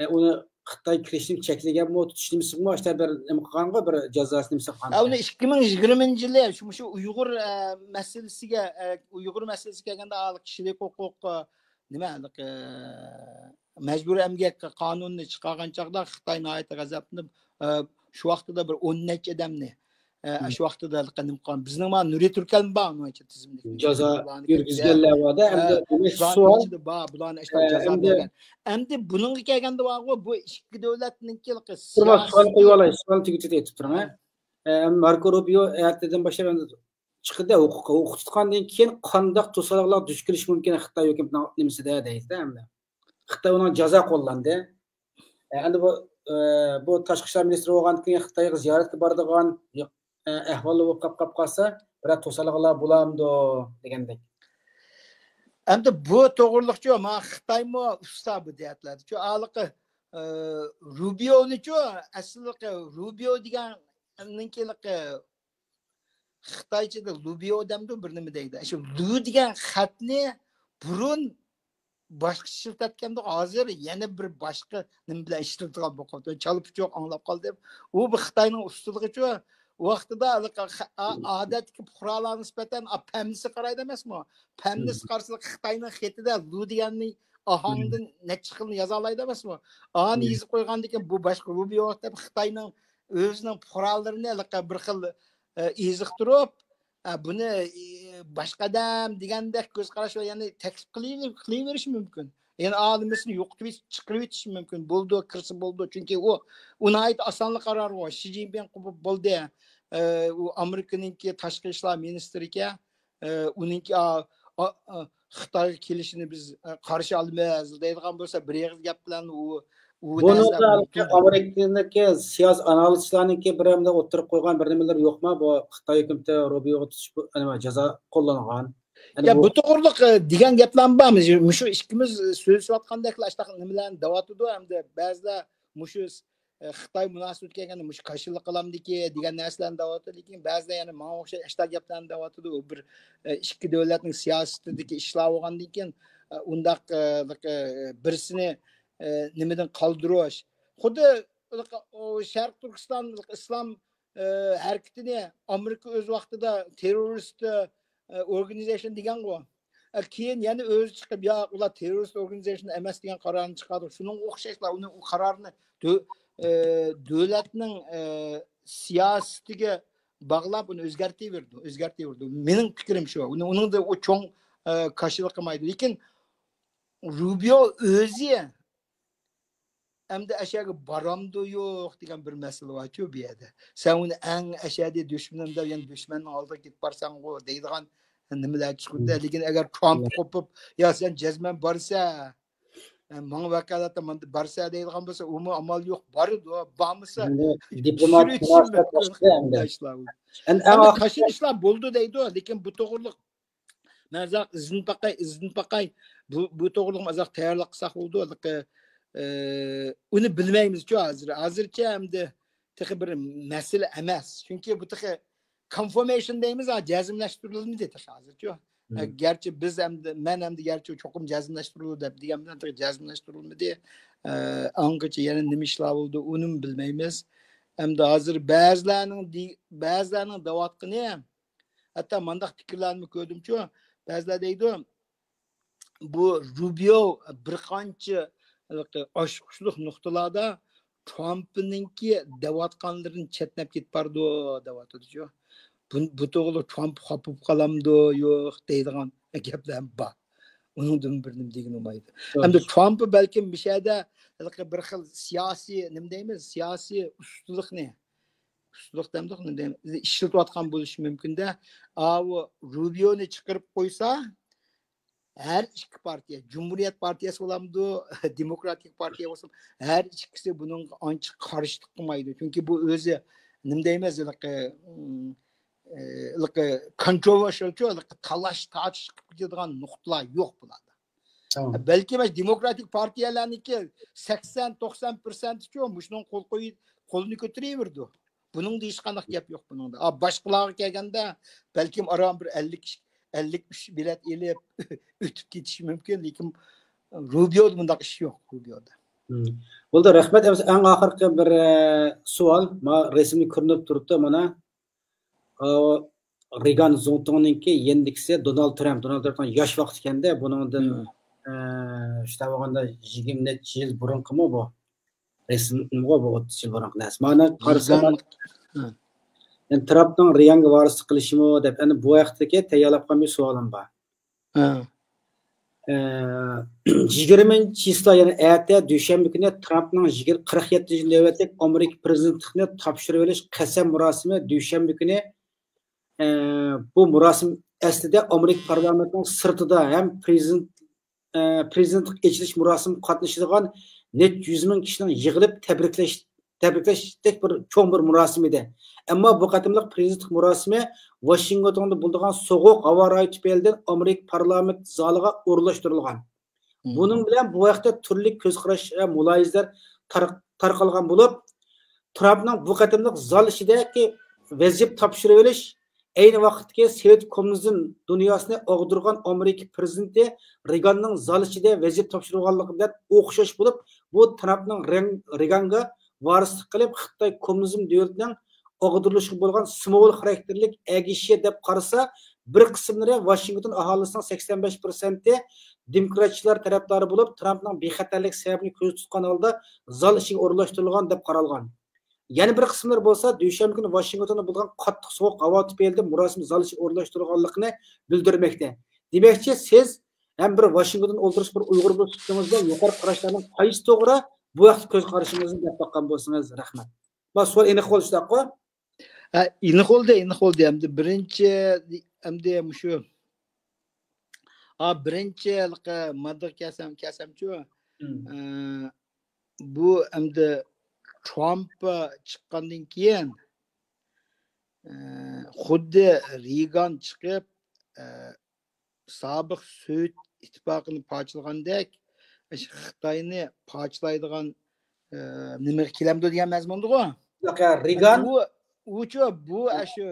ئە، ئۇنى خىتاي كىرىشنى چەكلىگەنمۇ، تۇتۇش نېمىسىمۇ، ئاشتا بىر نېمە قىلغانغۇ، بىر جازاسى نېمىسى قىلغان. ئۇنى ئىككى مىڭ يىگىرمىنچى يىلى شۇ، شۇ ئۇيغۇر مەسىلىسىگە، ئۇيغۇر مەسىلىسى كەلگەندە، كىشىلىك ھوقۇق، نېمە، مەجبۇرىي ئەمگەك قانۇنىنى چىقارغان چاغدا خىتاي ناھايىتى غەزەپلىنىپ، شۇ ۋاقتىدا بىر ئون نەچچە ئادەمنى، شۇ ۋاقتىدا نېمە قىلغان، بىزنىڭ مانا نۇرى تۈركەلمە بار ئۇنىڭ ئىچىدە تىزىملىك. جازا يۈرگۈزگەنلەر بار-دە، ئەمدى دېمەك، سوئال، ئىچىدە بار، بۇلارنىڭ ئىچىدە جازا بەرگەن. ئەمدى بۇنىڭغا كەلگەندە بارغۇ، بۇ ئىككى دۆلەتنىڭكى سوئال قويۇپ ئالاي، سوئالنى تۈگىتىپ ئېيتىپ تۇرۇڭ. ماركو روبىيو ئەتىدىن باشلاپ ئەمدى چىقىدۇ، ھوقۇق، ھوقۇق تۇتقاندىن كېيىن قانداق توسالغۇلارغا دۇچ كېلىشى مۇمكىن خىتاي ھۆكۈمىتىنىڭ نېمىسىدە دەيدۇ ئەمدى. خىتاي ئۇنىڭ جازا قوللاندى. ئەمدى بۇ، بۇ تاشقى ئىشلار مىنىستىرى بولغاندىن كېيىن خىتايغا زىيارەتكە بارىدىغان ئەھۋاللار بولۇپ قاپ، قاپ قالسا، بىرەر توسالغۇلار بولامدۇ دېگەندەك. ئەمدى بۇ توغرىلىقچۇ، مانا خىتايمۇ ئۇستا بۇ جەھەتلەردىچۇ. ھېلىقى روبىيونىچۇ، ئەسلىدىكى روبىيو دېگەننىڭكى خىتايچىدا لۇبيو دەمدۇ بىر نېمە دەيدۇ. شۇ لۇ دېگەن خەتنى بۇرۇن باشقىچە ئىشلىتەتكەندۇ، ھازىر يەنە بىر باشقا نېمە بىلەن ئىشلىتىدىغان بولۇپ قاپتۇ. چالا پۇچۇق ئاڭلاپ قالدىم. ئۇ بىر خىتاينىڭ ئۇستىلىقىچۇ. ئۇ ۋاقتىدا ئادەتتىكى پۇقرالارغا نىسبەتەن پەمنىسى قارايدۇ ئەمەسمۇ؟ پەمنىسى قارىسا خىتاينىڭ خېتىدە لۇ دېگەننى ئاھاڭدىن نەچچە خىلنى يازالايدۇ ئەمەسمۇ؟ ئانى يېزىپ قويغاندىكىن بۇ باشقا روبىيو دەپ خىتاينىڭ ئۆزىنىڭ پۇقرالىرىنى بىر خىل ئېزىقتۇرۇپ، بۇنى باشقا ئادەم دېگەندەك كۆز قاراش بىلەن يەنى تەكلىپ قىلىۋېرىشى مۇمكىن. يەنى ئالىمىسىنى يوقىتىپ چىقىرىۋېتىشى مۇمكىن. بولدى، كىرسە بولدى. چۈنكى ئۇ، ئۇ ناھايىتى ئاسانلا قارارغۇ. شى جىنپىڭ بولدى. ئۇ ئامېرىكىنىڭكى تاشقى ئىشلار مىنىستىرىكەن. ئۇنىڭكى خىتايغا كېلىشىنى بىز قارشى ئالىمىز دەيدىغان بولسا، بىر ئېغىز گەپ بىلەن ئۇ، ئۇ نەرسىلەر مۇمكىن. ئامېرىكىدىكى سىياسىي ئانالىزچىلارنىڭكى بىر ئەمدى ئوتتۇرىغا قويغان بىر نېمىلىرى يوقما؟ بۇ خىتاي ھۆكۈمىتى روبىيوغا تۇتۇش، جازا قوللانغان. يا، بۇ توغرىلىق دېگەن گەپلەرمۇ بار. مۇشۇ ئىككىمىز سۆزلىشىۋاتقاندەكلا ئاشۇنداق نېمىلەرنى دەۋاتىدۇ. ئەمدى بەزىلەر مۇشۇ خىتاي مۇناسىۋىتى كەلگەندە مۇشۇ كاشىلا قىلامدىكى دېگەن نەرسىلەرنى دەۋاتىدۇ. لېكىن بەزىلەر يەنە ماڭا ئوخشاش ئاشۇنداق گەپلەرنى دەۋاتىدۇ. بىر ئىككى دۆلەتنىڭ سىياسىتىدىكى ئىشلار بولغاندىن كېيىن ئۇنداق بىرسىنى نېمىدىن قالدۇرۇش. خۇددى شەرقىي تۈركىستان ئىسلام ھەرىكىتىنى ئامېرىكا ئۆز ۋاقتىدا تېررورىست ئورگانىزېيشن دېگەنغۇ. كېيىن يەنە ئۆزى چىقىپ، ياق، ئۇلار تېررورىست ئورگانىزېيشن ئەمەس دېگەن قارارنى چىقاردى. شۇنىڭغا ئوخشاشلا ئۇنى، ئۇ قارارنى دۆ-، ئە، دۆلەتنىڭ، ئە، سىياسىتىگە باغلاپ ئۇنى ئۆزگەرتىۋېرىدۇ، ئۆزگەرتىۋېرىدۇ. مېنىڭ پىكرىم شۇ. ئۇنى، ئۇنىڭدا ئۇ چوڭ، ئە، كاشىلا قىلمايدۇ. لېكىن روبىيو ئۆزى ئەمدى ئەشەگە بارامدۇ يوق دېگەن بىر مەسىلە بارچۇ بۇ يەردە. سەن ئۇنى ئەڭ ئەشەدىي دۈشمىنىم دەپ، يەنە دۈشمەننىڭ ئالدىغا كېتىپ بارساڭغۇ دەيدىغان نېمىلەر چىقىدۇ. لېكىن ئەگەر ترامپ قوپۇپ، يا سەن جەزمەن بارسە، ماڭا ۋاكالەتتە بارسە دەيدىغان بولسا، ئۇمۇ ئامال يوق، بارىدۇ. بارمىسا، دىپلوماتىك مۇناسىۋەت باشقا ئەمدى. ئەمدى تاشلىنىشلار بولدى دەيدۇ، لېكىن بۇ توغرىلىق مەن ئازراق ئىزدىنىپ باقاي، ئىزدىنىپ باقاي. بۇ، بۇ توغرىلىق ئازراق تەييارلىق قىلساق بولىدۇ. ھېلىقى، ئى، ئۇنى بىلمەيمىزچۇ ھازىر. ھازىرچە ئەمدى تېخى بىر مەسىلە ئەمەس. چۈنكى بۇ تېخى كونفىرمېيشن دەيمىز، ھا، جەزملەشتۈرۈلمىدى تېخى ھازىرچۇ. ئە، گەرچە بىز ئەمدى، مەن ئەمدى گەرچە چوقۇم جەزملەشتۈرۈلدى دەپ دېگەن بىلەن تېخى جەزملەشتۈرۈلمىدى. ئە، ئاڭغىچە يەنە نېمە ئىشلار بولدى، ئۇنىمۇ بىلمەيمىز. ئەمدى ھازىر بەزىلەرنىڭ دې-، بەزىلەرنىڭ دەۋاتقىنى، ھەتتا مانداق پىكىرلەرنىمۇ كۆردۈمچۇ، بەزىلەر دەيدۇ، بۇ روبىيو بىر قانچە ئاچقۇچلۇق نۇقتىلاردا ترامپنىڭكى دەۋاتقانلىرىنى چەتنەپ كېتىپ بارىدۇ دەۋاتىدۇچۇ. بۇ، بۇ توغرىلىق ترامپ خاپا بولۇپ قالامدۇ يوق دەيدىغان گەپلەر بار. ئۇنىڭدىن بىر نېمە دېگىنى بولمايدۇ. ئەمدى ترامپ بەلكىم مۇشۇ يەردە بىر خىل سىياسىي، نېمە دەيمىز، سىياسىي ئۇستىلىقنى، ئۇستىلىق دەمدۇق، نېمە دەيمىز، ئىشلىتىۋاتقان بولۇشى مۇمكىن-دە. ئاۋۇ روبىيونى چىقىرىپ قويسا، ھەر ئىككى پارتىيە، جۇمھۇرىيەت پارتىيەسى بولامدۇ، دېموكراتىك پارتىيە بولسا، ھەر ئىككىسى بۇنىڭغا ئانچە قارشىلىق قىلمايدۇ. چۈنكى بۇ ئۆزى، نېمە دەيمىز، ھېلىقى، ھېلىقى كونتروۋېرشىيالچۇ، ھېلىقى تالاش تارتىش قىلىپ كېتىدىغان نۇقتىلار يوق بۇلاردا. بەلكى مانا دېموكراتىك پارتىيەلەرنىڭكى سەكسەن، توقسان پىرسەنتىچۇ مۇشۇنىڭ قول قويۇپ، قولىنى كۆتۈرۈۋېرىدۇ. بۇنىڭدا ھېچقانداق گەپ يوق بۇنىڭدا. ئا، باشقىلارغا كەلگەندە، بەلكىم ئاران بىر ئەللىك، ئەللىك ئۈچ بېلەت ئېلىپ ئۆتۈپ كېتىشى مۇمكىن، لېكىن روبىيودا بۇنداق ئىش يوق، روبىيودا. مم. بولدى، رەھمەت. ئەمىسە ئەڭ ئاخىرقى بىر، ئە، سوئال. ما رەسىمدە كۆرۈنۈپ تۇرۇپتۇ، مانا. ئا، رېگان زۇڭتۇڭنىڭكى يېنىدىكىسى دونالد ترامپ. دونالد ترامپنىڭ ياش ۋاقتى ئىكەندە، بۇنىڭدىن، مم. ئە، شۇنداق بولغاندا يىگىرمە نەچچە يىل بۇرۇنقىمۇ بۇ؟ رەسىمغۇ بۇ ئوتتۇز يىل بۇرۇنقى نەرسە. مانا قارىسام، رېگان. ھە. يەنى ترامپنىڭ رېگانغا ۋارىسلىق قىلىشىمۇ دەپ، ئەنە بۇ ھەقتىكى تەييارلاپ قالغان بىر سوئالىم بار. ھە. ئە، يىگىرمىنچى چىسلا، يەنى ئەتە، دۈشەنبە كۈنى ترامپنىڭ يىگىر-، قىرىق يەتتىنچى نۆۋەتلىك ئامېرىكا پىرېزىدېنتلىقىنى تاپشۇرۇۋېلىش قەسەم مۇراسىمى دۈشەنبە كۈنى، ئە، بۇ مۇراسىم ئەسلىدە ئامېرىكا پارلامېنتىنىڭ سىرتىدا ھەم پىرېزىدېنت ئە، پىرېزىدېنتلىق ئېچىلىش مۇراسىمىغا قاتنىشىدىغان نەچچە يۈز مىڭ كىشىنىڭ يىغىلىپ تەبرىكلەش، تەبرىكلەشتەك بىر چوڭ بىر مۇراسىم ئىدى. ئەمما بۇ قېتىملىق پىرېزىدېنتلىق مۇراسىمى ۋاشىنگتوندا بولىدىغان سوغۇق ھاۋا رايى تۈپەيلىدىن ئامېرىكا پارلامېنت زالىغا ئورۇنلاشتۇرۇلغان. مم. بۇنىڭ بىلەن بۇ ھەقتە تۈرلۈك كۆز قاراش ۋە مۇلاھىزىلەر تار-، تارقالغان بولۇپ، ترامپنىڭ بۇ قېتىملىق زال ئىچىدىكى ۋەزىپە تاپشۇرۇۋېلىش ئەينى ۋاقىتتىكى سوۋېت كوممۇنىزم دۇنياسىنى ئاغدۇرغان ئامېرىكا پىرېزىدېنتى رېگاننىڭ زال ئىچىدە ۋەزىپە تاپشۇرۇۋالغانلىقى بىلەن ئوخشاش بولۇپ، بۇ ترامپنىڭ رېڭ-، رېگانغا ۋارىسلىق قىلىپ، خىتاي كوممۇنىزم دۆلىتىنىڭ ئاغدۇرۇلۇشىغا بولغان سىمۋول خاراكتېرلىك ئەگىشىش دەپ قارىسا، بىر قىسىملىرى ۋاشىنگتون ئاھالىسىنىڭ سەكسەن بەش پىرسەنتى دېموكراتچىلار تەرەپدارى بولۇپ، ترامپنىڭ بىخەتەرلىك سەۋەبىنى كۆزدە تۇتقان ھالدا زال ئىچىگە ئورۇنلاشتۇرۇلغان دەپ قارالغان. يەنە بىر قىسىملىرى بولسا دۈشەنبە كۈنى ۋاشىنگتوندا بولغان قاتتىق سوغۇق ھاۋا تۈپەيلىدىن مۇراسىم زال ئىچىگە ئورۇنلاشتۇرۇلغانلىقىنى بىلدۈرمەكتە. دېمەكچى، سىز ھەم بىر ۋاشىنگتوندا ئولتۇرۇش بىر ئۇيغۇر بولۇپ سۈپىتىڭىزدە يۇقىرى قاراشلارنىڭ قايسى توغرا، بۇ ھەقتە كۆز قارىشىڭىزنى دەپ باققان بولسىڭىز رەھمەت. بۇ سوئال ئېنىق بولدى شۇنداققۇ؟ ھە، ئېنىق بولدى، ئېنىق بولدى. ئەمدى بىرىنچى، ئەمدى مۇشۇ، ئا، بىرىنچى ھېلىقى ماددىغا كەلسەم، كەلسەمچۇ، مم. ئە، بۇ ئەمدى ترامپ چىققاندىن كېيىن، ئە، خۇددى رېگان چىقىپ، ئە، سابىق سوۋېت ئىتتىپاقىنى پارچىلىغاندەك، ئاشۇ خىتاينى پارچىلايدىغان، ئە، نېمىگە كېلەمدۇ دېگەن مەزمۇندىغۇ. ياق، يا، رېگان. ئۇ، ئۇچۇ، بۇ، ھە. ئاشۇ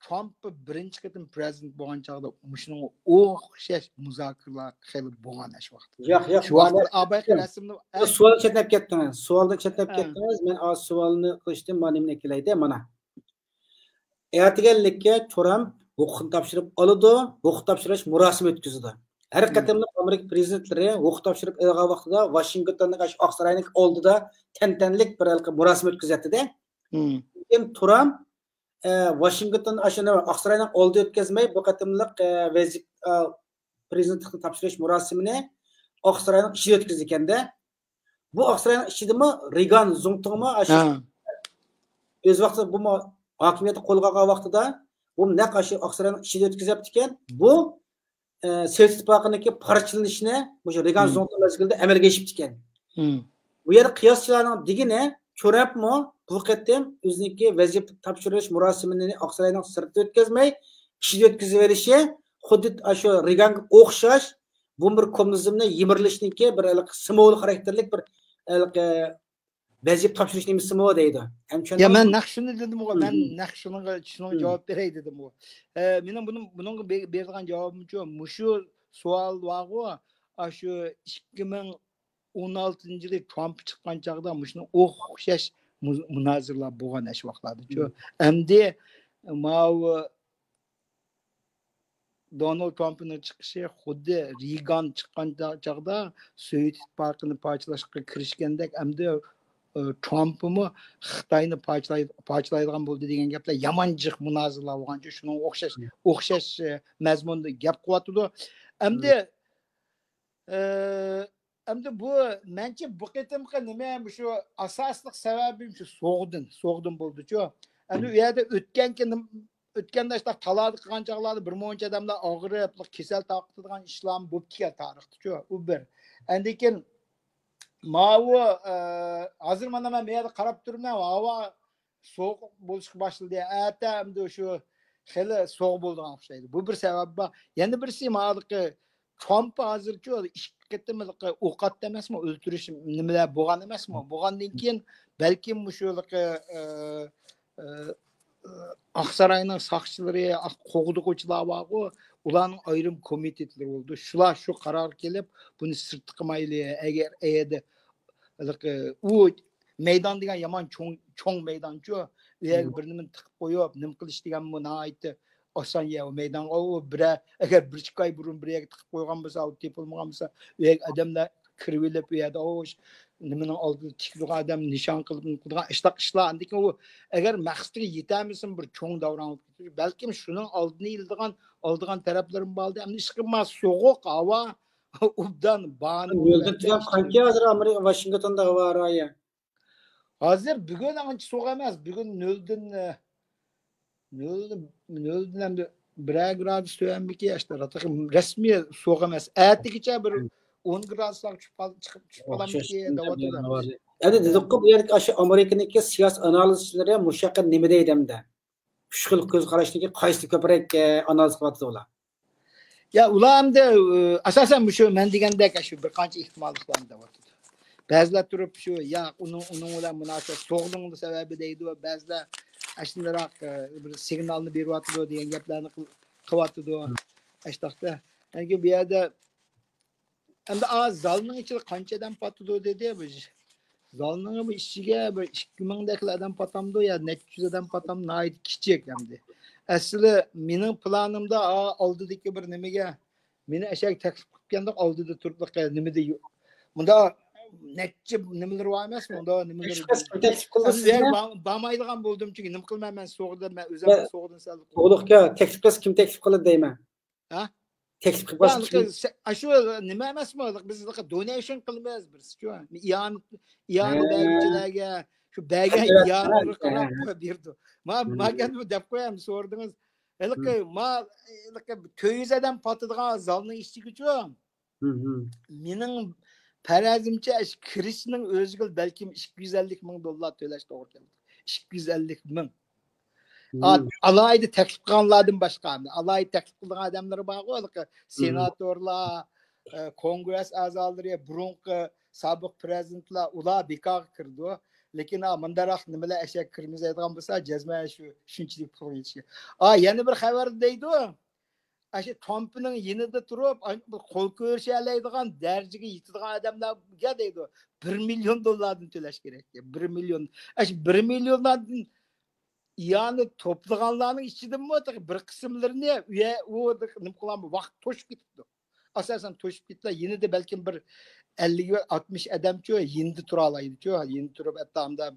ترامپ بىرىنچى قېتىم پىرېزىدېنت بولغان چاغدا مۇشۇنىڭغا ئوخشاش مۇزاكىرىلەر خېلى بولغان ئاشۇ ۋاقىتتا. ياق، ياق، شۇ ۋاقىتتا مانا ئابايقى رەسىمنى، ئە، سوئالدىن چەتنەپ كەتتىڭىز. سوئالدىن چەتنەپ ھە. كەتتىڭىز. مەن ئا سوئالنى قىلىشتىن مانا نېمىنى ئەكېلەيدە، مانا. ئەتىگەنلىككە ترامپ ھوقۇقنى تاپشۇرۇپ ئالىدۇ، ھوقۇق تاپشۇرۇش مۇراسىمى ئۆتكۈزىدۇ. ھەر مم. قېتىملىق ئامېرىكا پىرېزىدېنتلىرى ھوقۇق تاپشۇرۇپ ئېلىنغان ۋاقتىدا ۋاشىنگتوندىكى ئاشۇ ئاق ساراينىڭ ئالدىدا تەنتەنىلىك بىر ھېلىقى مۇراسىم ئۆتكۈزەتتىدە. مم. لېكىن ترامپ، ئە، ۋاشىنگتون ئاشۇنى ئاق ساراينىڭ ئالدىدا ئۆتكۈزمەي، بۇ قېتىملىق، ئە، ۋەزىپ-، ئە، پىرېزىدېنتلىقنى تاپشۇرۇش مۇراسىمىنى ئاق ساراينىڭ ئىچىدە ئۆتكۈزىدىكەندە. بۇ ئاق ساراينىڭ ئىچىدىمۇ رېگان زۇڭتۇڭمۇ ئاشۇ ھە. ئۆز ۋاقتىدا بۇمۇ ھاكىمىيەتنى قولغا ئالغان ۋاقتىدا بۇ نەق ئاشۇ ئاق ساراينىڭ ئىچىدە ئۆتكۈزۈپتىكەن. بۇ، ئە، سوۋېت ئىتتىپاقىنىڭكى پارچىلىنىشىنى مۇشۇ رېگان مم. زۇڭتۇڭ مەزگىلىدە ئەمەلگە ئېشىپتىكەن. مم. بۇ يەردە قىياسچىلارنىڭ دېگىنى، ترامپمۇ بۇ قېتىم ئۆزىنىڭكى ۋەزىپە تاپشۇرۇش مۇراسىمىنى ئاق ساراينىڭ سىرتىدا ئۆتكۈزمەي، ئىچىدە ئۆتكۈزۈۋېلىشى خۇددى ئاشۇ رېگانغا ئوخشاش بۇ بىر كوممۇنىزمنى يىمىرىلىشنىڭكى بىر ھېلىقى سىمۋول خاراكتېرلىك بىر ھېلىقى ۋەزىپە تاپشۇرۇش نېمىسىمۇ دەيدۇ. ھەم يا، چۈشەندىڭىزمۇ؟ مەن نەق شۇنى دېدىمغۇ، مەن مم. نەق شۇنىڭغا، شۇنىڭغا مم. جاۋاب بېرەي دېدىمغۇ. ئە، مېنىڭ بۇنىڭ، بۇنىڭغا بە-، بېرىدىغان جاۋابىمچۇ، مۇشۇ سوئال بارغۇ، ئاشۇ ئىككى مىڭ ئون ئالتىنچى يىلى ترامپ چىققان چاغدا مۇشۇنىڭ ئوخشاش مۇ-، مۇنازىرىلەر بولغان ئاشۇ ۋاقىتلاردىچۇ. مم. ئەمدى ماۋۇ دونالد ترامپنىڭ چىقىشى خۇددى رېگان چىققان چا-، چاغدا سوۋېت ئىتتىپاقىنى پارچىلاشقا كىرىشكەندەك، ئەمدى، ئى، ترامپمۇ خىتاينى پارچىلاي-، پارچىلايدىغان بولدى دېگەن گەپلەر يامان جىق مۇنازىرىلەر بولغانچۇ، شۇنىڭغا ئوخشاش، مم. ئوخشاش، ئى، مەزمۇندا گەپ قىلىۋاتىدۇ. ئەمدى، مم. ئى، ئەمدى بۇ، مەنچە بۇ قېتىمقى نېمە، مۇشۇ ئاساسلىق سەۋەبى مۇشۇ سوغدىن، سوغدىن بولدىچۇ. ئەمدى ئۇ يەردە ئۆتكەنكى نېم-، ئۆتكەندە شۇنداق تالادا قىلغان چاغلاردا بىر مۇنچە ئادەملەر ئاغرىپ، كېسەل تارقىتىدىغان ئىشلارمۇ بولۇپتىكەن تارىختىچۇ. ئۇ بىر. ئاندىن كېيىن ماۋۇ، ئە، ھازىر مانا مەن بۇ يەردە قاراپ تۇرۇپمەن، ھاۋا سوغۇق بولۇشقا باشلىدى. ئەتە ئەمدى شۇ خېلى سوغۇق بولىدىغان ئوخشايدۇ. بۇ بىر سەۋەب بار. يەنە بىرسى، ماۋۇ ترامپ ھازىرچۇ ئىككى قېتىم ھېلىقى ئوق ئاتتى ئەمەسمۇ، ئۆلتۈرۈش نېمىلەر بولغان ئەمەسمۇ؟ بولغاندىن كېيىن بەلكىم مۇشۇ ھېلىقى، ئە، ئە، ئاقساراينىڭ ساقچىلىرى، ئاق-، قوغدىغۇچىلار بارغۇ، ئۇلارنىڭ ئايرىم كومىتېتلىرى بولىدۇ. شۇلار شۇ قارارغا كېلىپ، بۇنى سىرتقا قىلمايلى، ئەگەر ئەيەردە ھېلىقى ئۇ مەيدان دېگەن يامان چوڭ، چوڭ مەيدانچۇ. ئۇ يەرگە بىر نېمىنى تىقىپ قويۇپ، نېمە قىلىش دېگەنمۇ ناھايىتى ئاسان يەر ئۇ مەيدانغا. ئۇ بىرەر، ئەگەر بىر ئىككى ئاي بۇرۇن بىر يەرگە تىقىپ قويغان بولسا، ئۇ تېپىلمىغان بولسا، ئۇ يەرگە ئادەملەر كىرىۋېلىپ، ئۇ يەردە ئۇ نېمىنىڭ ئالدىدا تىكىدىغان ئادەم نىشان قىلىپ قىلىدىغان ئىشتاق ئىشلار. ئاندىن كېيىن ئۇ ئەگەر مەقسىتىگە يېتەلمىسىمۇ بىر چوڭ داۋراڭ بولۇپ كېتىدۇ. بەلكىم شۇنىڭ ئالدىنى ئېلىدىغان، ئالىدىغان تەرەپلىرىمۇ بار. ئەمدى ئىشقىلىپ سوغۇق ھاۋا ئوبدان باھانە. نۆلدىن تۆۋەن قانچە ھازىر ئامېرىكا، ۋاشىنگتوندا ھاۋا رايى؟ ھازىر بۈگۈن ئانچە سوغۇق ئەمەس. بۈگۈن نۆلدىن، ئە، نۆلدىن، نۆلدىن ئەمدى بىرەر گرادۇس تۆۋەنمىكى، ئاشتا رەسمىي سوغۇق ئەمەس. ئەتىگىچە بىر ئون گرادۇسلارغا چۈشۈپ قال-، چىقىپ، چۈشۈپ قالامىكى دەۋاتىدۇ. ئەمدى دېدۇققۇ، بۇ يەردىكى ئاشۇ ئامېرىكىنىڭكى سىياسىي ئانالىزچىلىرى مۇشۇ ھەققىدە نېمە دەيدۇ ئەمدى؟ ئۈچ خىل كۆز قاراشنىڭكى قايسىسى كۆپرەك، ئە، ئانالىز قىلىۋاتىدۇ ئۇلار؟ يا، ئۇلار ئەمدى، ئە، ئاساسەن مۇشۇ مەن دېگەندەك، شۇ بىر قانچە ئېھتىماللىقلارنى دەۋاتىدۇ. بەزىلەر تۇرۇپ شۇ، ياق، ئۇنىڭ، ئۇنىڭ بىلەن مۇناسىۋەت سوغۇقنىڭ سەۋەبى دەيدۇ، بەزىلەر ئاشۇنداق، ئە، بىر سىگنالنى بېرىۋاتىدۇ دېگەن گەپلەرنى قىل-، قىلىۋاتىدۇ. ئاشۇنداقتا. چۈنكى بۇ يەردە ئەمدى، ئا، زالنىڭ ئىچىدە قانچە ئادەم پاتىدۇ دېدى. بۇ زالنىڭ بۇ ئىچىگە بىر ئىككى مىڭدەكلا ئادەم پاتامدۇ يا نەچچە يۈز ئادەم پاتام، ناھايىتى كىچىك ئەمدى. ئەسلى مېنىڭ پىلانىمدا، ئا، ئالدىدىكى بىر نېمىگە، مېنى ئەشەگە تەكلىپ قىلىپ كەلدى، ئالدىدا تۇرۇپلۇق نېمىدە يو-، مۇندا نەچچە نېمىلىرى بار ئەمەسمۇ؟ مۇندا نېمىلىرى. تەكلىپ قىلدى سىزنى؟ بار-، بارمايدىغان بولدۇم، چۈنكى نېمە قىلىمەن مەن سوغۇدا، مەن ئۆزۈم سوغۇدىن سەل. تۇغلۇقكا تەكلىپ قىلسا كىم تەكلىپ قىلدى دەيمەن؟ ھە؟ تەكلىپ قىلىپ باشقا كىم؟ ئاشۇ نېمە ئەمەسمۇ؟ بىز دونېيشن قىلىمىز بىرسىچۇ. ئىئانە، ئىئانە بەرگۈچىلەرگە، شۇ بەرگەن ئىئانىلەرگە قاراپ بېرىدۇ. ما، ما گەپنى دەپ قوياي، سورىدىڭىز. ھېلىقى، ما، ھېلىقى تۆت يۈز ئادەم پاتىدىغان زالنىڭ ئىچىگىچۇ. مېنىڭ پەرەزىمچە، كىرىشنىڭ ئۆزىگە بەلكىم ئىككى يۈز ئەللىك مىڭ دوللار تۆلەش توغرا كېلىدۇ. ئىككى يۈز ئەللىك مىڭ. ئا-، ئالاھىدە تەكلىپ قىلغانلاردىن باشقا، ئالاھىدە تەكلىپ قىلىدىغان ئادەملىرى بارغۇ، ھېلىقى سېناتورلار، ئە، كونگرېس ئەزالىرى، بۇرۇنقى سابىق پىرېزىدېنتلار، ئۇلار بىكارغا كىرىدۇ. لېكىن، ئا، مۇنداقراق نېمىلەر ئەشەگە كىرمىزەيدىغان بولسا، جەزمەن شۇ، شۇنچىلىك پۇل يېتىشى. ئا، يەنە بىر خەۋەر دەيدۇ. ئاشۇ ترامپنىڭ يېنىدا تۇرۇپ، بىر قول كۆرۈشەلەيدىغان دەرىجىگە يېتىدىغان ئادەملەرگە دەيدۇ، بىر مىليون دوللاردىن تۆلەش كېرەك. بىر مىليون. ئاشۇ بىر مىليونلاردىن ئىئانە توپلىغانلارنىڭ ئىچىدىنمۇ تېخى بىر قىسىملىرىنى ئۇ يە-، ئۇ نېمە قىلغان، ۋاقىت توشۇپ كېتىپتۇ. ئاساسەن توشۇپ كېتىپلا، يېنىدا بەلكىم بىر ئەللىك، ئاتمىش ئادەمچۇ يېنىدا تۇرالايدىچۇ، يېنىدا تۇرۇپ، ھەتتا ئاندا،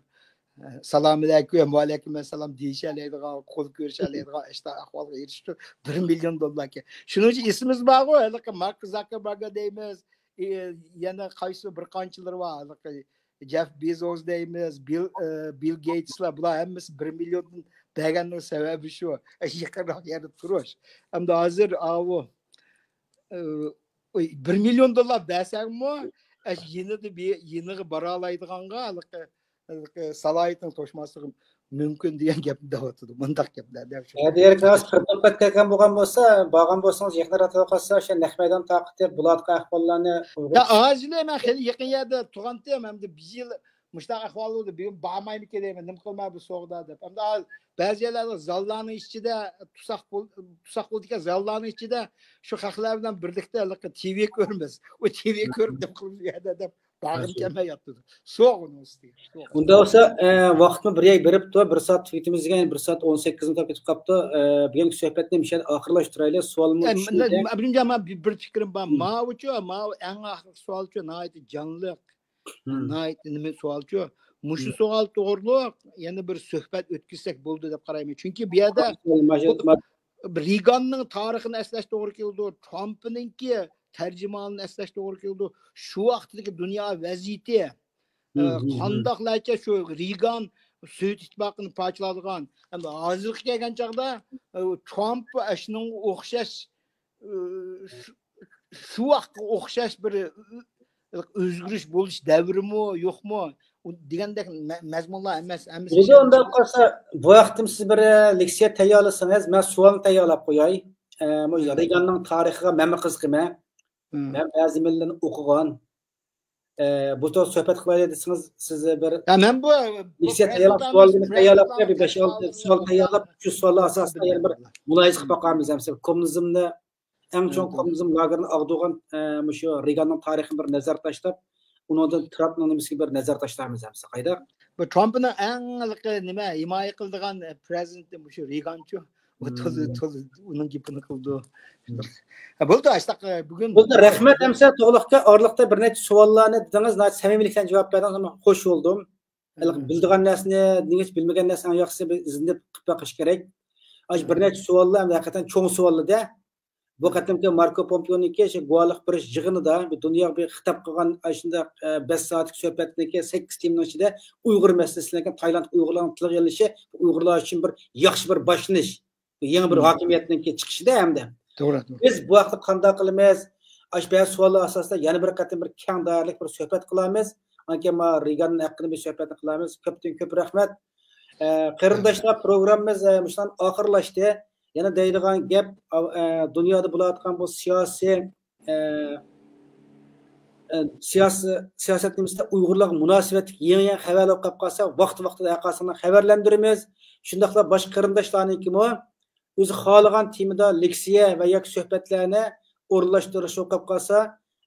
ئە، سالام ئەلەيكۇم، ۋەئەلەيكۇم ئەسسالام دېيىشەلەيدىغان، قول كۆرۈشەلەيدىغان ئىشتا ئەھۋالغا ئېرىشىپ، بىر مىليون دوللار ئىكەن. شۇنىڭ ئۈچۈن ئېسىمىزدە بارغۇ، ھېلىقى مارك زاككېربېرگ دەيمىز، ئى، يەنە قايسى بىر قانچىلىرى بار، ھېلىقى جېف بېزوس دەيمىز، بىل، ئى، بىل گېيتسلار، بۇلار ھەممىسى بىر مىليوندىن بەرگەننىڭ سەۋەبى شۇ. يېقىنراق يەردە تۇرۇش. ئەمدى ھازىر ئاۋۇ، ئى، ئۇي، بىر مىليون دوللار بەرسەڭمۇ، ئەش-، يېنىدا بى-، يېنىغا بارالايدىغانغا ھېلىقى، ھېلىقى سالاھىيىتىڭ توشماسلىقى مۇمكىن دېگەن گەپنى دەۋاتىدۇ. مۇنداق گەپلەر دەپ شۇ. ئەگەر راست قىرىپ كەتكەن بولغان بولسا، بارغان بولسىڭىز، يېقىنراق تۇرۇپ قالسا، ئشۇ نەق مەيدان تارقىتىپ، بۇلاردىكى ئەھۋاللارنى ئۇيغۇر. يا، ھازىر مەن خېلى يېقىن يەردە تۇرغانتىم، ئەمدى بىر يىل مۇشۇنداق ئەھۋال بولدى، بۈگۈن بارمايمىكىن دەيمەن، نېمە قىلماي بۇ سوغدا دەپ. ئەمدى بەزى يەرلەردە زاللارنىڭ ئىچىدە تۇساق بول-، تۇساق بولىدىكەن، زاللارنىڭ ئىچىدە شۇ خەقلەر بىلەن بىرلىكتە ھېلىقى تىۋى كۆرىمىز. ئۇ تىۋى كۆرۈپ نېمە قىلىمىز بۇ يەردە دەپ بارغۇم كەلمەي ياتىدۇ. سوغۇ ئۇنىڭ ئۈستىگە. سوغۇ. ئۇنداق بولسا، ئە، ۋاقىتمۇ بىر يەرگە بېرىپتۇ، بىر سائەت تۈگىتىمىز دېگەن، بىر سائەت ئون سەككىز مىنۇت كېتىپ قاپتۇ. ئە، بۈگۈنكى سۆھبەتنى مۇشۇ يەردە ئاخىرلاشتۇرايلى. سوئالمۇ ئە، چۈشتى. مەن، مەن، مەن بىر پىكرىم بار. مم. ماۋۇچۇ، ماۋۇ ئەڭ ئاخىرقى سوئالچۇ، ناھايىتى جانلىق. مم. ناھايىتى نېمە سوئالچۇ؟ مۇشۇ مم. سوئال توغرۇلۇق يەنە بىر سۆھبەت ئۆتكۈزسەك بولىدۇ دەپ قارايمەن. چۈنكى بۇ يەردە ماشىنىدا بۇ رېگاننىڭ تارىخىنى ئەسلەش توغرا كېلىدۇ، ترامپنىڭكى تەرجىمانىنى ئەسلەش توغرا كېلىدۇ. شۇ ۋاقىتتىكى دۇنيا ۋەزىيىتى، مم، ئە، مم، مم. قانداقلارچە شۇ رېگان سوۋېت ئىتتىپاقىنى پارچىلايدىغان، ئەمدى ھازىرغا كەلگەن چاغدا، ئە، ترامپ ئاشۇنىڭغا ئوخشاش، ئە، شۇ، شۇ ۋاقىتقا ئوخشاش بىر، ئە، ئۆزگىرىش بولۇش دەۋرىمۇ يوقمۇ؟ ئۇ دېگەندەك مە-، مەزمۇنلار ئەمەس، ھەممىسى ئۆزى ئۇنداق قىلسا، بۇ ھەقتە سىز بىر، ئە، لېكسىيە تەييارلىسىڭىز، مەن سوئالنى تەييارلاپ قوياي. ئە، مۇ-، مم. رېگاننىڭ تارىخىغا مەنمۇ قىزىقىمەن. مم. مەن بەزى نېمىلەرنى ئوقۇغان. ئە، بۇ توغرا سۆھبەت قىلايلى دېسىڭىز، سىز بىر ھە، مەن بۇ، بۇ لېكسىيە تەييارلاپ، سوئالنى تەييارلاپ، بىر بەش-ئالتە سوئال تەييارلاپ، شۇ سوئاللار ئاساسىدا يەنە بىر مۇلاھىزە قىلىپ باقارمىز. مەسىلەن، كوممۇنىزمنى ئەڭ چوڭ كوممۇنىزم لاگېرىنى ئاغدۇرغان، ئە، مۇشۇ رېگاننىڭ تارىخىنى بىر نەزەر تاشلاپ، ئۇنىڭدىن ترامپنىڭ نېمىسىگە بىر نەزەر تاشلايمىز ھەمسە قايدا. بۇ ترامپنىڭ ئەڭ ھېلىقى نېمە ھىمايە قىلىدىغان پرېزىدېنتى مۇشۇ رېيگانچۇ. ئۇ تولا تولا ئۇنىڭ گېپىنى قىلىدۇ. بولدى ئاشتاق بۈگۈن. بولدى، رەھمەت ھەمسە توغلۇققا ئارىلىقتا بىر نەچچە سوئاللارنى دېدىڭىز، ناھايىتى سەمىمىيلىك بىلەن جاۋاب بەردىڭىز، خوش بولدۇم. ھېلىقى بىلىدىغان نەرسىنى دېگىنىچە بىلمىگەن نەرسىنى ئەڭ ياخشىسى بىز ئىزدىنىپ قىلىپ بېقىش كېرەك. ئاش بىر نەچچە سوئاللار ھەقىقەتەن چوڭ سوئاللىدە. بۇ قېتىمقى ماركو پومپېونىڭكى شۇ گۇۋاھلىق بېرىش يىغىنىدا بىر دۇنياغا بىر خىتاب قىلغان ئاشۇنداق بەش سائەتلىك سۆھبەتنىڭكى سەككىز تېمىنىڭ ئىچىدە ئۇيغۇر مەسىلىسى، لېكىن تايلاند ئۇيغۇرلارنىڭ تىلغا ئېلىشى ئۇيغۇرلار ئۈچۈن بىر ياخشى بىر باشلىنىش. يېڭى بىر ھاكىمىيەتنىڭكى چىقىشىدا ھەمدە توغرا. بىز بۇ ھەقتە قانداق قىلىمىز؟ ئاشۇ بەزى سوئاللار ئاساسىدا يەنە بىر قېتىم بىر كەڭ دائىرىلىك بىر سۆھبەت قىلامىز. ئانكى ما رېگان ھەققىدە بىر سۆھبەتنى قىلامىز. كۆپتىن كۆپ رەھمەت. ئە، قېرىنداشلار، پروگراممىمىز ئە، مۇشۇنداق ئاخىرلاشتى. يەنە دەيدىغان گەپ، ئە، دۇنيادا بولۇۋاتقان بۇ سىياسىي، ئە، ئە، سىياسىي، سىياسەت نېمىسىدە ئۇيغۇرلارغا مۇناسىۋەتلىك يېڭى يېڭى خەۋەرلەر بولۇپ قالسا، ۋاقتى ۋاقتىدا ھەر قايسىڭلارنى خەۋەرلەندۈرىمىز. شۇنداقلا باشقا قېرىنداشلارنىڭكىمۇ ئۆزى خالىغان تېمىدا لېكسىيە ۋە ياكى سۆھبەتلەرنى ئورۇنلاشتۇرۇش بولۇپ قالسا،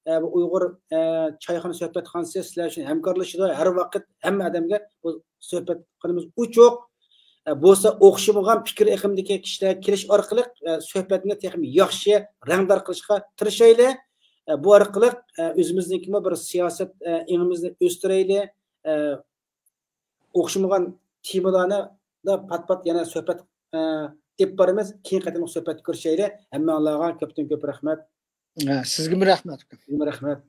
ئە، بۇ ئۇيغۇر، ئە، چايخانا سۆھبەتخانىسى سىلەر ئۈچۈن ھەمكارلىشىدۇ. ھەر ۋاقىت ھەممە ئادەمگە بۇ سۆھبەتخانىمىز ئوچۇق. ئە، بولسا ئوخشىمىغان پىكىر ئېقىمىدىكى كىشىلەر كېلىش ئارقىلىق، ئە، سۆھبەتنى تېخىمۇ ياخشى رەڭدار قىلىشقا تىرىشايلى. ئە، بۇ ئارقىلىق، ئە، ئۆزىمىزنىڭكىمۇ بىر سىياسەت، ئە، ئېڭىمىزنى ئۆستۈرەيلى. ئە، ئوخشىمىغان تېمىلارنى پات-پات يەنە سۆھبەت، ئە، ئېلىپ بارىمىز. كېيىن قېتىملىق سۆھبەتتە كۆرۈشەيلى. ھەممىڭلارغا كۆپتىن كۆپ رەھمەت. ھە، سىزگىمۇ رەھمەت. سىزگىمۇ رەھمەت.